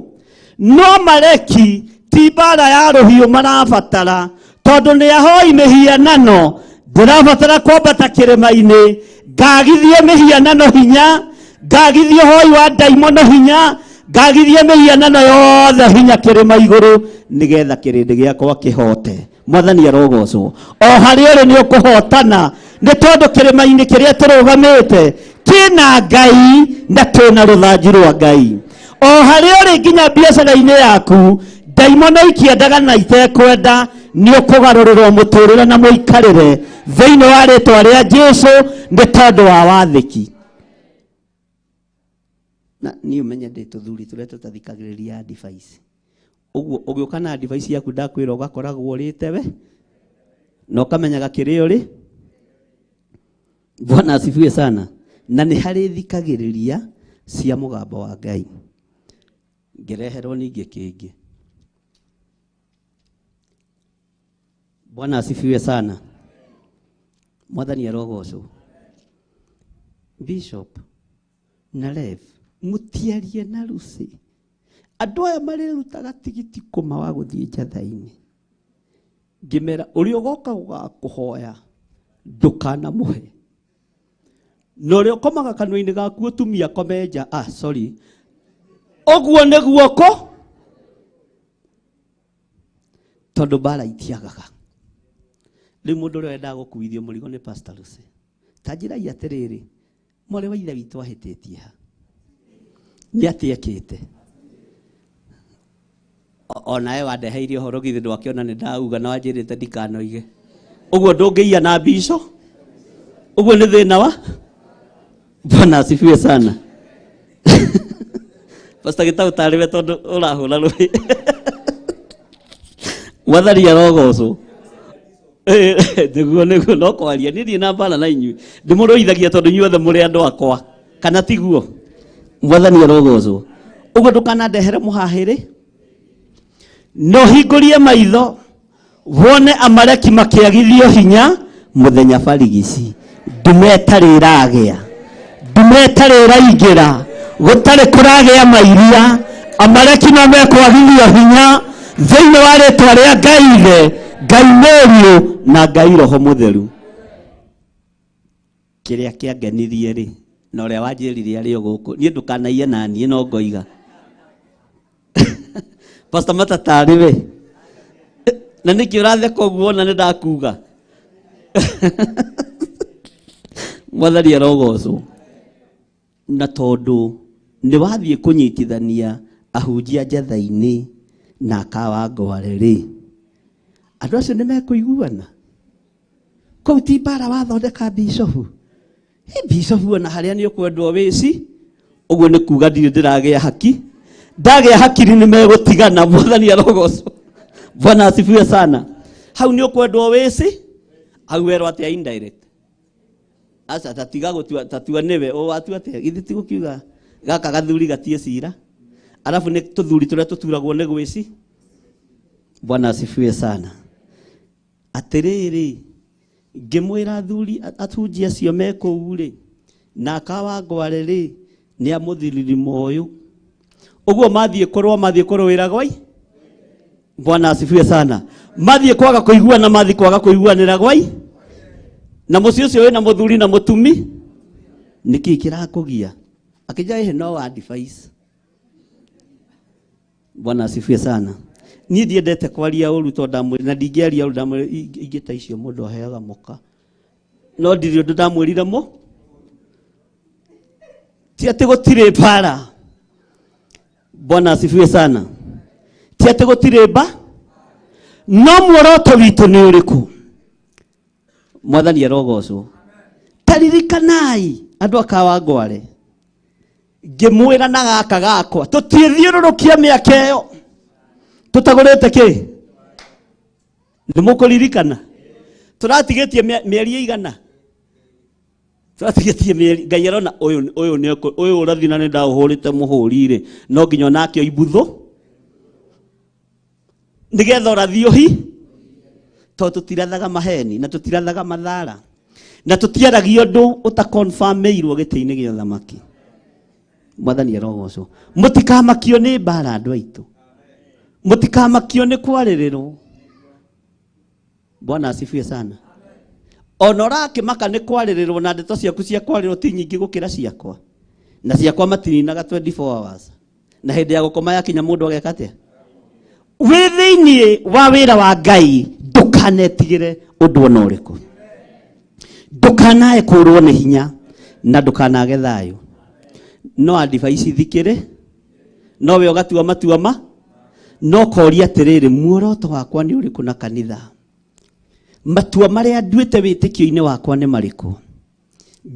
no Amaleki ti mbara ya rũhiũ marabatara tondũ nĩ ahoi mĩhianano. Ndĩrabatara kwambata kĩrĩma-inĩ ngagithie mĩhianano hinya, ngagithie ũhoi wa ndaimono hinya, ngagithie mĩhianano yothe hinya kĩrĩma igũrũ nĩgetha kĩrĩndĩ gĩakwa kĩhote. Mwathani arogocwo. O harĩa ũrĩ nĩ ũkũhotana Nĩ tondũ kĩrĩma-inĩ kĩrĩa tũrũgamĩte kĩna Ngai na twĩna rũthanju rwa Ngai. O harĩa ũrĩ nginya biacara-inĩ yaku, ndaimono ikĩendaga na itekwenda, nĩ ũkũgarũrĩrwo mũtũrĩre na mũikarĩre thĩinĩ wa rĩtwa rĩa Jesu nĩ tondũ wa wathĩki. Na niĩ ũmenye ndĩ tũthuri tũrĩa tũtathikagĩrĩria advice. Ũguo ũgĩũka na advice yaku ndakwĩra ũgakoragwo ũrĩte we na ũkamenyaga kĩrĩa ũrĩ. Bwana asifiwe sana. Na nĩ harĩ thikagĩrĩria cia mũgambo wa Ngai. Ngĩreherwo ningĩ kĩngĩ. Bwana asifiwe sana. Mwathani arogocwo. Bishop na Rev mũtiarie na Lucy. Andũ aya marĩrutaga tigiti kũma wa gũthiĩ njatha-inĩ. Ngĩmera ũrĩa ũgoka gũgakũhoya ndũkanamũhe. Na ũrĩa ũkomaga kanua-inĩ gaku ũtumia kome nja. Ah, sorry. Ũguo nĩguo kũ tondũ mbara itiagaga. Rĩu mũndũ ũrĩa wendaga gũkuithio mũrigo nĩ Pastor Lucy. Ta njĩrai atĩrĩrĩ, mwarĩ wa ithe witũ ahĩtĩtie ha? Nĩ atĩa ekĩte? Onawe wandeheire ũhoro githĩ ndwakĩona nĩ ndauga na wanjĩrĩte ndikanoige. Ũguo ndũngĩiya na mbico? Ũguo nĩ thĩna wa? Bwana asifiwe sana. Pastor Gitau tarĩ we tondũ ũrahũra rũĩ. Mwathani arogocwo. Nĩguo nĩguo no kwaria niĩ ndirĩ na mbara na inyuĩ. Ndĩmũrũithagia tondũ inyuothe mũrĩ andũ akwa. Kana tiguo? Mwathani arogocwo. Ũguo ndũkanandehere mũhahĩrĩ. No hingũrie maitho wone amareki makĩagithio hinya mũthenya barigici. Ndume ĩtarĩ ĩragĩa, ndume ĩtarĩ ĩraingĩra, gũtarĩ kũragĩa mairia, amareki no mekwagithio hinya thĩinĩ wa rĩtwa rĩa Ngai Ithe, Ngai Mũriũ na Ngai Roho Mũtheru. Kĩrĩa kĩangenirie rĩ, na ũrĩa wanjĩrire arĩ o gũkũ, niĩ ndũkanaiye na niĩ no ngoiga. Pastor Matata arĩ we. Na nĩkĩ ũratheka ũguo na nĩ ndakuga? Mwathani arogocwo. Na tondũ nĩ wathiĩ kũnyitithania ahunjia njatha-inĩ na akawa ngware rĩ, andũ acio nĩ mekũiguana? Kũu ti mbara wathondeka bishofu. Hi bishofu ona harĩa nĩ ũkwendwo wĩci, ũguo nĩ kuga ndirĩ ndĩragĩa haki. Ndagĩa hakiri nĩ megũtigana. Mwathani arogocwo. Bwana asifiwe sana. Hau nĩ ũkwendwo wĩci, hau werwo atĩa indirect. Aca tatiga gũtua, tatua nĩwe, ũ watua atĩa? Githĩ ti gũkiuga gaka gathuri gatiĩ cira? Arabu nĩ tũthuri tũrĩa tũturagwo nĩ gwĩci. Bwana asifiwe sana. Atĩrĩrĩ, ngĩmwĩra athuri atunji acio me kũu rĩ, na akawa ngware rĩ, nĩ amũthiriri ũyũ. Ũguo mathiĩ kũrũa, mathiĩ kũrũĩra gwai. Bwana asifiwe sana. Mathiĩ kwaga kũiguana, mathiĩ kwaga kũiguanĩra gwai. Na mũciĩ ũcio wĩna mũthuri na mũtumi, nĩkĩ kĩrakũgia? Akĩnja ĩhĩ no advice. Bwana asifiwe sana. Niĩ ndiendete kwaria ũru tondũ ndamwĩrire, na ndingĩaria ũru ndamwĩrire, ingĩ ta icio mũndũ aheaga mũka. No ndirĩ ũndũ ndamwĩrire mũ. Ti atĩ gũtirĩ mbara. Bwana asifiwe sana. Ti atĩ gũtirĩ mba. No muoroto witũ nĩ ũrĩkũ? Mwathani arogocwo. Taririkanai andũ akawa ngware. Ngĩmwĩra na gaka gakwa, tũtiĩthiũrũrũkia mĩaka ĩyo. Tũtagũrĩte kĩ? Nĩ mũkũririkana? Tũratigĩtie mĩeri ĩigana? Tũratigĩtie mĩeri, Ngai arona ũyũ, ũyũ nĩ ũkũ, ũyũ ũrathi na nĩ ndaũhũrĩte mũhũri rĩ, no nginya onake oimbutho. Nĩgetha ũrathi ũhi, tondũ tũtirathaga maheni na tũtirathaga mathara na tũtiaragia ũndũ ũtakonfirmĩirwo gĩtĩ-inĩ gĩa ũthamaki. Mwathani arogocwo. Mũtikamakio nĩ mbara andũ aitũ, mũtikamakio nĩ kwarĩrĩrwo. Bwana asifiwe sana. Ona ũrakĩmaka nĩ kwarĩrĩrwo na ndeto ciaku cia kwarĩrwo ti nyingĩ gũkĩra ciakwa, na ciakwa matininaga 24 hours, na hĩndĩ ya gũkoma yakinya mũndũ ageka atĩa? Wĩ thĩinĩ wa wĩra wa Ngai ndũkanetigĩre ũndũ ona ũrĩkũ. Ndũkanae kũrwo nĩ hinya na ndũkanage thayũ. No advice thikĩrĩ, no we ũgatua matua ma, no koria atĩrĩrĩ, muoroto wakwa nĩ ũrĩkũ na kanitha? Matua marĩa nduĩte wĩtĩkio-inĩ wakwa nĩ marĩkũ?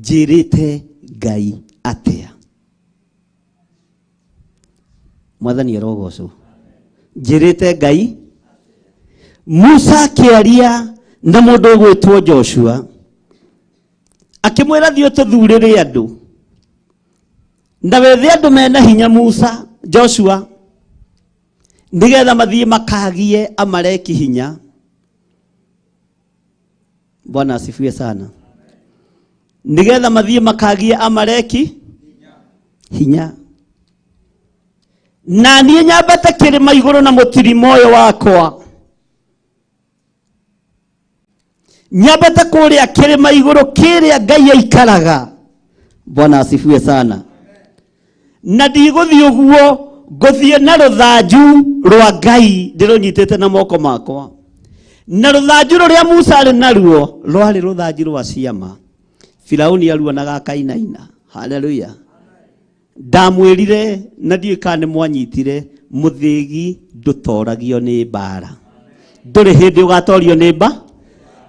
Njĩrĩte Ngai atĩa? Mwathani arogocwo. Njĩrĩte Ngai. Musa akĩaria na mũndũ ũgwĩtwo Joshua, akĩmwĩra thiĩ ũtũthurĩre andũ na wethe andũ mena hinya. Musa Joshua, nĩgetha mathiĩ makagie Amaleki hinya. Bwana asifiwe sana. Nĩgetha mathiĩ makagie Amaleki hinya. Na niĩ nyambate kĩrĩma igũrũ na mũtirima ũyũ wakwa, nyambate kũrĩa kĩrĩma igũrũ kĩrĩa Ngai aikaraga. Bwana asifiwe sana. Na ndigũthiĩ ũguo, ngũthiĩ na rũthanju rwa Ngai ndĩrũnyitĩte na moko makwa. Na rũthanju rũrĩa Musa arĩ naruo rwarĩ rũthanju rwa ciama. Firauni aruonaga akainaina. Haleluya. Ndamwĩrire na ndiũĩ kana nĩ mwanyitire, mũthĩgi ndũtoragio nĩ mbara. Ndũrĩ hĩndĩ ũgatorio nĩ mba.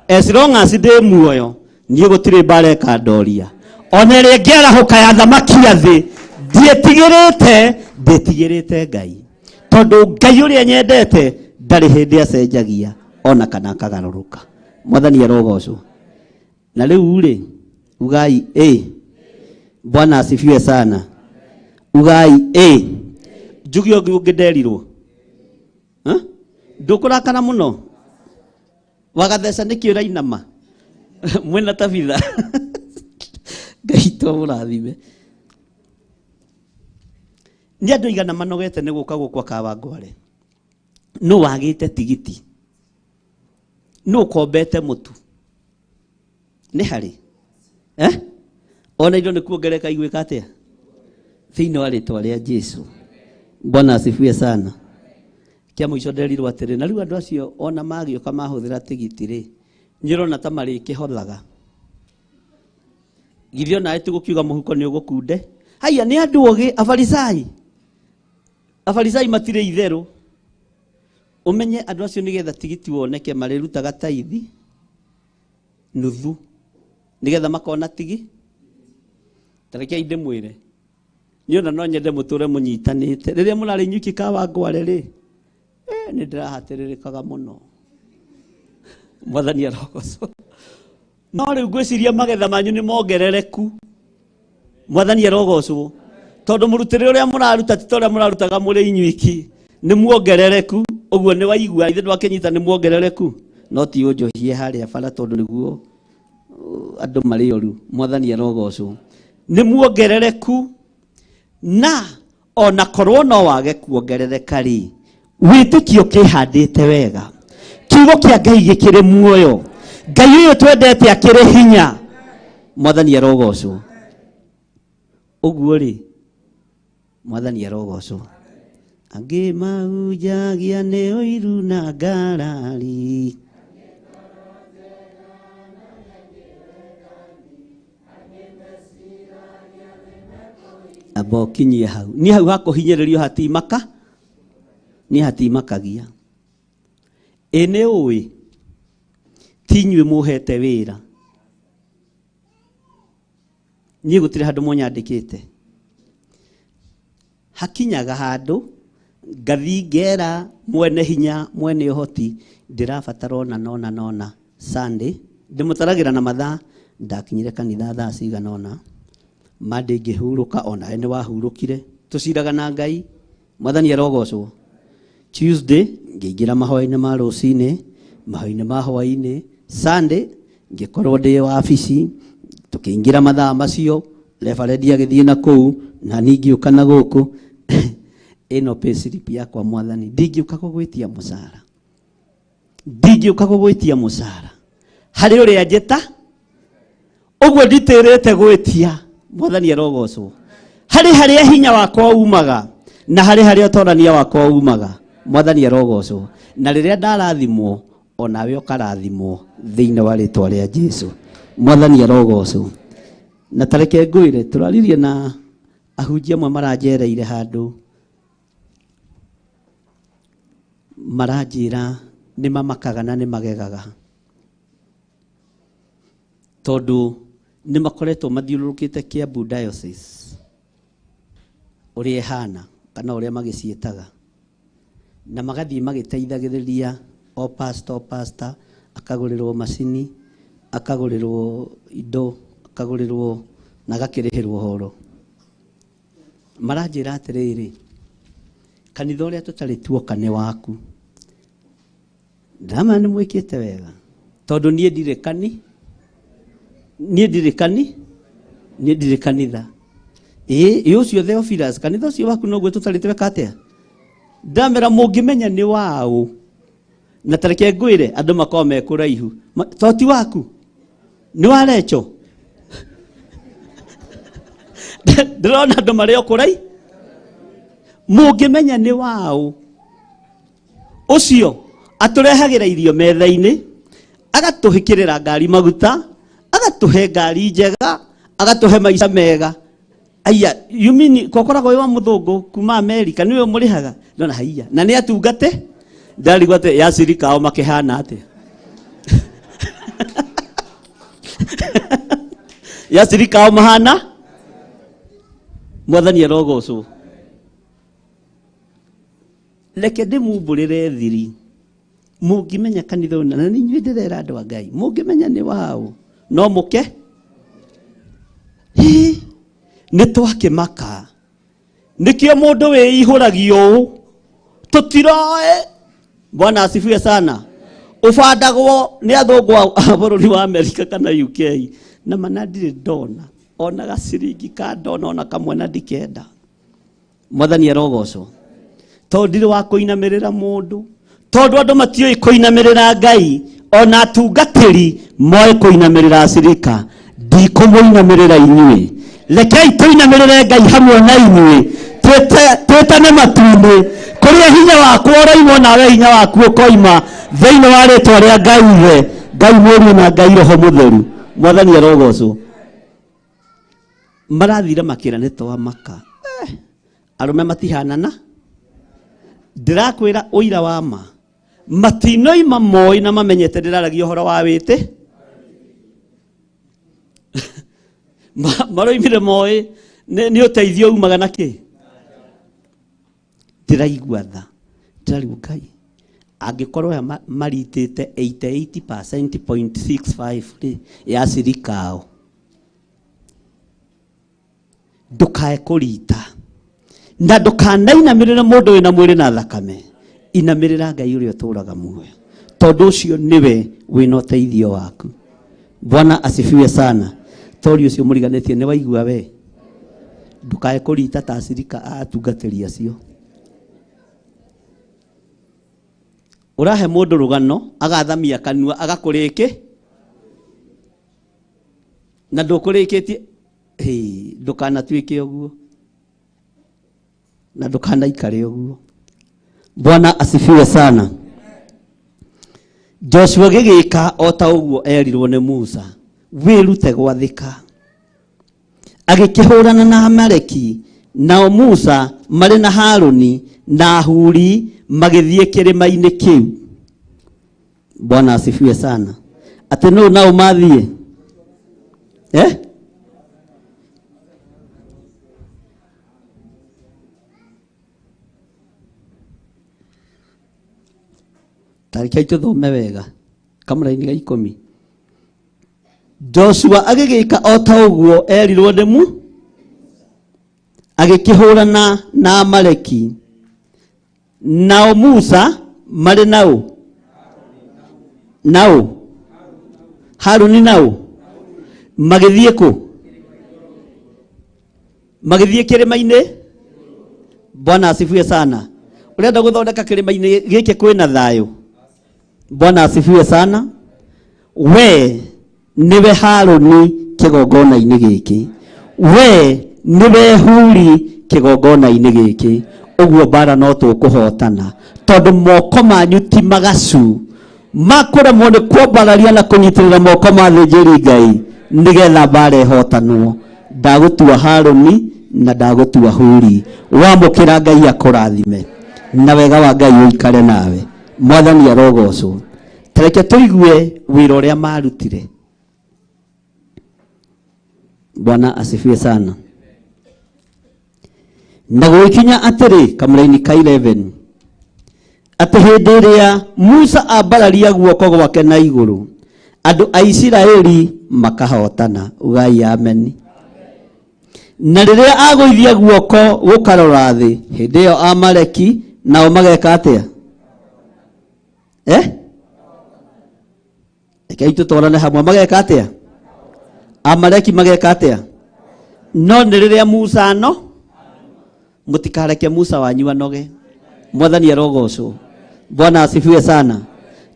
As long as ndĩ muoyo, niĩ gũtirĩ mbara ĩkandoria. Ona ĩrĩa ĩngĩarahũka ya thamaki a thĩ, ndiĩtigĩrĩte, ndĩtigĩrĩte Ngai. Tondũ Ngai ũrĩa nyendete ndarĩ hĩndĩ acenjagia ona kana akagarũrũka. Mwathani arogocwo. Na rĩu rĩ, ugai ĩ. Bwana asifiwe sana. Ugai ĩ. Njuge ũngĩ ũngĩ nderirwo. Ndũkũrakara mũno? Wagatheca nĩkĩ ũrainama? Mwĩna Tabitha. Ngai tũmũrathime. Nĩ andũ aigana manogete nĩ gũka gũkũ Kawangware? Nũ wagĩte tigiti? Nũ ũkombete mũtu? Nĩ harĩ? Ona indo nĩ kuongereka igwĩka atĩa? Thĩinĩ wa rĩtwa rĩa Jesu. Bwana asifiwe sana. Kĩa mũico nderirwo atĩrĩ, na rĩu andũ acio ona magĩũka mahũthĩra tigiti rĩ, nĩ ũrona ta marĩkĩhothaga. Githĩ onawe ti gũkiuga mũhuko nĩ ũgũkunde? Haiya, nĩ andũ ogĩ, Afarisai. Afarisai matirĩ itherũ. Ũmenye andũ acio nĩgetha tigiti woneke marĩrutaga taithi nuthu nĩgetha makona tigi. Ta rekei ndĩmwĩre, niĩ ona no nyende mũtũre mũnyitanĩte. Rĩrĩa mũrarĩ inyuiki Kawangware rĩ, nĩ ndĩrahatĩrĩrĩkaga mũno. Mwathani arogocwo. No rĩu ngwĩciria magetha manyu nĩ mongerereku. Mwathani arogocwo. Tondũ mũrutĩre ũrĩa mũraruta ti ta ũrĩa mũrarutaga mũrĩ inyuiki, nĩ muongerereku. Ũguo nĩ waigua, ithe ndwakĩnyita nĩ muongerereku. No ti ũnjohie harĩa bara tondũ nĩguo andũ marĩ oru. Mwathani arogocwo. Nĩ muongerereku. Na ona korwo no wage kuongerereka rĩ, wĩtĩkio kĩhandĩte wega. Kiugo kĩa Ngai gĩkĩrĩ muoyo. Ngai ũyũ twendete akĩrĩ hinya. Mwathani arogocwo. Ũguo rĩ, Mwathani arogocwo. Angĩ mahunjagia nĩ ũiru na ngarari. Amba ũkinyie hau. Niĩ hau hakũhinyĩrĩrio hatimaka, niĩ hatimakagia. Ĩ nĩ ũĩ, ti inyuĩ mũhete wĩra. Niĩ gũtirĩ handũ mũnyandĩkĩte. Hakinyaga handũ ngathi ngera mwene hinya mwene ũhoti ndĩrabatara ona nona nona Sunday ndĩmũtaragĩra na mathaa. Ndakinyire kanitha thaa cigana ũna, Monday ngĩhurũka, onawe nĩ wahurũkire. Tũciraga na Ngai. Mwathani arogocwo. Tuesday ngĩingĩra mahoya-inĩ ma rũcinĩ, mahoya-inĩ ma hwaĩ-inĩ. Sunday ngĩkorwo ndĩ wabici, tũkĩingĩra mathaa macio, reverend agĩthiĩ na kũu na niĩ ngĩũka na gũkũ. Ĩno payslip yakwa Mwathani, ndingĩũka gũgwĩtia mũcara, ndingĩũka gũgwĩtia mũcara harĩ ũrĩa njĩta ũguo nditĩrĩte gwĩtia. Mwathani arogocwo. Harĩ harĩa hinya wakwa umaga na harĩ harĩa ũtorania wakwa umaga. Mwathani arogocwo. Na rĩrĩa ndarathimwo, onawe ũkarathimwo thĩinĩ wa rĩtwa rĩa Jesu. Mwathani arogocwo. Na tareke ngwire turaririe na ahunjia amwe maranjereire handu maranjira ni mamakaga na ni magegaga tondu ni makoretwo mathiũrũrũkĩte Kiambu Diocese ũrĩa ĩhana kana ũrĩa magĩciĩtaga na magathiĩ magĩteithagĩrĩria o pastor akagũrĩrwo macini akagũrĩrwo indo akagũrĩrwo na agakĩrĩhĩrwo horo. Maranjĩra atĩrĩrĩ, kanitha ũrĩa tũtarĩ tuoka nĩ waku. Ndama nĩ mwĩkĩte wega tondũ niĩ ndirĩ kani, niĩ ndirĩ kani, niĩ ndirĩ kanitha. Ĩĩ ũcio Theophilus, kanitha ũcio waku noguo tũtarĩ tweka atĩa? Ndamera mũngĩmenya nĩ waũ na tareke ngwĩre andũ makorwo me kũraihu, to ti waku nĩ wa Recho. Ndĩrona andũ marĩ o kũrai. Mũngĩmenya nĩ waũ ũcio atũrehagĩra irio metha-inĩ, agatũhĩkĩrĩra ngari maguta, agatũhe ngari njega, agatũhe maica mega. Aya, you mean kokoragwo wĩ wa mũthũngũ kuma America nĩwe mũrĩhaga? Ndona haiya na nĩ atungate ndarigwo atĩ ya cirika ao makĩhana atĩa. Ya cirika ao mahana. Mwathani arogocwo. Reke ndĩmumbũrĩre thiri. Mũngĩmenya kanitha ũyũ, na nĩ inyuĩ ndĩrera andũ a Ngai, mũngĩmenya nĩ waũ no mũke. Nĩ twakĩmaka. Nĩkĩo mũndũ wĩihũragio ũũ tũtiroe. Bwana asifiwe sana. Ũbandagwo nĩ athũngũ a bũrũri wa Amerika kana UK na mana ndirĩ ndona ona gaciringi ka ndona ona kamwe na ndikenda. Mwathani arogocwo. Tondũ ndirĩ wa kũinamĩrĩra mũndũ, tondũ andũ matiũĩ kũinamĩrĩra Ngai, ona atungatĩri moĩ kũinamĩrĩra acirika. Ndikũmũinamĩrĩra inyuĩ, rekei tũinamĩrĩre Ngai hamwe na inyuĩ, twĩtane matu-inĩ kũrĩa hinya wakwa ũroimwo nawe hinya waku ũkoima, thĩinĩ wa rĩtwa rĩa Ngai Ithe, Ngai Mũriũ na Ngai Roho Mũtheru. Mwathani arogocwo. Marathire makĩra nĩ twamaka. Arũme matihanana. Ndĩrakwĩra ũira wa ma, matinoima moĩ na mamenyete ndĩraragia ũhoro wa wĩtĩ. Maroimire moĩ nĩ ũteithio umaga na kĩ. Ndĩraigua tha, ndĩrarigwo Ngai angĩkorwo aya maritĩte 88.65% rĩ ya cirika ao, ndũkae kũrita na ndũkanainamĩrĩre mũndũ wĩna mwĩrĩ na thakame. Inamĩrĩra Ngai ũrĩa ũtũũraga muoyo, tondũ ũcio nĩwe wĩna ũteithio waku. Bwana asifiwe sana. Tori ũcio mũriganĩtie nĩ waigua we, ndũkae kũrita ta acirika a atungatĩri acio. Ũrahe mũndũ rũgano agathamia kanua agakũrĩkĩ na ndũkũrĩkĩtie. Ndũkanatuĩke ũguo na ndũkanaikare ũguo. Bwana asifiwe sana. Joshua gĩgĩka o ta ũguo erirwo nĩ Musa, wĩrute gwathĩka. Agĩkĩhũrana na Amaleki, nao Musa marĩ na Harũni na Huri magĩthiĩ kĩrĩma-inĩ kĩu. Bwana asifiwe sana. Atĩ nũ nao mathiĩ? Tarĩkai tũthome wega kamũraini ga 10. Joshua agĩgĩka o ta ũguo erirwo nĩ Mu, agĩkĩhũrana na Amaleki, nao Musa marĩ nao nao Harũni nao magĩthiĩ kũ? Magĩthiĩ kĩrĩma-inĩ. Bwana asifiwe sana. Ũrenda gũthondeka kĩrĩma-inĩ gĩkĩ kwĩna thayũ. Bwana asifiwe sana. We nĩwe Harũni kĩgongona-inĩ gĩkĩ, we nĩwe Huri kĩgongona-inĩ gĩkĩ. Ũguo mbara no tũkũhotana tondũ moko manyu ti magacu. Makũremwo nĩ kwambararia na kũnyitĩrĩra moko ma thĩnjĩri Ngai nĩgetha mbara ĩhotanwo. Ndagũtua Harũni na ndagũtua Huri. Wamũkĩra Ngai akũrathime na wega wa Ngai ũikare nawe. Mwathani arogocwo. Tareke tũigue wĩra ũrĩa marutire. Bwana asifiwe sana. Na gũgĩkinya atĩrĩ kamũraini ka 11 atĩ hĩndĩ ĩrĩa Musa ambararia guoko gwake na igũrũ, andũ a Isiraeli makahotana. Ugai ameni. Na rĩrĩa agũithia guoko gũkarora thĩ, hĩndĩ ĩyo Amaleki nao mageka atĩa? Rekei tũtwarane hamwe, mageka atĩa? Amaleki mageka atĩa? No nĩ rĩrĩa Musa no mũtikareke Musa wanyu anoge. Mwathani arogocwo. Bwana asifiwe sana.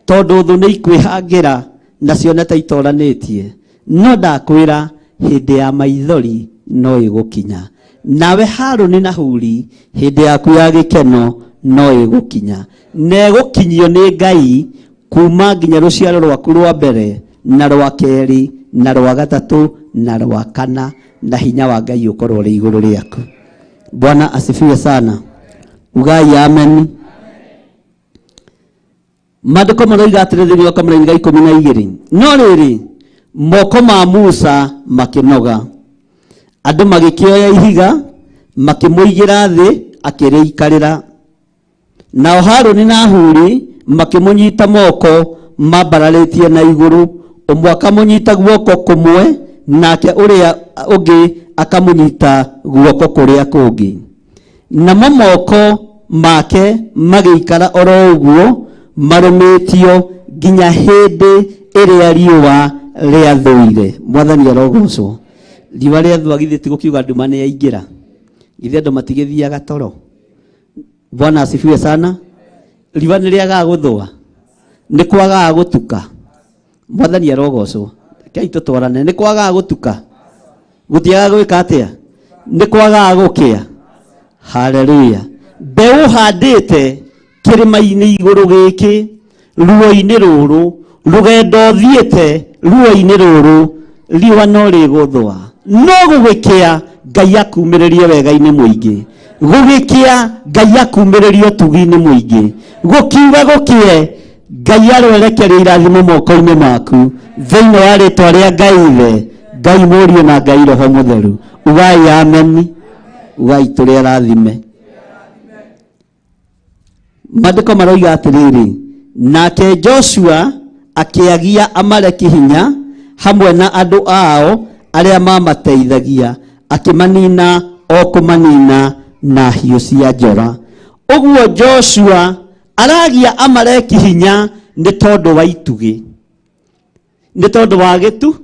Tondũ thũ nĩ ikwĩhangĩra na cione ta itoranĩtie, no ndakwĩra hĩndĩ ya maithori no ĩgũkinya. Nawe Harũni na Huri hĩndĩ yaku ya gĩkeno no ĩgũkinya. Na ĩgũkinyio nĩ Ngai kuma nginya rũciaro rwaku rwa mbere na rwa kerĩ na rwa gatatũ na rwa kana, na hinya wa Ngai ũkorwo ũrĩ igũrũ rĩaku. Bwana asifiwe sana. Ugai amen. Maandĩko maroiga atĩrĩ thĩinĩ wa kamũraini ga 12, no rĩrĩ moko ma Musa makĩnoga, andũ magĩkĩoya ihiga makĩmũigĩra thĩ akĩrĩikarĩra. Nao Harũni na Huri makĩmũnyita moko mambararĩtie na igũrũ, ũmwe akamũnyita guoko kũmwe nake ũrĩa ũngĩ akamũnyita guoko kũrĩa kũngĩ. Namo moko make magĩikara oro ũguo marũmĩtio nginya hĩndĩ ĩrĩa riũa rĩathũire. Mwathani arogocwo. Riũa rĩathũa githĩ ti gũkiuga nduma nĩ yaingĩra? Githĩ andũ matigĩthiaga toro? Bwana asifiwe sana. Riũa nĩ rĩagaga gũthũa, nĩ kwagaga gũtuka. Mwathani arogocwo. Rekei tũtwarane. Nĩ kwagaga gũtuka, gũtiagaga gwĩka atĩa? Nĩ kwagaga gũkĩa. Haleluya. Mbeũ handĩte kĩrĩma-inĩ igũrũ gĩkĩ, ruo-inĩ rũrũ, rũgendo thiĩte ruo-inĩ rũrũ, riũa no rĩgũthũa. No gũgĩkĩa Ngai akumĩrĩrie wega-inĩ mũingĩ. Gũgĩkĩa Ngai akumĩrĩrie ũtugi-inĩ mũingĩ. Gũkiuga gũkĩe Ngai aroerekeria irathimo moko-inĩ maku thĩinĩ wa rĩtwa rĩa Ngai Ithe, Ngai Mũriũ na Ngai Roho Mũtheru. Ugai ameni. Ugai tũrĩ arathime. Maandĩko maroiga atĩrĩrĩ, nake Joshua akĩagia Amaleki hinya hamwe na andũ ao arĩa mamateithagia, akĩmanina o kũmanina na hiũ cia njora. Ũguo Joshua aragia Amaleki hinya nĩ tondũ wa itugĩ, nĩ tondũ wa gĩtu.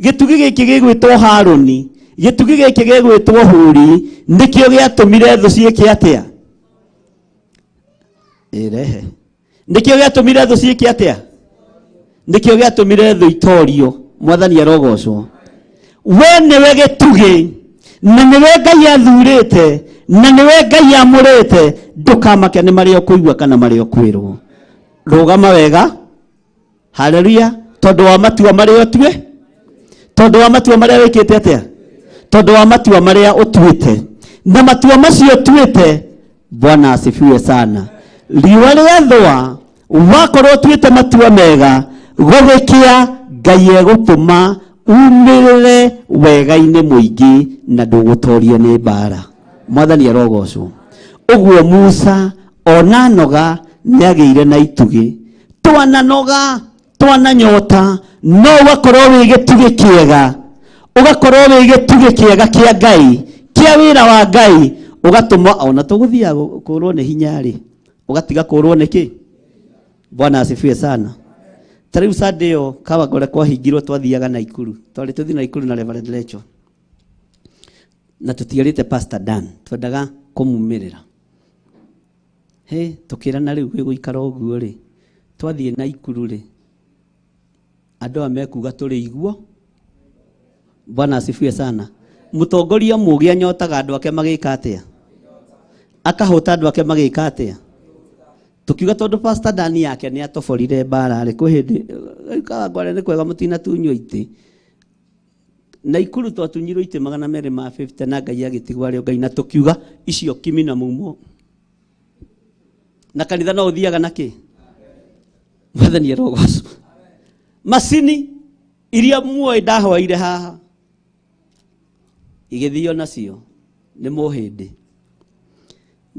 Gĩtugĩ gĩkĩ gĩgwĩtwo Harũni, gĩtugĩ gĩkĩ gĩgwĩtwo Huri, nĩkĩo gĩatũmire thũ ciĩke atĩa? Ĩrehe. Nĩkĩo gĩatũmire thũ ciĩke atĩa? Nĩkĩo gĩatũmire thũ itorio. Mwathani arogocwo. We nĩwe gĩtugĩ, na nĩwe Ngai athurĩte, na nĩwe Ngai amũrĩte. Ndũkamake nĩ marĩa ũkũigua kana marĩa ũkwĩrwo. Rũgama wega. Haleluya. Tondũ wa matua marĩa ũtue, tondũ wa matua marĩa wĩkĩte atĩa? Tondũ wa matua marĩa ũtuĩte, na matua macio ũtuĩte. Bwana asifiwe sana. Riũa rĩathũa, wakorwo ũtuĩte matua mega, gũgĩkĩa Ngai egũtũma umĩrĩre wega-inĩ mũingĩ na ndũgũtorio nĩ mbara. Mwathani arogocwo. Ũguo Musa ona noga nĩagĩire na itugĩ. Twananoga, twananyota, no ũgakorwo wĩ gĩtugĩ kĩega, ũgakorwo wĩ gĩtugĩ kĩega kĩa Ngai, kĩa wĩra wa Ngai, ũgatũma ona tũgũthiaga kũrwo nĩ hinya rĩ, ũgatiga kũrwo nĩ kĩ? Bwana asifiwe sana. Ta rĩu Sunday ĩyo Kawangware kwahingirwo twathiaga Naikuru, twarĩ tũthiĩ Naikuru na Reverend Lecho, na tũtiarĩte Pastor Dan, twendaga kũmumĩrĩra. He, tũkĩrana rĩu gũikara ũguo rĩ, twathiĩ Naikuru rĩ, andũ aya mekuga tũrĩ iguo. Bwana asifiwe sana. Mũtongoria mũũgĩ anyotaga andũ ake magĩka atĩa? Akahũta andũ ake magĩka atĩa? Tukiuga tondu Pastor Dani yake ni atoborire mbara rĩ kwĩ hĩndĩ Kawangware nĩ kwega mũtinatunywo itĩ. Na ikuru twatunyirwo itĩ 250 na Ngai agĩtigwo arĩ o Ngai, na tũkiuga icio kimi na mumo. Na kanitha no ũthiaga na kĩ? Mwathani arogocwo. Macini iria muoĩ ndahoire haha igĩthio nacio nĩ mũhĩndĩ.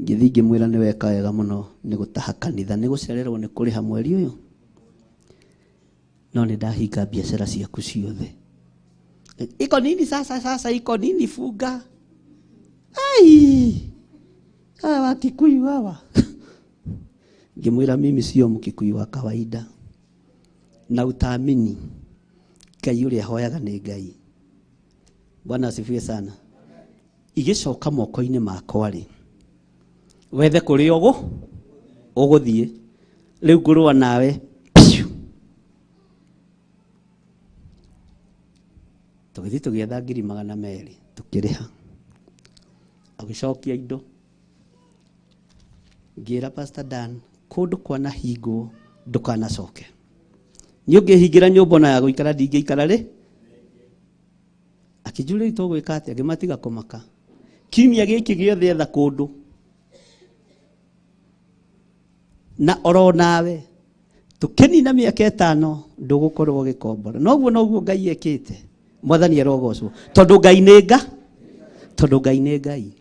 Ngĩthiĩ ngĩmwĩra nĩ weka wega mũno nĩ gũtaha kanitha, nĩ gũcererwo nĩ kũrĩha mweri ũyũ, no nĩ ndahinga biacara ciaku ciothe. Iko nini sasa? Sasa iko nini? Funga. Ai, hawa Kikuyu hawa. Ngĩmwĩra mimi sio Mkikuyu wa kawaida, na utaamini Ngai ũrĩa hoyaga nĩ Ngai. Bwana asifiwe sana. Igĩcoka moko-inĩ makwa rĩ, wethe kũrĩa ũgũthiĩ rĩu ngũrũa nawe. Tũgĩthiĩ tũgĩetha 200,000 tũkĩrĩha. Agĩcokia indo. Ngĩra Pastor Dan, kũndũ kwanahingwo ndũkanacoke. Niĩ ũngĩhingĩra nyũmba ona ya gũikara ndingĩikara rĩ. Akĩnjũria tũgwĩka atĩa, ngĩmatiga kũmaka. Kiumia gĩkĩ gĩothe etha kũndũ na oro nawe tũkĩnina mĩaka 5 ndũgũkorwo ũgĩkombora. Noguo noguo Ngai ekĩte. Mwathani arogocwo tondũ Ngai nĩ nga, tondũ Ngai nĩ Ngai.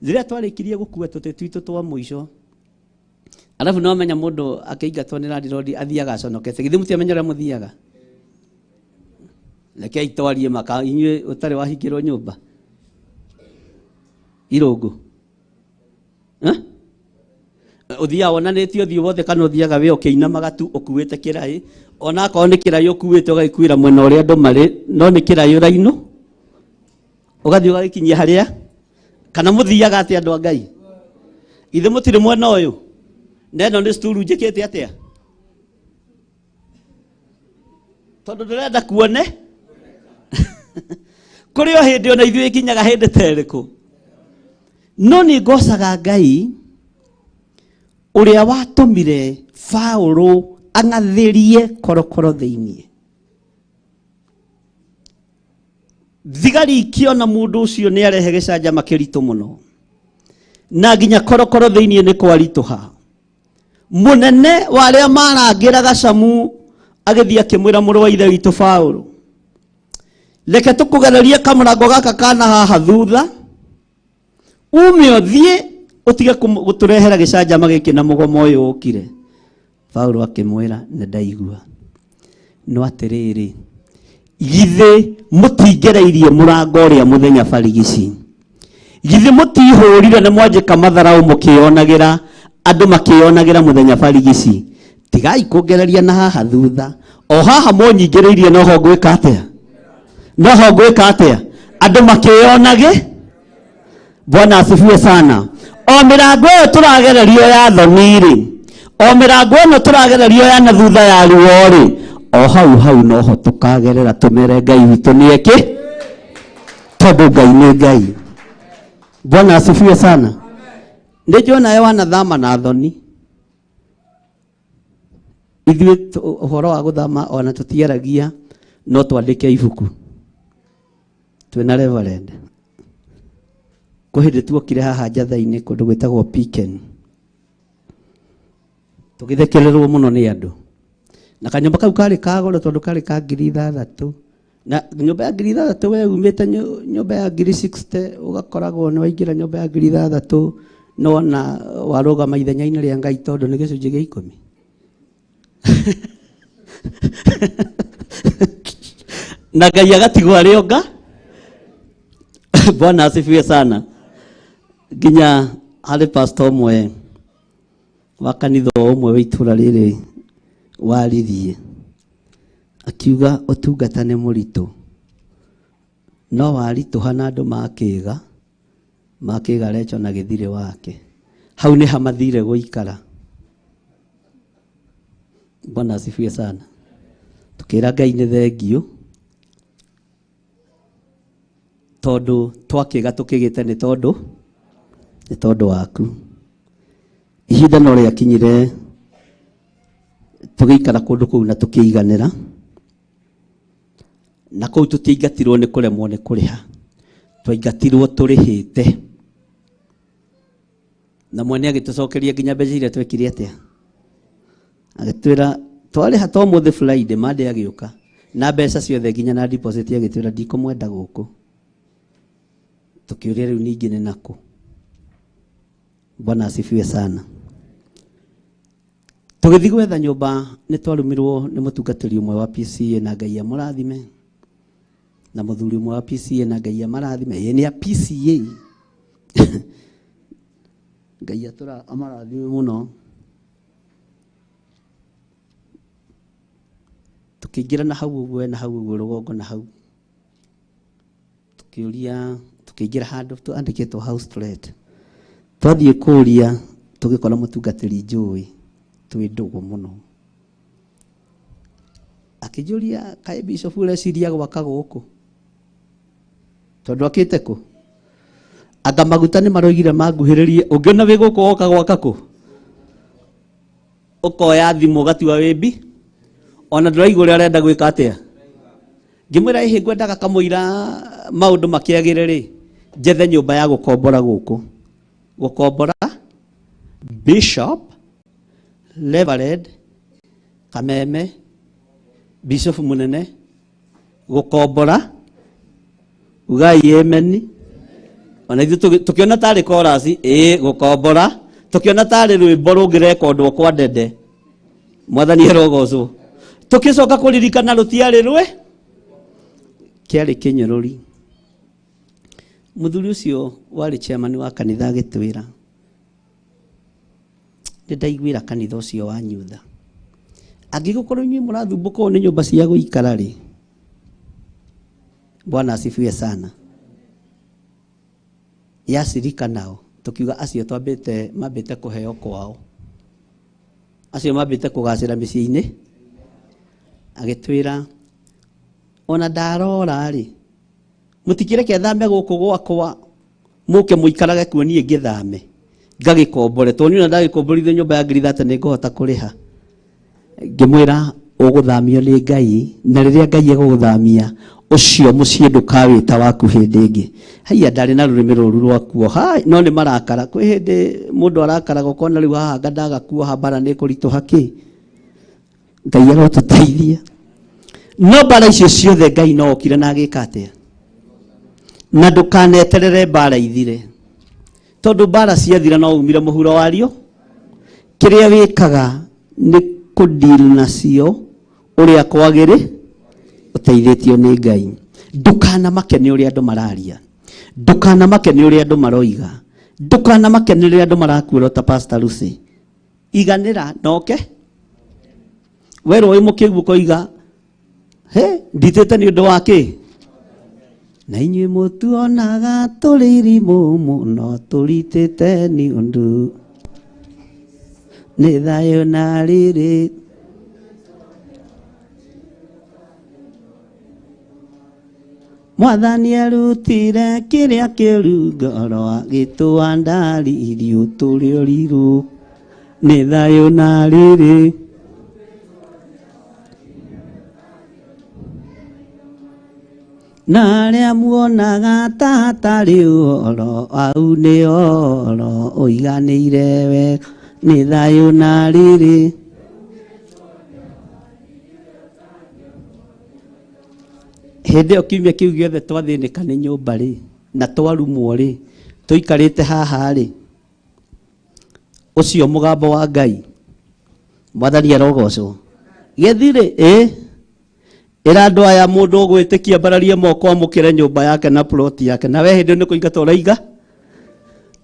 Rĩrĩa twarĩkirie gũkua tũtĩ twitũ twa mũico, arabu no menya mũndũ akĩingatwo nĩ landlord athiaga aconokete. Githĩ mũtiamenya ũrĩa mũthiaga? Rekei twarie maka inyuĩ ũtarĩ wahingĩrwo nyũmba irũngũ. Ũthiaga wonanĩtie ũthiũ wothe kana ũthiaga wĩ ũkĩinamaga tu ũkuĩte kĩraĩ, ona akorwo nĩ kĩraĩ ũkuĩte ũgagĩkuĩra mwena ũrĩa andũ marĩ, no nĩ kĩraĩ ũrainũ ũgathiĩ ũgagĩkinyia harĩa. Kana mũthiaga atĩa andũ a Ngai? Ithe mũtirĩ mwena ũyũ, na ĩno nĩ sturu njĩkĩte atĩa? Tondũ ndĩrenda kuone kũrĩ o hĩndĩ ona ithuĩ ĩkinyaga hĩndĩ ta ĩrĩkũ. No nĩ ngocaga Ngai ũrĩa watũmire Paũlũ ang'athĩrie korokoro thĩinĩ. Thigari ikĩona mũndũ ũcio nĩ arehe gĩcanjama kĩritũ mũno, na nginya korokoro thĩinĩ nĩ kwaritũha. Mũnene wa arĩa marangĩra gacamu agĩthiĩ akĩmwĩra mũrũ wa ithe witũ Paũlũ, reke tũkũgererie kamũrango gaka kana haha thutha, ume ũthiĩ ũtige gũtũrehera gĩcanjama gĩkĩ na mũgomo ũyũ ũkire. Paũlũ akĩmwĩra nĩ ndaigua, no atĩrĩrĩ, githĩ mũtingereirie mũrango ũrĩa mũthenya barigici? Githĩ mũtihũrire na mwanjĩka matharaũ mũkĩonagĩra andũ makĩonagĩra mũthenya barigici? Tigai kũngereria na haha thutha, o haha mũnyingĩrĩirie noho ngwĩka atĩa? Noho ngwĩka atĩa? Andũ makĩonage. Bwana asifiwe sana. O mĩrango ĩyo tũragererio ya thoni-rĩ, o mĩrango ĩno tũragererio ya na thutha ya ruo-rĩ, o hau hau noho tũkagerera tũmere Ngai witũ nĩ eke, tondũ Ngai nĩ Ngai. Bwana asifiwe sana. Nĩ njũĩ nawe wanathama na thoni. Ithuĩ ũhoro wa gũthama ona tũtiaragia, no twandĩke ibuku twĩna Reverend. Kwĩ hĩndĩ tuokire haha njatha-inĩ kũndũ gwĩtagwo Piken, tũgĩthekererwo mũno nĩ andũ, na kanyũmba kau karĩ ka goro tondũ karĩ ka 6,000, na nyũmba ya 6,000 we umĩte nyũmba ya 60,000 ũgakoragwo nĩ waingĩra nyũmba ya 6,000 no na warũgama ithenya-inĩ rĩa Ngai tondũ nĩ gĩcunjĩ gĩa 10. Na Ngai agatigwo arĩ o nga. Bwana asifiwe sana. Nginya harĩ pastor ũmwe wa kanitha ũmwe wa itũra rĩrĩ waririe akiuga ũtungata nĩ mũritũ, no waritũha na andũ makĩga makĩga recho na gĩthirĩ wake, hau nĩ hamathire gũikara. Bwana asifiwe sana. Tukĩra Ngai nĩ thengiũ tondũ twakĩga tũkĩgĩte nĩ tondũ waku. Ihinda no rĩakinyire tũgĩikara kũndũ kũu na tũkĩiganĩra, na kũu tũtiaingatirwo nĩ kũremwo nĩ kũrĩha, twaingatirwo tũrĩhĩte, na mwene agĩtũcokeria nginya mbeca iria twekire atĩa, agĩtwĩra twarĩha to mũthĩ Friday Monday agĩũka na mbeca ciothe nginya na deposit, agĩtwĩra ndikũmwenda gũkũ. Tũkĩũria rĩu ningĩ nĩ nakũ? Bwana asifiwe sana. Tũgĩthiĩ gwetha nyũmba nĩ twarumirwo nĩ mũtungatĩri ũmwe wa PCA na Ngai amũrathime, na mũthuri ũmwe wa PCA na Ngai amarathime. Ĩĩ nĩ a PCA. Ngai atũra amarathime mũno. Tũkĩingĩra na hau ũguo na hau ũguo rũgongo na hau, tũkĩũria, tũkĩingĩra handũ andĩkĩtwo house to let. Twathiĩ kũũria tũgĩkora mũtungatĩri njũĩ twĩ ndũgũ mũno, akĩnjũria kaĩ bishop ũreciria gwaka gũkũ tondũ akĩte kũ? Anga maguta nĩ maroigire manguhĩrĩrie, ũngĩona wĩ gũkũ woka gwaka kũ? Ũkoya thimũ ũgatua wĩmbi, ona ndũraigua ũrĩa arenda gwĩka atĩa. Ngĩmwĩra ĩhĩ ngwendaga kamũira maũndũ makĩagĩre rĩ, njethe nyũmba ya gũkombora gũkũ. Gũkombora Bishop Reverend Kameme Bishop mũnene gũkombora, ugai amen. Ona ithuĩ tũkĩona tarĩ chorus, ĩĩ gũkombora, tũkĩona tarĩ rwĩmbo rũngĩrekondwo kwa Ndede, Mwathani arogocwo. Tũkĩcoka kũririkana rũtiarĩ rwe, kĩarĩ kĩnyũrũri. Mũthuri ũcio warĩ chairman wa kanitha agĩtwĩra, nĩ ndaiguĩra kanitha ũcio wanyu tha, angĩgũkorwo inyuĩ mũrathumbũka ũũ nĩ nyũmba cia gũikara rĩ, Bwana asifiwe sana. Yacirika nao tukiuga acio twambĩte mambĩte kũheo kwao, acio mambĩte kũgacĩra mĩciĩ-inĩ. Agĩtwĩra ona ndarora rĩ, mũtikĩreke thame gũkũ gwakwa mũke mũikarage kuo, niĩ ngĩthame ngagĩkombore, tondũ niĩ ona ndagĩkomborithio nyũmba ya ngiri 30 nĩ ngũhota kũrĩha. Ngĩmwĩra ũgũthamio nĩ Ngai, na rĩrĩa Ngai egũgũthamia ũcio mũciĩ ndũkawĩta waku hĩndĩ ĩngĩ. Haiya, ndarĩ na rũrĩmĩ rũru rwa kuoha, no nĩ marakara. Kwĩ hĩndĩ mũndũ arakaraga ũkona rĩu haha anga ndaga kuoha mbara nĩ kũritũha kĩ. Ngai arotũteithia. No mbara icio ciothe Ngai no okire na agĩka atĩa? Na ndũkaneterere mbara ithire, tondũ mbara ciathira no umire mũhuro wario. Kĩrĩa wĩkaga nĩ kũdeal nacio ũrĩa kwagĩrĩ ũteithĩtio nĩ Ngai. Ndũkanamake nĩ ũrĩa andũ mararia, ndũkanamake nĩ ũrĩa andũ maroiga, ndũkanamake nĩ ũrĩa andũ marakuĩra ta Pastor Lucy. Iganĩra noke werwo wĩ mũkĩgu ũkoiga he nditĩte nĩ ũndũ wa kĩ? Na inyuĩ mũtuonaga tũrĩ irimũ mũno, tũritĩte nĩ ũndũ nĩ thayũ na rĩrĩ. Mwathani arutire kĩrĩa kĩũru ngoro, agĩtũa ndari irio tũrĩ ũrirũ, nĩ thayũ na rĩrĩ. Na arĩa muonaga ta hatarĩ ũhoro, au nĩ ũhoro ũiganĩire wega, nĩ thayũ na rĩrĩ. Hĩndĩ ĩyo kiumia kĩu gĩothe twathĩnĩka nĩ nyũmba rĩ, na twarumwo rĩ, tũikarĩte haha rĩ, ũcio mũgambo wa Ngai, Mwathani arogocwo. Gĩthirĩ, ĩ ĩra andũ aya mũndũ ũgwĩtĩkia mbararie moko amũkĩre nyũmba yake na plot yake, na we hĩndĩ ĩyo nĩ kũingata ũraiga.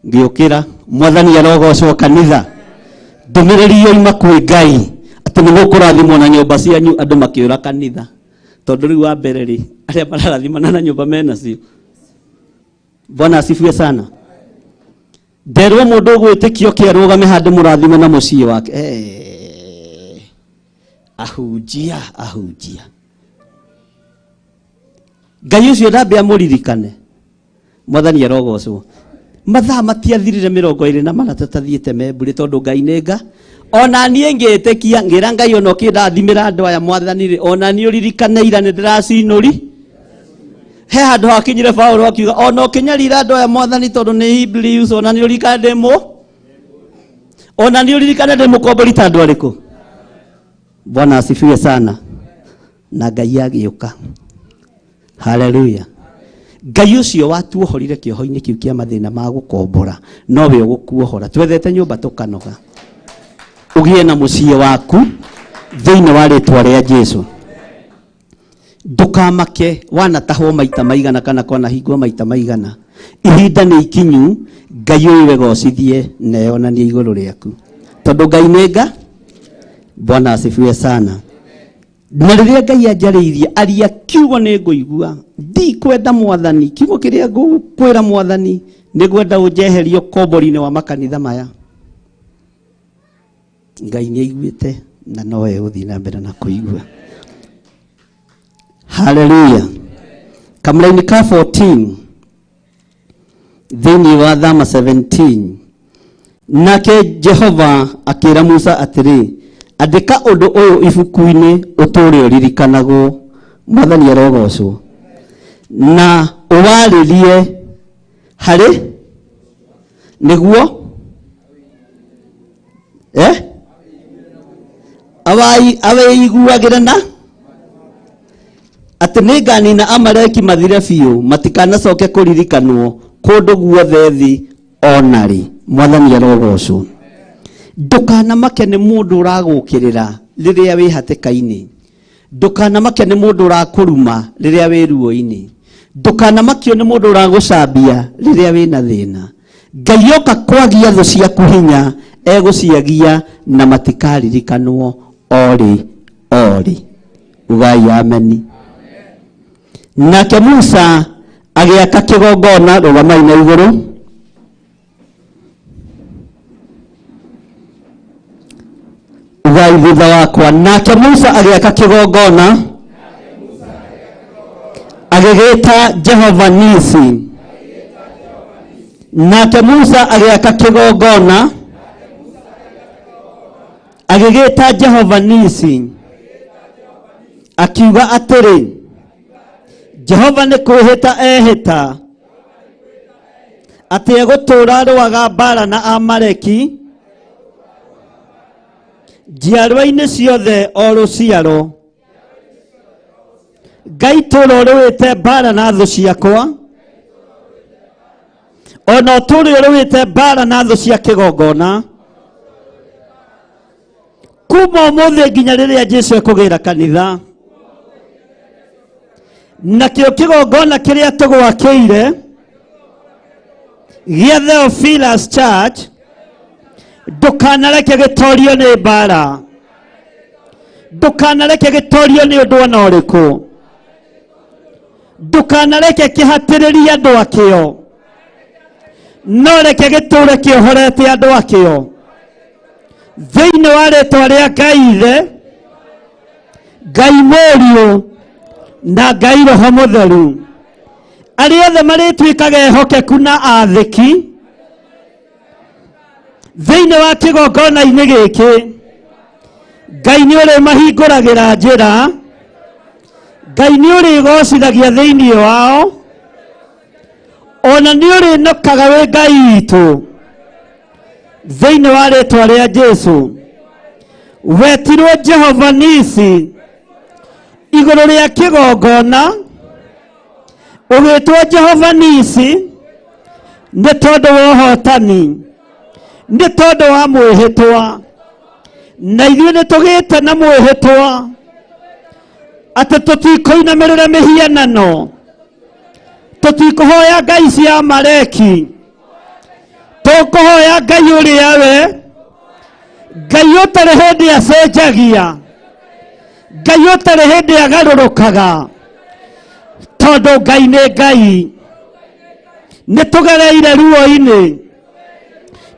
Ngĩũkĩra, Mwathani arogocwo kanitha. Ndũmĩrĩri yoima kwĩ Ngai atĩ nĩ mũkũrathimwo na nyũmba cianyu, andũ makĩũra kanitha, tondũ rĩu wa mbere rĩ, arĩa mararathimana na nyũmba menacio. Bwana asifiwe sana. Nderwo mũndũ ũgwĩtĩkio kĩ arũgame handũ mũrathime na mũciĩ wake. Ahunjia, ahunjia, Ngai ũcio ndambe amũririkane. Mwathani arogocwo. Mathaa matiathirire 24 tũtathiĩte Membure tondũ Ngai nĩ nga. Ona niĩ ngĩtĩkia ngĩra Ngai ona ũkĩndathimĩra andũ aya mwathani rĩ, ona niĩ ũririkane ira nĩ ndĩracinũri. He handũ hakinyire Paũlũ akiuga ona ũkĩnyarira andũ aya mwathani tondũ nĩ Hebrews, ona niĩ ũririkane ndĩ mũ, ona niĩ ũririkane ndĩ mũkombori ta andũ arĩkũ. Bwana asifiwe sana. Na Ngai agĩũka. Haleluya. Ngai ũcio watuohorire kĩoho-inĩ kĩu kĩa mathĩna ma gũkombora nowe ũgũkuohora. Twethete nyũmba tũkanoga, ũgĩe na mũciĩ waku thĩinĩ wa rĩtwa rĩa Jesu. Ndũkamake wanatahwo maita maigana kana kwanahingwo maita maigana, ihinda nĩ ikinyu Ngai ũyũ wegocithie na eyonanie igũrũ rĩaku tondũ Ngai nĩ nga. Bwana asifiwe sana. Na rĩrĩa Ngai anjarĩirie aria kiugo nĩ ngũigua, ndikwenda mwathani kiugo kĩrĩa ngũkwĩra mwathani nĩ ngwenda ũnjeherie ũkombori-inĩ wa makanitha maya. Ngai nĩ aiguĩte na no egũthiĩ na mbere na kũigua. Haleluya. Kamũraini ka 14 thĩinĩ wa Thama 17, nake Jehova akĩra Musa atĩrĩ, andĩka ũndũ ũyũ ibuku-inĩ ũtũũre ũririkanagwo. Mwathani arogocwo. Na ũwarĩrie harĩ nĩguo awĩiguagĩre na atĩ nĩnganina Amaleki mathire biũ, matikanacoke kũririkanwo kũndũ guothe thĩ ona rĩ. Mwathani arogocwo. Ndũkanamake nĩ mũndũ ũragũkĩrĩra rĩrĩa wĩ hatĩka-inĩ. Ndũkanamake nĩ mũndũ ũrakũruma rĩrĩa wĩ ruo-inĩ. Ndũkanamakio nĩ mũndũ ũragũcambia rĩrĩa wĩ na thĩna. Ngai oka kwagia thũ ciaku hinya, egũciagia na matikaririkanwo orĩ orĩ. Ugai ameni. Nake Musa agĩaka kĩgongona, rũgamai na igũrũ. Ugai thutha wakwa. Nake Musa agĩaka kĩgongona, agĩgĩta Jehova Nisi. Nake Musa agĩaka kĩgongona, agĩgĩta Jehova Nisi, akiuga atĩrĩ, Jehova nĩ kwĩhĩta ehĩta atĩ egũtũũra arũaga mbaara na Amaleki njiarwa-inĩ ciothe o rũciaro. Ngai tũũra ũrũĩte mbaara na thũ ciakwa, ona ũtũũre ũrũĩte mbaara na thũ cia kĩgongona kuma ũmũthĩ nginya rĩrĩa Jesu ekũgĩra kanitha. Nakĩo kĩgongona kĩrĩa tũgwakĩire gĩa Theophilus Church ndũkanareke gĩtorio nĩ mbaara, ndũkanareke gĩtorio nĩ ũndũ ona ũrĩkũ, ndũkanareke kĩhatĩrĩrie andũ akĩo, no reke gĩtũũre kĩohorete andũ akĩo thĩinĩ wa rĩtwa rĩa Ngai Ithe, Ngai Mũriũ na Ngai Roho Mũtheru. Arĩa othe marĩtuĩkaga ehokeku na athĩki thĩinĩ wa kĩgongona-inĩ gĩkĩ, Ngai nĩ ũrĩmahingũragĩra njĩra, Ngai nĩ ũrĩgocithagia thĩinĩ wao, ona nĩ ũrĩnokaga wĩ Ngai witũ thĩinĩ wa rĩtwa rĩa Jesu. Wetirwo Jehova Nisi igũrũ rĩa kĩgongona, ũgĩtwo Jehova Nisi nĩ tondũ wa ũhotani, nĩ tondũ wa mwĩhĩtwa, na ithuĩ nĩ tũgĩte na mwĩhĩtwa atĩ tũtikũinamĩrĩra mĩhianano, tũtikũhoya ngai cia Amaleki, tũkũhoya Ngai ũrĩa we Ngai ũtarĩ hĩndĩ acenjagia, Ngai ũtarĩ hĩndĩ agarũrũkaga, tondũ Ngai nĩ Ngai. Nĩ tũgereire ruo-inĩ,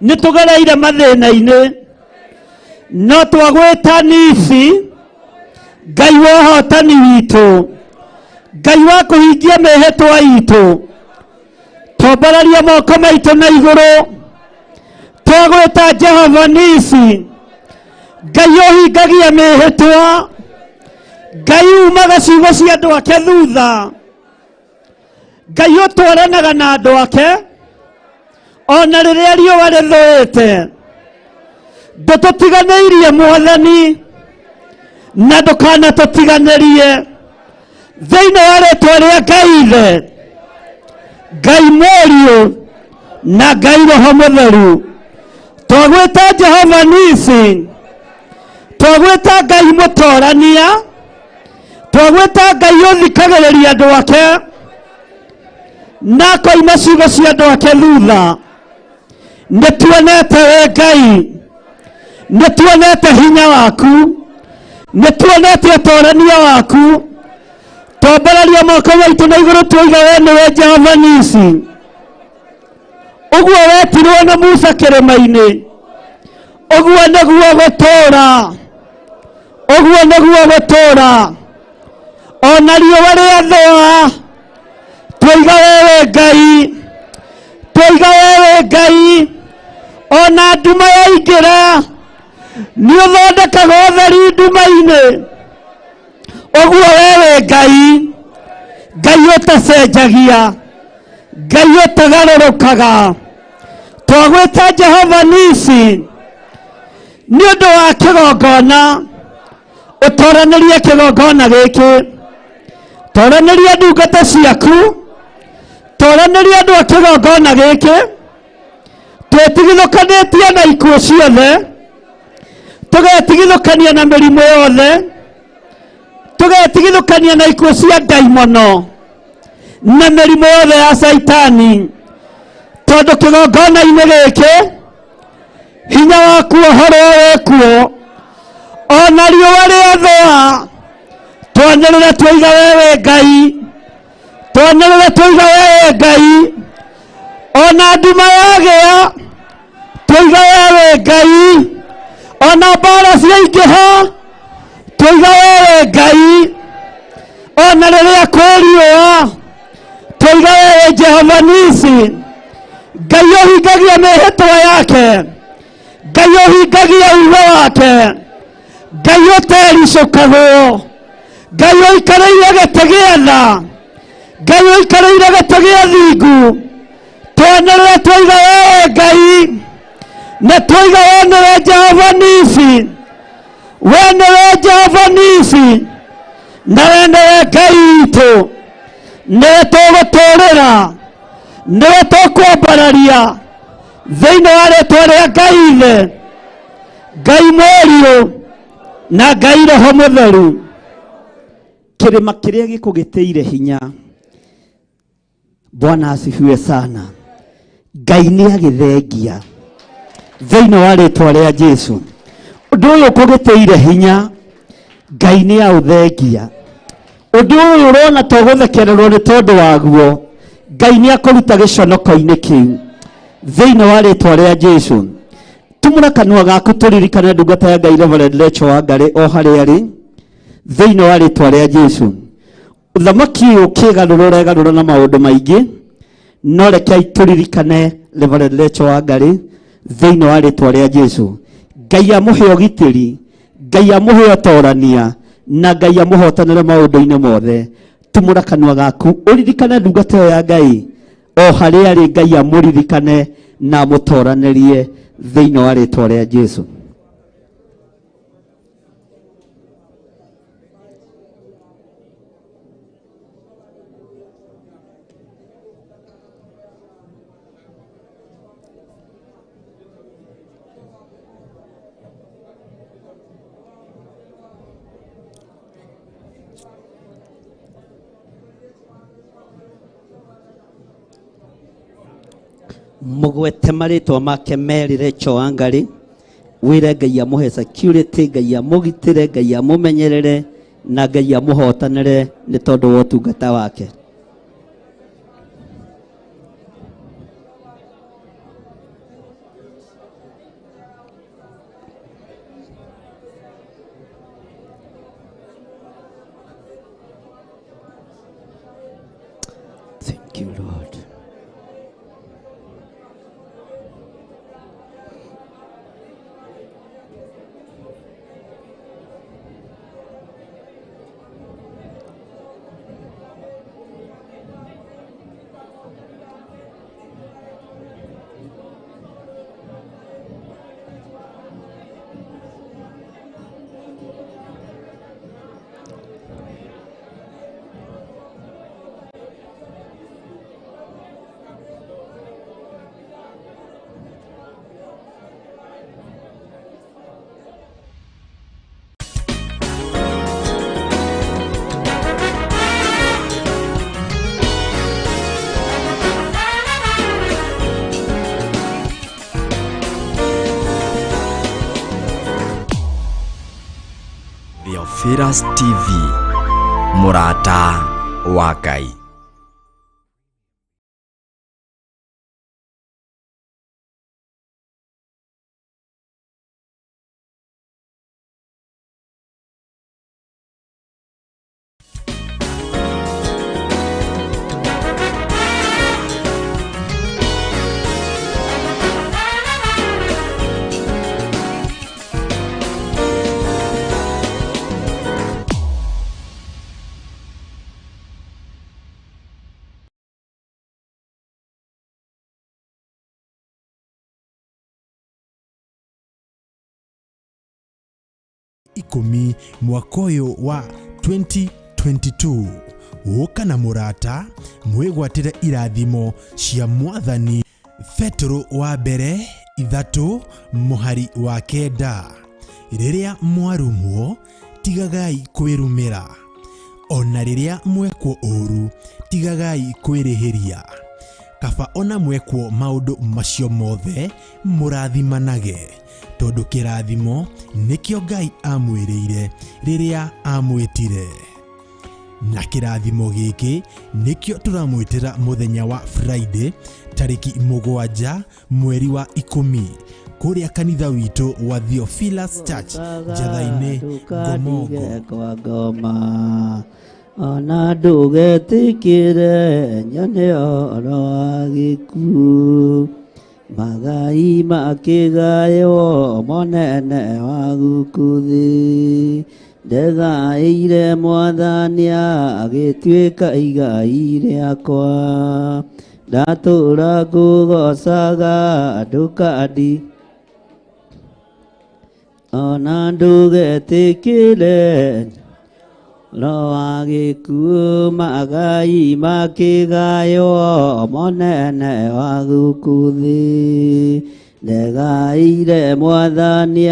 nĩ tũgereire mathĩna-inĩ, no twagwĩta Nisi, Ngai wa ũhotani witũ, Ngai wa kũhingia mĩhĩtwa itũ. Twambararia moko maitũ na igũrũ, twagwĩta Jehova Nisi, Ngai ũhingagia mĩhĩtwa, Ngai umaga ciugo cia andũ ake thutha, Ngai ũtwaranaga na andũ ake ona rĩrĩa riũa rĩthũĩte. Ndũtũtiganĩirie Mwathani, na ndũkanatũtiganĩrie. Thĩinĩ wa rĩtwa rĩa Ngai Ithe, Ngai Mũriũ na Ngai Roho Mũtheru, twagwĩta Jehova Nisi, twagwĩta Ngai mũtorania, twagwĩta Ngai ũthikagĩrĩria andũ ake na akoima ciugo cia andũ ake thutha. Nĩ tuonete we Ngai, nĩ tuonete hinya waku, nĩ tuonete ũtorania waku. Twambararia moko maitũ na igũrũ tuoiga we nĩwe Jehova Nisi. Ũguo wetirwo na Musa kĩrĩma-inĩ, ũguo nĩguo gũtũũra, ũguo nĩguo gũtũũra. Ona riũa rĩathũa, twoiga wewe Ngai, twoiga wewe Ngai. Ona nduma yaingĩra, nĩ ũthondekaga ũtheri nduma-inĩ. Ũguo wewe Ngai, Ngai ũtacenjagia, Ngai ũtagarũrũkaga. Twagwĩta Jehova Nisi nĩ ũndũ wa kĩgongona, ũtoranĩrie kĩgongona gĩkĩ, toranĩrie ndungata ciaku, toranĩrie andũ a kĩgongona gĩkĩ. Twĩtigithũkanĩtie na ikuũ ciothe, tũgetigithũkania na mĩrimũ yothe, tũgetigithũkania na ikuũ cia ndaimono na mĩrimũ yothe ya Caitani, tondũ kĩgongona-inĩ gĩkĩ hinya waku ũhoro wĩkuo. Ona riũa rĩathũa, twanĩrĩre twoiga wewe Ngai, twanĩrĩre twoiga wewe Ngai. Ona nduma yagĩa, twoiga wewe Ngai. Ona mbara ciaingĩha, twoiga wewe Ngai. Ona rĩrĩa kwĩ riũa, twoiga wewe Jehova Nisi, Ngai ũhingagia mĩhĩtwa yake, Ngai ũhingagia ugo wake, Ngai ũtericũkagwo, Ngai ũikarĩire gĩtĩ gĩa tha, Ngai ũikarĩire gĩtĩ gĩa thingu. Twanĩrĩre twoiga wewe Ngai, na twoiga we nĩwe Jehova Nisi, we nĩwe Jehova Nisi, na we nĩwe Ngai witũ. Nĩwe tũgũtũũrĩra, nĩwe tũkwambararia thĩinĩ wa rĩtwa rĩa Ngai Ithe, Ngai Mũriũ na Ngai Roho Mũtheru. Kĩrĩma kĩrĩa gĩkũgĩtĩire hinya, Bwana asifiwe sana. Ngai nĩ agĩthengia thĩinĩ wa rĩtwa rĩa Jesu. Ũndũ ũyũ ũkũgĩtĩire hinya, Ngai nĩ aũthengia. Ũndũ ũyũ ũrona to gũthekererwo nĩ tondũ waguo, Ngai nĩ akũruta gĩconoko-inĩ kĩu thĩinĩ wa rĩtwa rĩa Jesu. Tumũra kanua gaku tũririkane ndungata ya Ngai Reverend Rachel Wangari o harĩa arĩ thĩinĩ wa rĩtwa rĩa Jesu. Ũthamaki ũyũ ũkĩgarũra ũregarũra na maũndũ maingĩ, no rekei tũririkane Reverend Rachel Wangari thĩinĩ wa rĩtwa rĩa Jesu. Ngai amũhe ũgitĩri, Ngai amũhe ũtorania, na Ngai amũhotanĩre maũndũ-inĩ mothe. Tumũra kanua gaku ũririkane ndungata ĩyo ya Ngai o harĩa arĩ, Ngai amũririkane na amũtoranĩrie thĩinĩ wa rĩtwa rĩa Jesu. Mũgwete marĩtwa make merĩ Rachel Wangari, wĩre Ngai amũhe security, Ngai amũgitĩre, Ngai amũmenyerere na Ngai amũhotanĩre nĩ tondũ wa ũtungata wake. Thank you, Lord. Theophilus TV mũrata wa Ngai. Ikũmi mwaka ũyũ wa 2022 ũka na mũrata mwĩgwatĩre irathimo cia mwathani. Petero wa mbere 3 mũhari wa 9, rĩrĩa mwarumwo tigagai kwĩrumĩra, ona rĩrĩa mwekwo ũru tigagai kwĩrĩhĩria, kaba ona mwekwo maũndũ macio mothe mũrathimanage, tondũ kĩrathimo nĩkĩo Ngai amwĩrĩire rĩrĩa amwĩtire. Na kĩrathimo gĩkĩ nĩkĩo tũramwĩtĩra mũthenya wa Friday tarĩki 7 mweri wa 10 kũrĩa kanitha witũ wa Theophilus Church Njatha-inĩ Ngomongo. Kwa ngoma ona ndũgetĩkĩre nyone ũhoro wa gĩkuũ, magai makĩgaywo monene wa gũkũ thĩ, ndegaĩire mwathani agĩtuĩka igai rĩakwa, ndatũra ngũgocaga ndũkandi ona ndũgetĩkĩre ro wa gĩkuũ, magai makĩgaywo monene wa gũkũ thĩ, ndegaĩire mwathani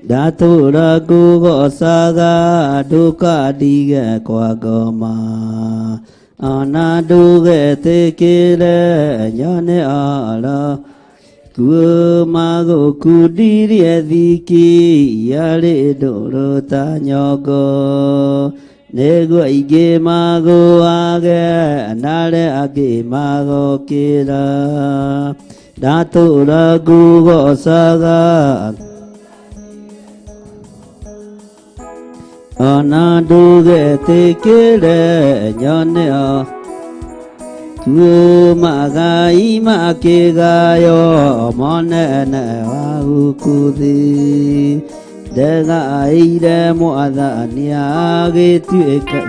ndatũra ngũgocaga ndũkandige kwa ngoma, ona ndũgetĩkĩre nyone ũhoro kuo magũkundirie thiki yarĩ ndũrũ ta nyongo, nĩguo aingĩ magũage na arĩa angĩ magokĩra, ndatũra ngũgocaga ona ndũgetĩkĩre nyone kuo magai makĩgaywo monene wa gũkũ thĩ, ndegaĩire mwathani agĩtuĩka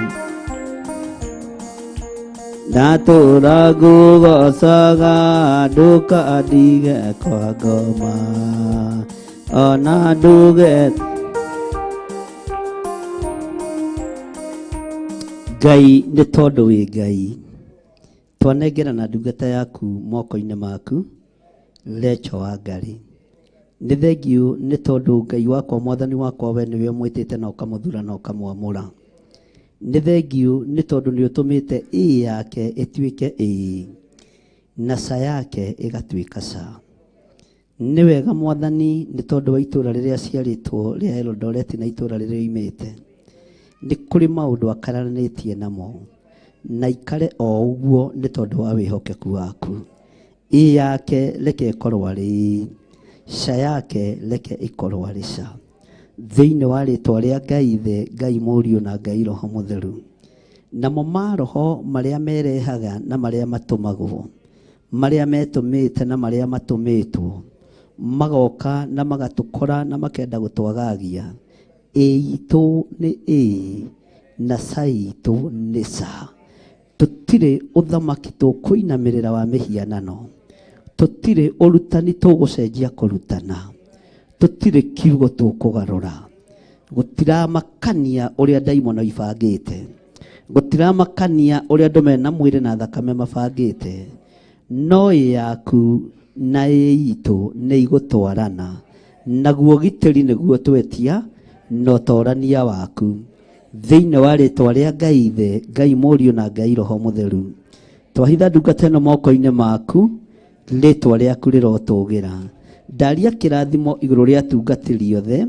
ndatũra ngũgocaga ndũkandige kwa ngoma, ona ndũge Ngai nĩ tondũ wĩ Ngai, twanengerana ndungata yaku moko-inĩ maku Recho wa Ngarĩ. Nĩ thengiũ nĩ tondũ Ngai wakwa mwathani wakwa we nĩwe ũmwĩtĩte na ũkamũthura na ũkamwamũra. Nĩ thengiũ nĩ tondũ nĩ ũtũmĩte ĩĩ yake ĩtuĩke ĩĩ na ca yake ĩgatuĩka ca. Nĩ wega mwathani nĩ tondũ wa itũũra rĩrĩa aciarĩtwo rĩa Eldoret na itũũra rĩrĩa oimĩte, nĩ kũrĩ maũndũ akararanĩtie namo na ikare o ũguo nĩ tondũ wa wĩhokeku waku. Ĩĩ yake reke ĩkorwo arĩ ĩĩ, ca yake reke ĩkorwo arĩ ca. Thĩinĩ wa rĩtwa rĩa Ngai Ithe, Ngai Mũriũ na Ngai Roho Mũtheru. Namo maroho marĩa merehaga na marĩa matũmagwo, marĩa metũmĩte na marĩa matũmĩtwo, magoka na magatũkora na makenda gũtwagagia. Ĩĩ itũ nĩ ĩĩ na ca itũ nĩ ca. Tũtirĩ ũthamaki tũkũinamĩrĩra wa mĩhianano, tũtirĩ ũrutani tũgũcenjia kũrutana, tũtirĩ kiugo tũkũgarũra. Gũtiramakania ũrĩa ndaimono ibangĩte, gũtiramakania ũrĩa andũ mena mwĩrĩ na thakame mabangĩte, no ĩ yaku na ĩ itũ nĩ igũtwarana, naguo gitĩri nĩguo twetia na ũtorania waku. Thĩinĩ wa rĩtwa rĩa Ngai Ithe, Ngai Mũriũ na Ngai Roho Mũtheru, twahitha ndungata ĩno moko-inĩ maku, rĩtwa rĩaku rĩrotũgĩra. Ndaria kĩrathimo igũrũ rĩa atungatĩri othe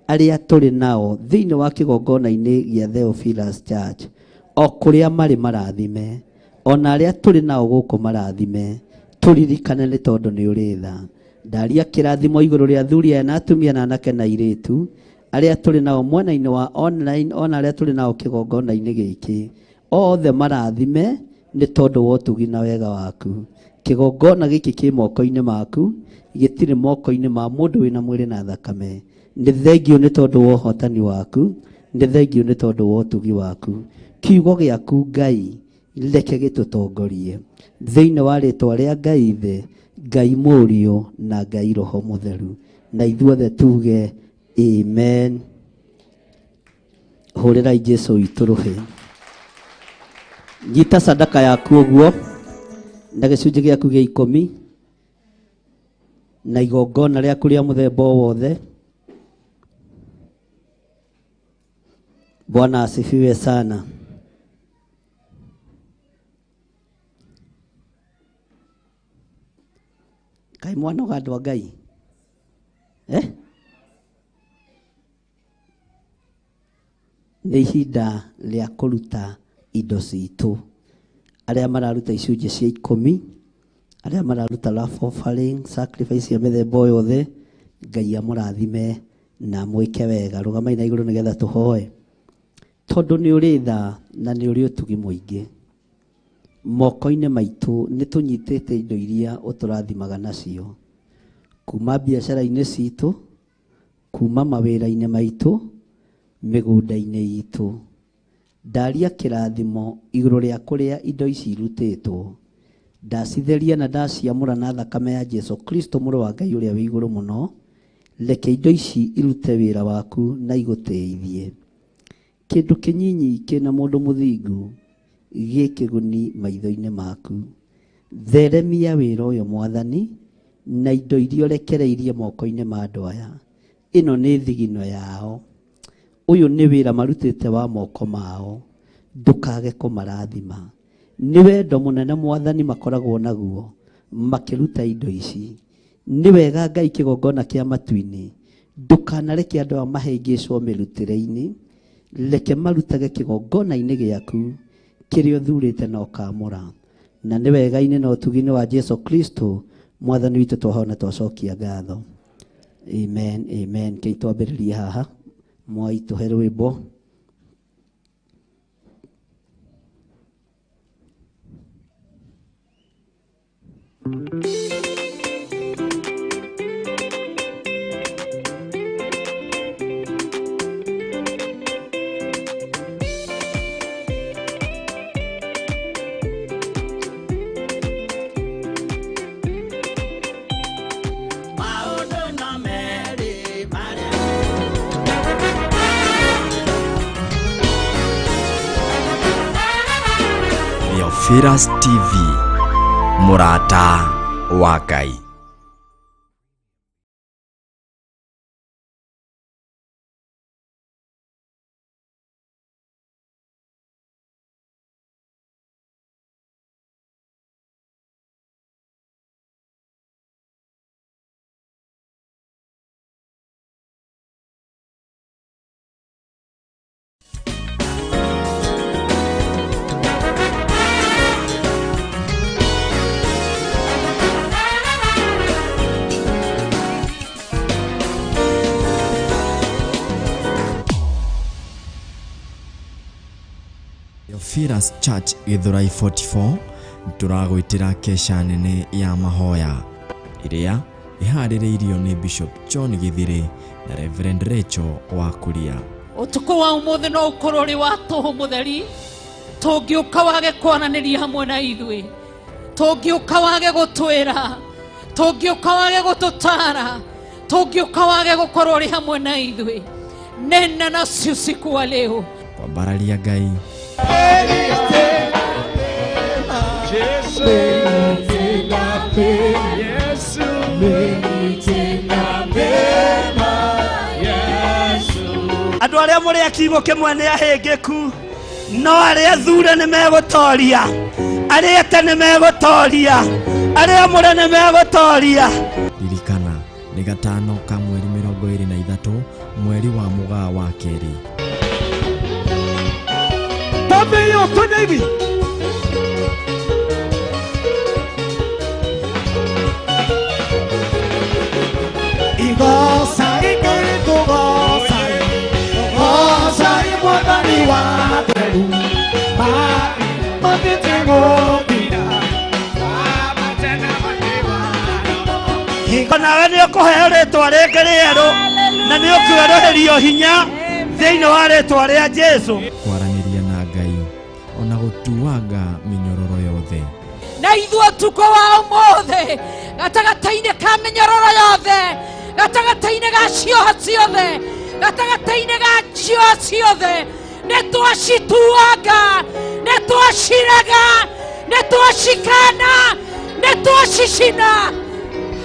arĩa tũrĩ nao thĩinĩ wa kĩgongona-inĩ gĩa Theophilus Church, o kũrĩa marĩ marathime, ona arĩa tũrĩ nao gũkũ marathime, tũririkane nĩ tondũ nĩ ũrĩ tha. Ndaria kĩrathimo igũrũ rĩa athuri aya na atumia na anake na airĩtu arĩa tũrĩ nao mwena-inĩ wa online, ona arĩa tũrĩ nao kĩgongona-inĩ gĩkĩ, othe marathime nĩ tondũ wa ũtugi na wega waku. Kĩgongona gĩkĩ kĩ moko-inĩ maku, gĩtirĩ moko-inĩ ma mũndũ wĩna mwĩrĩ na thakame. Nĩ thengiũ nĩ tondũ wa ũhotani waku, nĩ thengiũ nĩ tondũ wa ũtugi waku. Kiugo gĩaku Ngai reke gĩtũtongorie thĩinĩ wa rĩtwa rĩa Ngai Ithe, Ngai Mũriũ na Ngai Roho Mũtheru, na ithuothe tuge amen. Hũrĩrai Jesu witũ rũhĩ. Nyita sadaka yaku ũguo na gĩcunjĩ gĩaku gĩa 10 na igongona rĩaku rĩa mũthemba o wothe. Bwana asifiwe sana. Kaĩ mwanoga andũ a Ngai? Nĩ ihinda rĩa kũruta indo citũ. Arĩa mararuta icunjĩ cia 10, arĩa mararuta love offering, sacrifice ya mĩthemba o yothe, Ngai amũrathime na mwĩke wega. Rũgamai na igũrũ nĩgetha tũhoe. Tondũ nĩ ũrĩ tha na nĩ ũrĩ ũtugi mũingĩ, moko-inĩ maitũ nĩ tũnyitĩte indo iria ũtũrathimaga nacio, kuma biacara-inĩ citũ, kuma mawĩra-inĩ maitũ, mĩgũnda-inĩ itũ. Ndaria kĩrathimo igũrũ rĩa kũrĩa indo ici irutĩtwo, ndacitheria na ndaciamũra na thakame ya Jesu Kristo mũrũ wa Ngai ũrĩa wĩ igũrũ mũno. Reke indo ici irute wĩra waku na igũteithie. Kĩndũ kĩnyinyi kĩna mũndũ mũthingu gĩ kĩguni maitho-inĩ maku. Theremia wĩra ũyũ Mwathani na indo iria ũrekereirie moko-inĩ ma andũ aya. Ĩno nĩ thigino yao, ũyũ nĩ wĩra marutĩte wa moko mao, ndũkage kũmarathima. Nĩ wendo mũnene Mwathani makoragwo naguo makĩruta indo ici. Nĩ wega Ngai kĩgongona kĩa matu-inĩ, ndũkanareke andũ aya mahĩngĩcwo mĩrutĩre-inĩ, reke marutage kĩgongona-inĩ gĩaku kĩrĩa ũthurĩte na ũkamũra. Na nĩ wega-inĩ na ũtugi-inĩ wa Jesu Kristo Mwathani witũ twahona twacokia ngatho. Amen, amen. Kei twambĩrĩrie haha mwai tũhe rwĩmbo. Theophilus TV, mũrata wa Ngai. Theophilus Church Githurai 44 tũragwĩtĩra kesha nene ya mahoya ĩrĩa ĩharĩrĩirio nĩ Bishop John Githiri na Reverend Rachel wa Kuria. Ũtukũ wa ũmũthĩ no ũkorwo ũrĩ wa tũhũ mũtheri, tũngĩũka wage kwaranĩria hamwe na ithuĩ, tũngĩũka wage gũtwĩra, tũngĩũka wage gũtũtara, tũngĩũka wage gũkorwo ũrĩ hamwe na ithuĩ. Nena nasi usiku wa leo. Kwambararia Ngai, Andũ arĩa mũrĩ a kiugo kĩmwe nĩ ahĩngĩku, no arĩa athure nĩ megũtoria, arĩa ete nĩ megũtoria, arĩa amũre nĩ megũtoria. Ririkana Nĩ gatano ka mweri 23 mweri wa mũgaa wa kerĩ. Tambĩyo twende hivi. Igoca ikĩrĩtũgoca goca mwathani wa theru matĩte gũthira. Onawe nĩ ũkũheo rĩtwa rĩngĩ rĩerũ na nĩ ũkwerũhĩrio hinya thĩinĩ wa rĩtwa rĩa Jesu. Kwaranĩria na Ngai ona gũtuanga mĩnyororo yothe. Na ithuĩ ũtukũ wa ũmũthĩ gatagatĩ-inĩ ka mĩnyororo yothe, gatagatĩ-inĩ ga cioha ciothe, gatagatĩ-inĩ ga cioha ciothe, nĩ twacituanga, nĩ twacirega, nĩ twacikana, nĩ twacicina.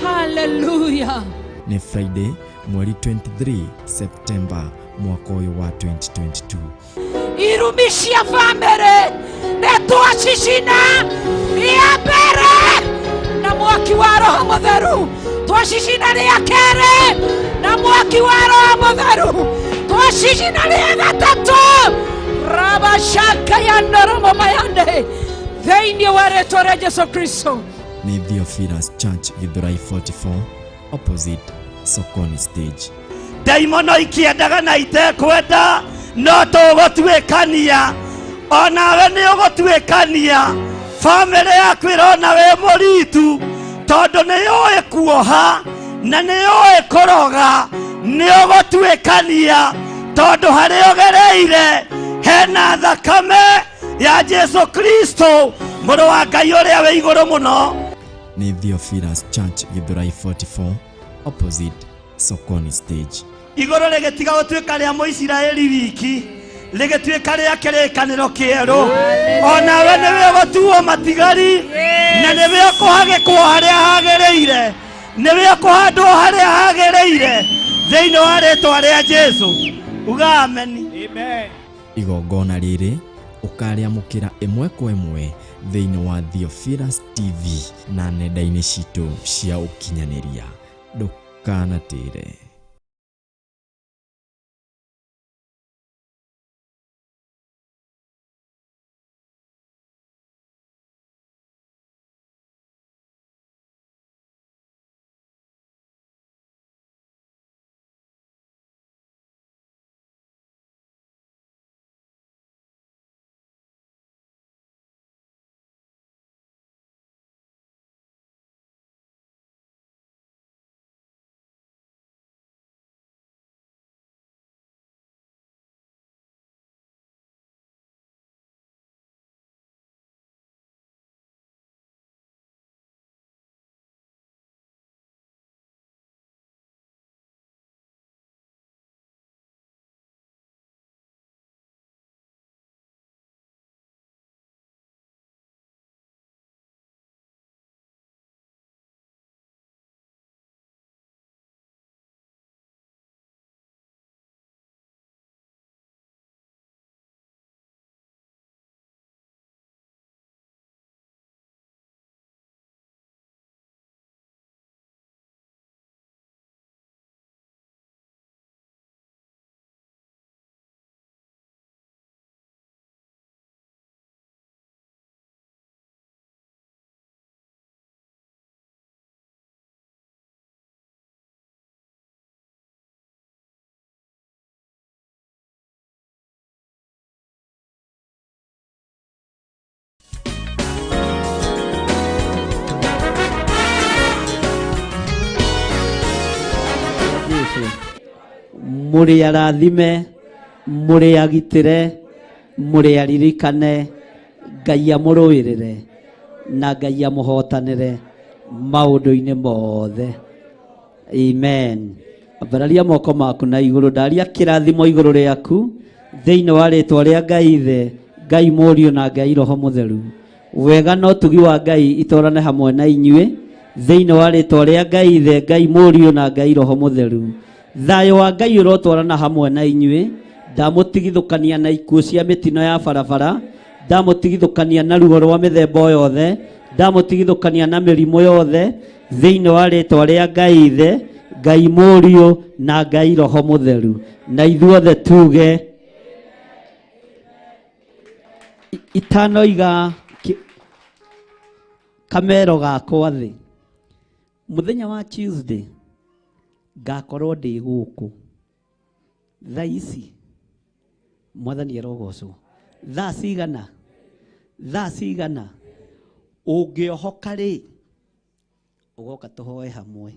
Hallelujah. Nĩ Friday mweri 23 September mwaka ũyũ wa 2022. Irumi cia bamĩrĩ nĩ twacicina rĩa mbere na mwaki wa Roho Mũtheru, twacicina rĩa kerĩ na mwaki wa Roho Mũtheru, twacicina rĩa gatatũ rabashaka ya noromo mayande thĩinĩ wa rĩtwa rĩa Jesu Kristo. Nĩ Theophilus Church Githurai 44 opposite Sokoni stage. Ndaimono ikĩendaga na itekwenda no tũgũtuĩkania, onawe nĩ ũgũtuĩkania. Bamĩrĩ yaku ĩrona wĩ mũritu tondũ nĩ yũĩ kuoha na nĩ yũĩ kũroga. Nĩ ũgũtuĩkania tondũ harĩa ũgereire hena thakame ya Jesu Kristo mũrũ wa Ngai ũrĩa wĩ igũrũ mũno. Nĩ Theophilus Church Githurai 44 opposite Sokoni stage. Igũrũ rĩgĩtiga gũtuĩka rĩa Mũisiraeli wiki, rĩgĩtuĩka rĩa kĩrĩkanĩro kĩerũ. Onawe nĩwe ũgũtuo matigari na nĩwe ũkũhagĩkwo harĩa hagĩrĩire, nĩwe ũkũhandwo harĩa hagĩrĩire thĩinĩ wa rĩtwa rĩa Jesu. Uga ameni. Amen. Igongona rĩrĩ ũkarĩamũkĩra ĩmwe kwa ĩmwe thĩinĩ wa Theophilus TV na nenda-inĩ citũ cia ũkinyanĩria. Ndũkanatĩre. Mũrĩ arathime, mũrĩ agitĩre, mũrĩ aririkane, Ngai amũrũĩrĩre na Ngai amũhotanĩre maũndũ-inĩ mothe. Amen. Ambararia moko maku na igũrũ, ndaria kĩrathimo igũrũ rĩaku thĩinĩ wa rĩtwa rĩa Ngai Ithe, Ngai Mũriũ na Ngai Roho Mũtheru. Wega na ũtugi wa Ngai itwarane hamwe na inyuĩ thĩinĩ wa rĩtwa rĩa Ngai Ithe, Ngai Mũriũ na Ngai Roho Mũtheru. Thayũ wa Ngai ũrotwarana hamwe na inyuĩ. Ndamũtigithũkania na ikuũ cia mĩtino ya barabara, ndamũtigithũkania na ruo rwa mĩthemba yothe, ndamũtigithũkania na mĩrimũ yothe thĩinĩ wa rĩtwa rĩa Ngai Ithe, Ngai Mũriũ na Ngai Roho Mũtheru. Na ithuothe tuge itanoiga kamero gakwa thĩ. Mũthenya wa Tuesday ngakorwo ndĩ gũkũ thaa ici, Mwathani arogocwo. Thaa cigana? Thaa cigana? Ũngĩohoka rĩ, ũgoka tũhoe hamwe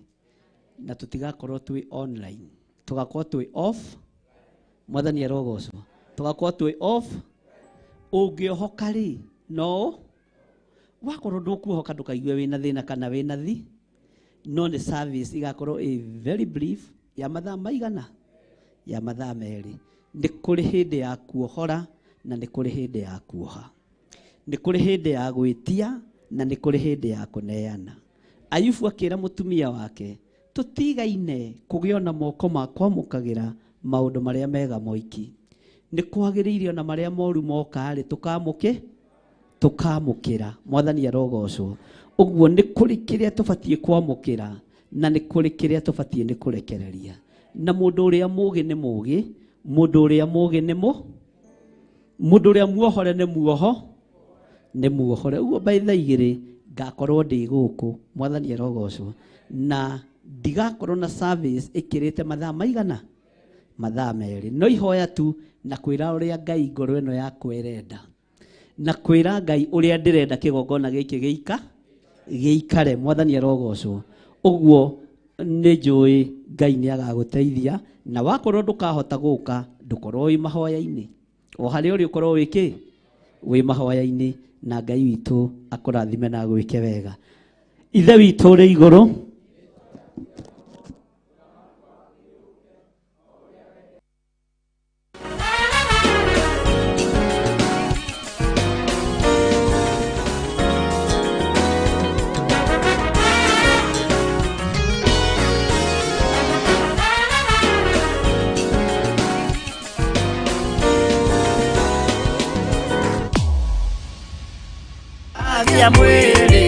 na tũtigakorwo twĩ online, tũgakorwo twĩ off. Mwathani arogocwo. Tũgakorwo twĩ off. Ũngĩohoka rĩ, no wakorwo ndũkuohoka ndũkaigue wĩna thĩna kana wĩna thi, no nĩ service igakorwo ĩ very brief ya mathaa maigana, ya mathaa merĩ. Nĩ kũrĩ hĩndĩ ya kuohora na nĩ kũrĩ hĩndĩ ya kuoha, nĩ kũrĩ hĩndĩ ya gwĩtia na nĩ kũrĩ hĩndĩ ya kũneana. Ayubu akĩra mũtumia wake, tũtigaine kũgĩa na moko ma kwamũkagĩra maũndũ marĩa mega moiki, nĩ kwagĩrĩire ona marĩa moru moka-rĩ tũkamũkĩra. Mwathani arogocwo. Ũguo nĩ kũrĩ kĩrĩa tũbatiĩ kwamũkĩra na nĩ kũrĩ kĩrĩa tũbatiĩ nĩ kũrekereria. Na mũndũ ũrĩa mũũgĩ nĩ mũũgĩ, mũndũ ũrĩa mũũgĩ nĩ mũndũ ũrĩa muohore nĩ muoho, nĩ muohore. Ũguo by thaa igĩrĩ ngakorwo ndĩ gũkũ. Mwathani arogocwo. Na ndigakorwo na service ĩkĩrĩte mathaa maigana, mathaa merĩ, no ihoya tu na kwĩra ũrĩa Ngai ngoro ĩno yakwa ĩrenda, na kwĩra Ngai ũrĩa ndĩrenda kĩgongona gĩkĩ gĩikare. Mwathani arogocwo. Ũguo nĩ njũĩ Ngai nĩ agagũteithia, na wakorwo ndũkahota gũka, ndũkorwo wĩ mahoya-inĩ, o harĩa ũrĩ ũkorwo wĩ kĩ, wĩ mahoya-inĩ, na Ngai witũ akũrathime na agwĩke wega. Ithe witũ ũrĩ igũrũ, ya mwĩrĩ.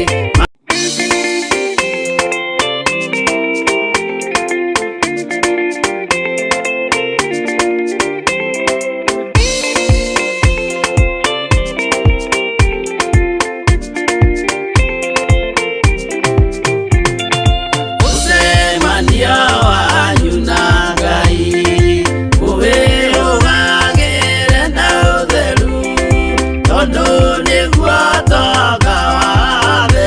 Mũcemanio wanyu na Ngai ũwĩrũgagĩre na ũtheru, tondũ nĩguo ũtonga wa thĩ.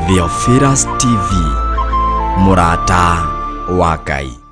Theophilus TV, mũrata wa Ngai.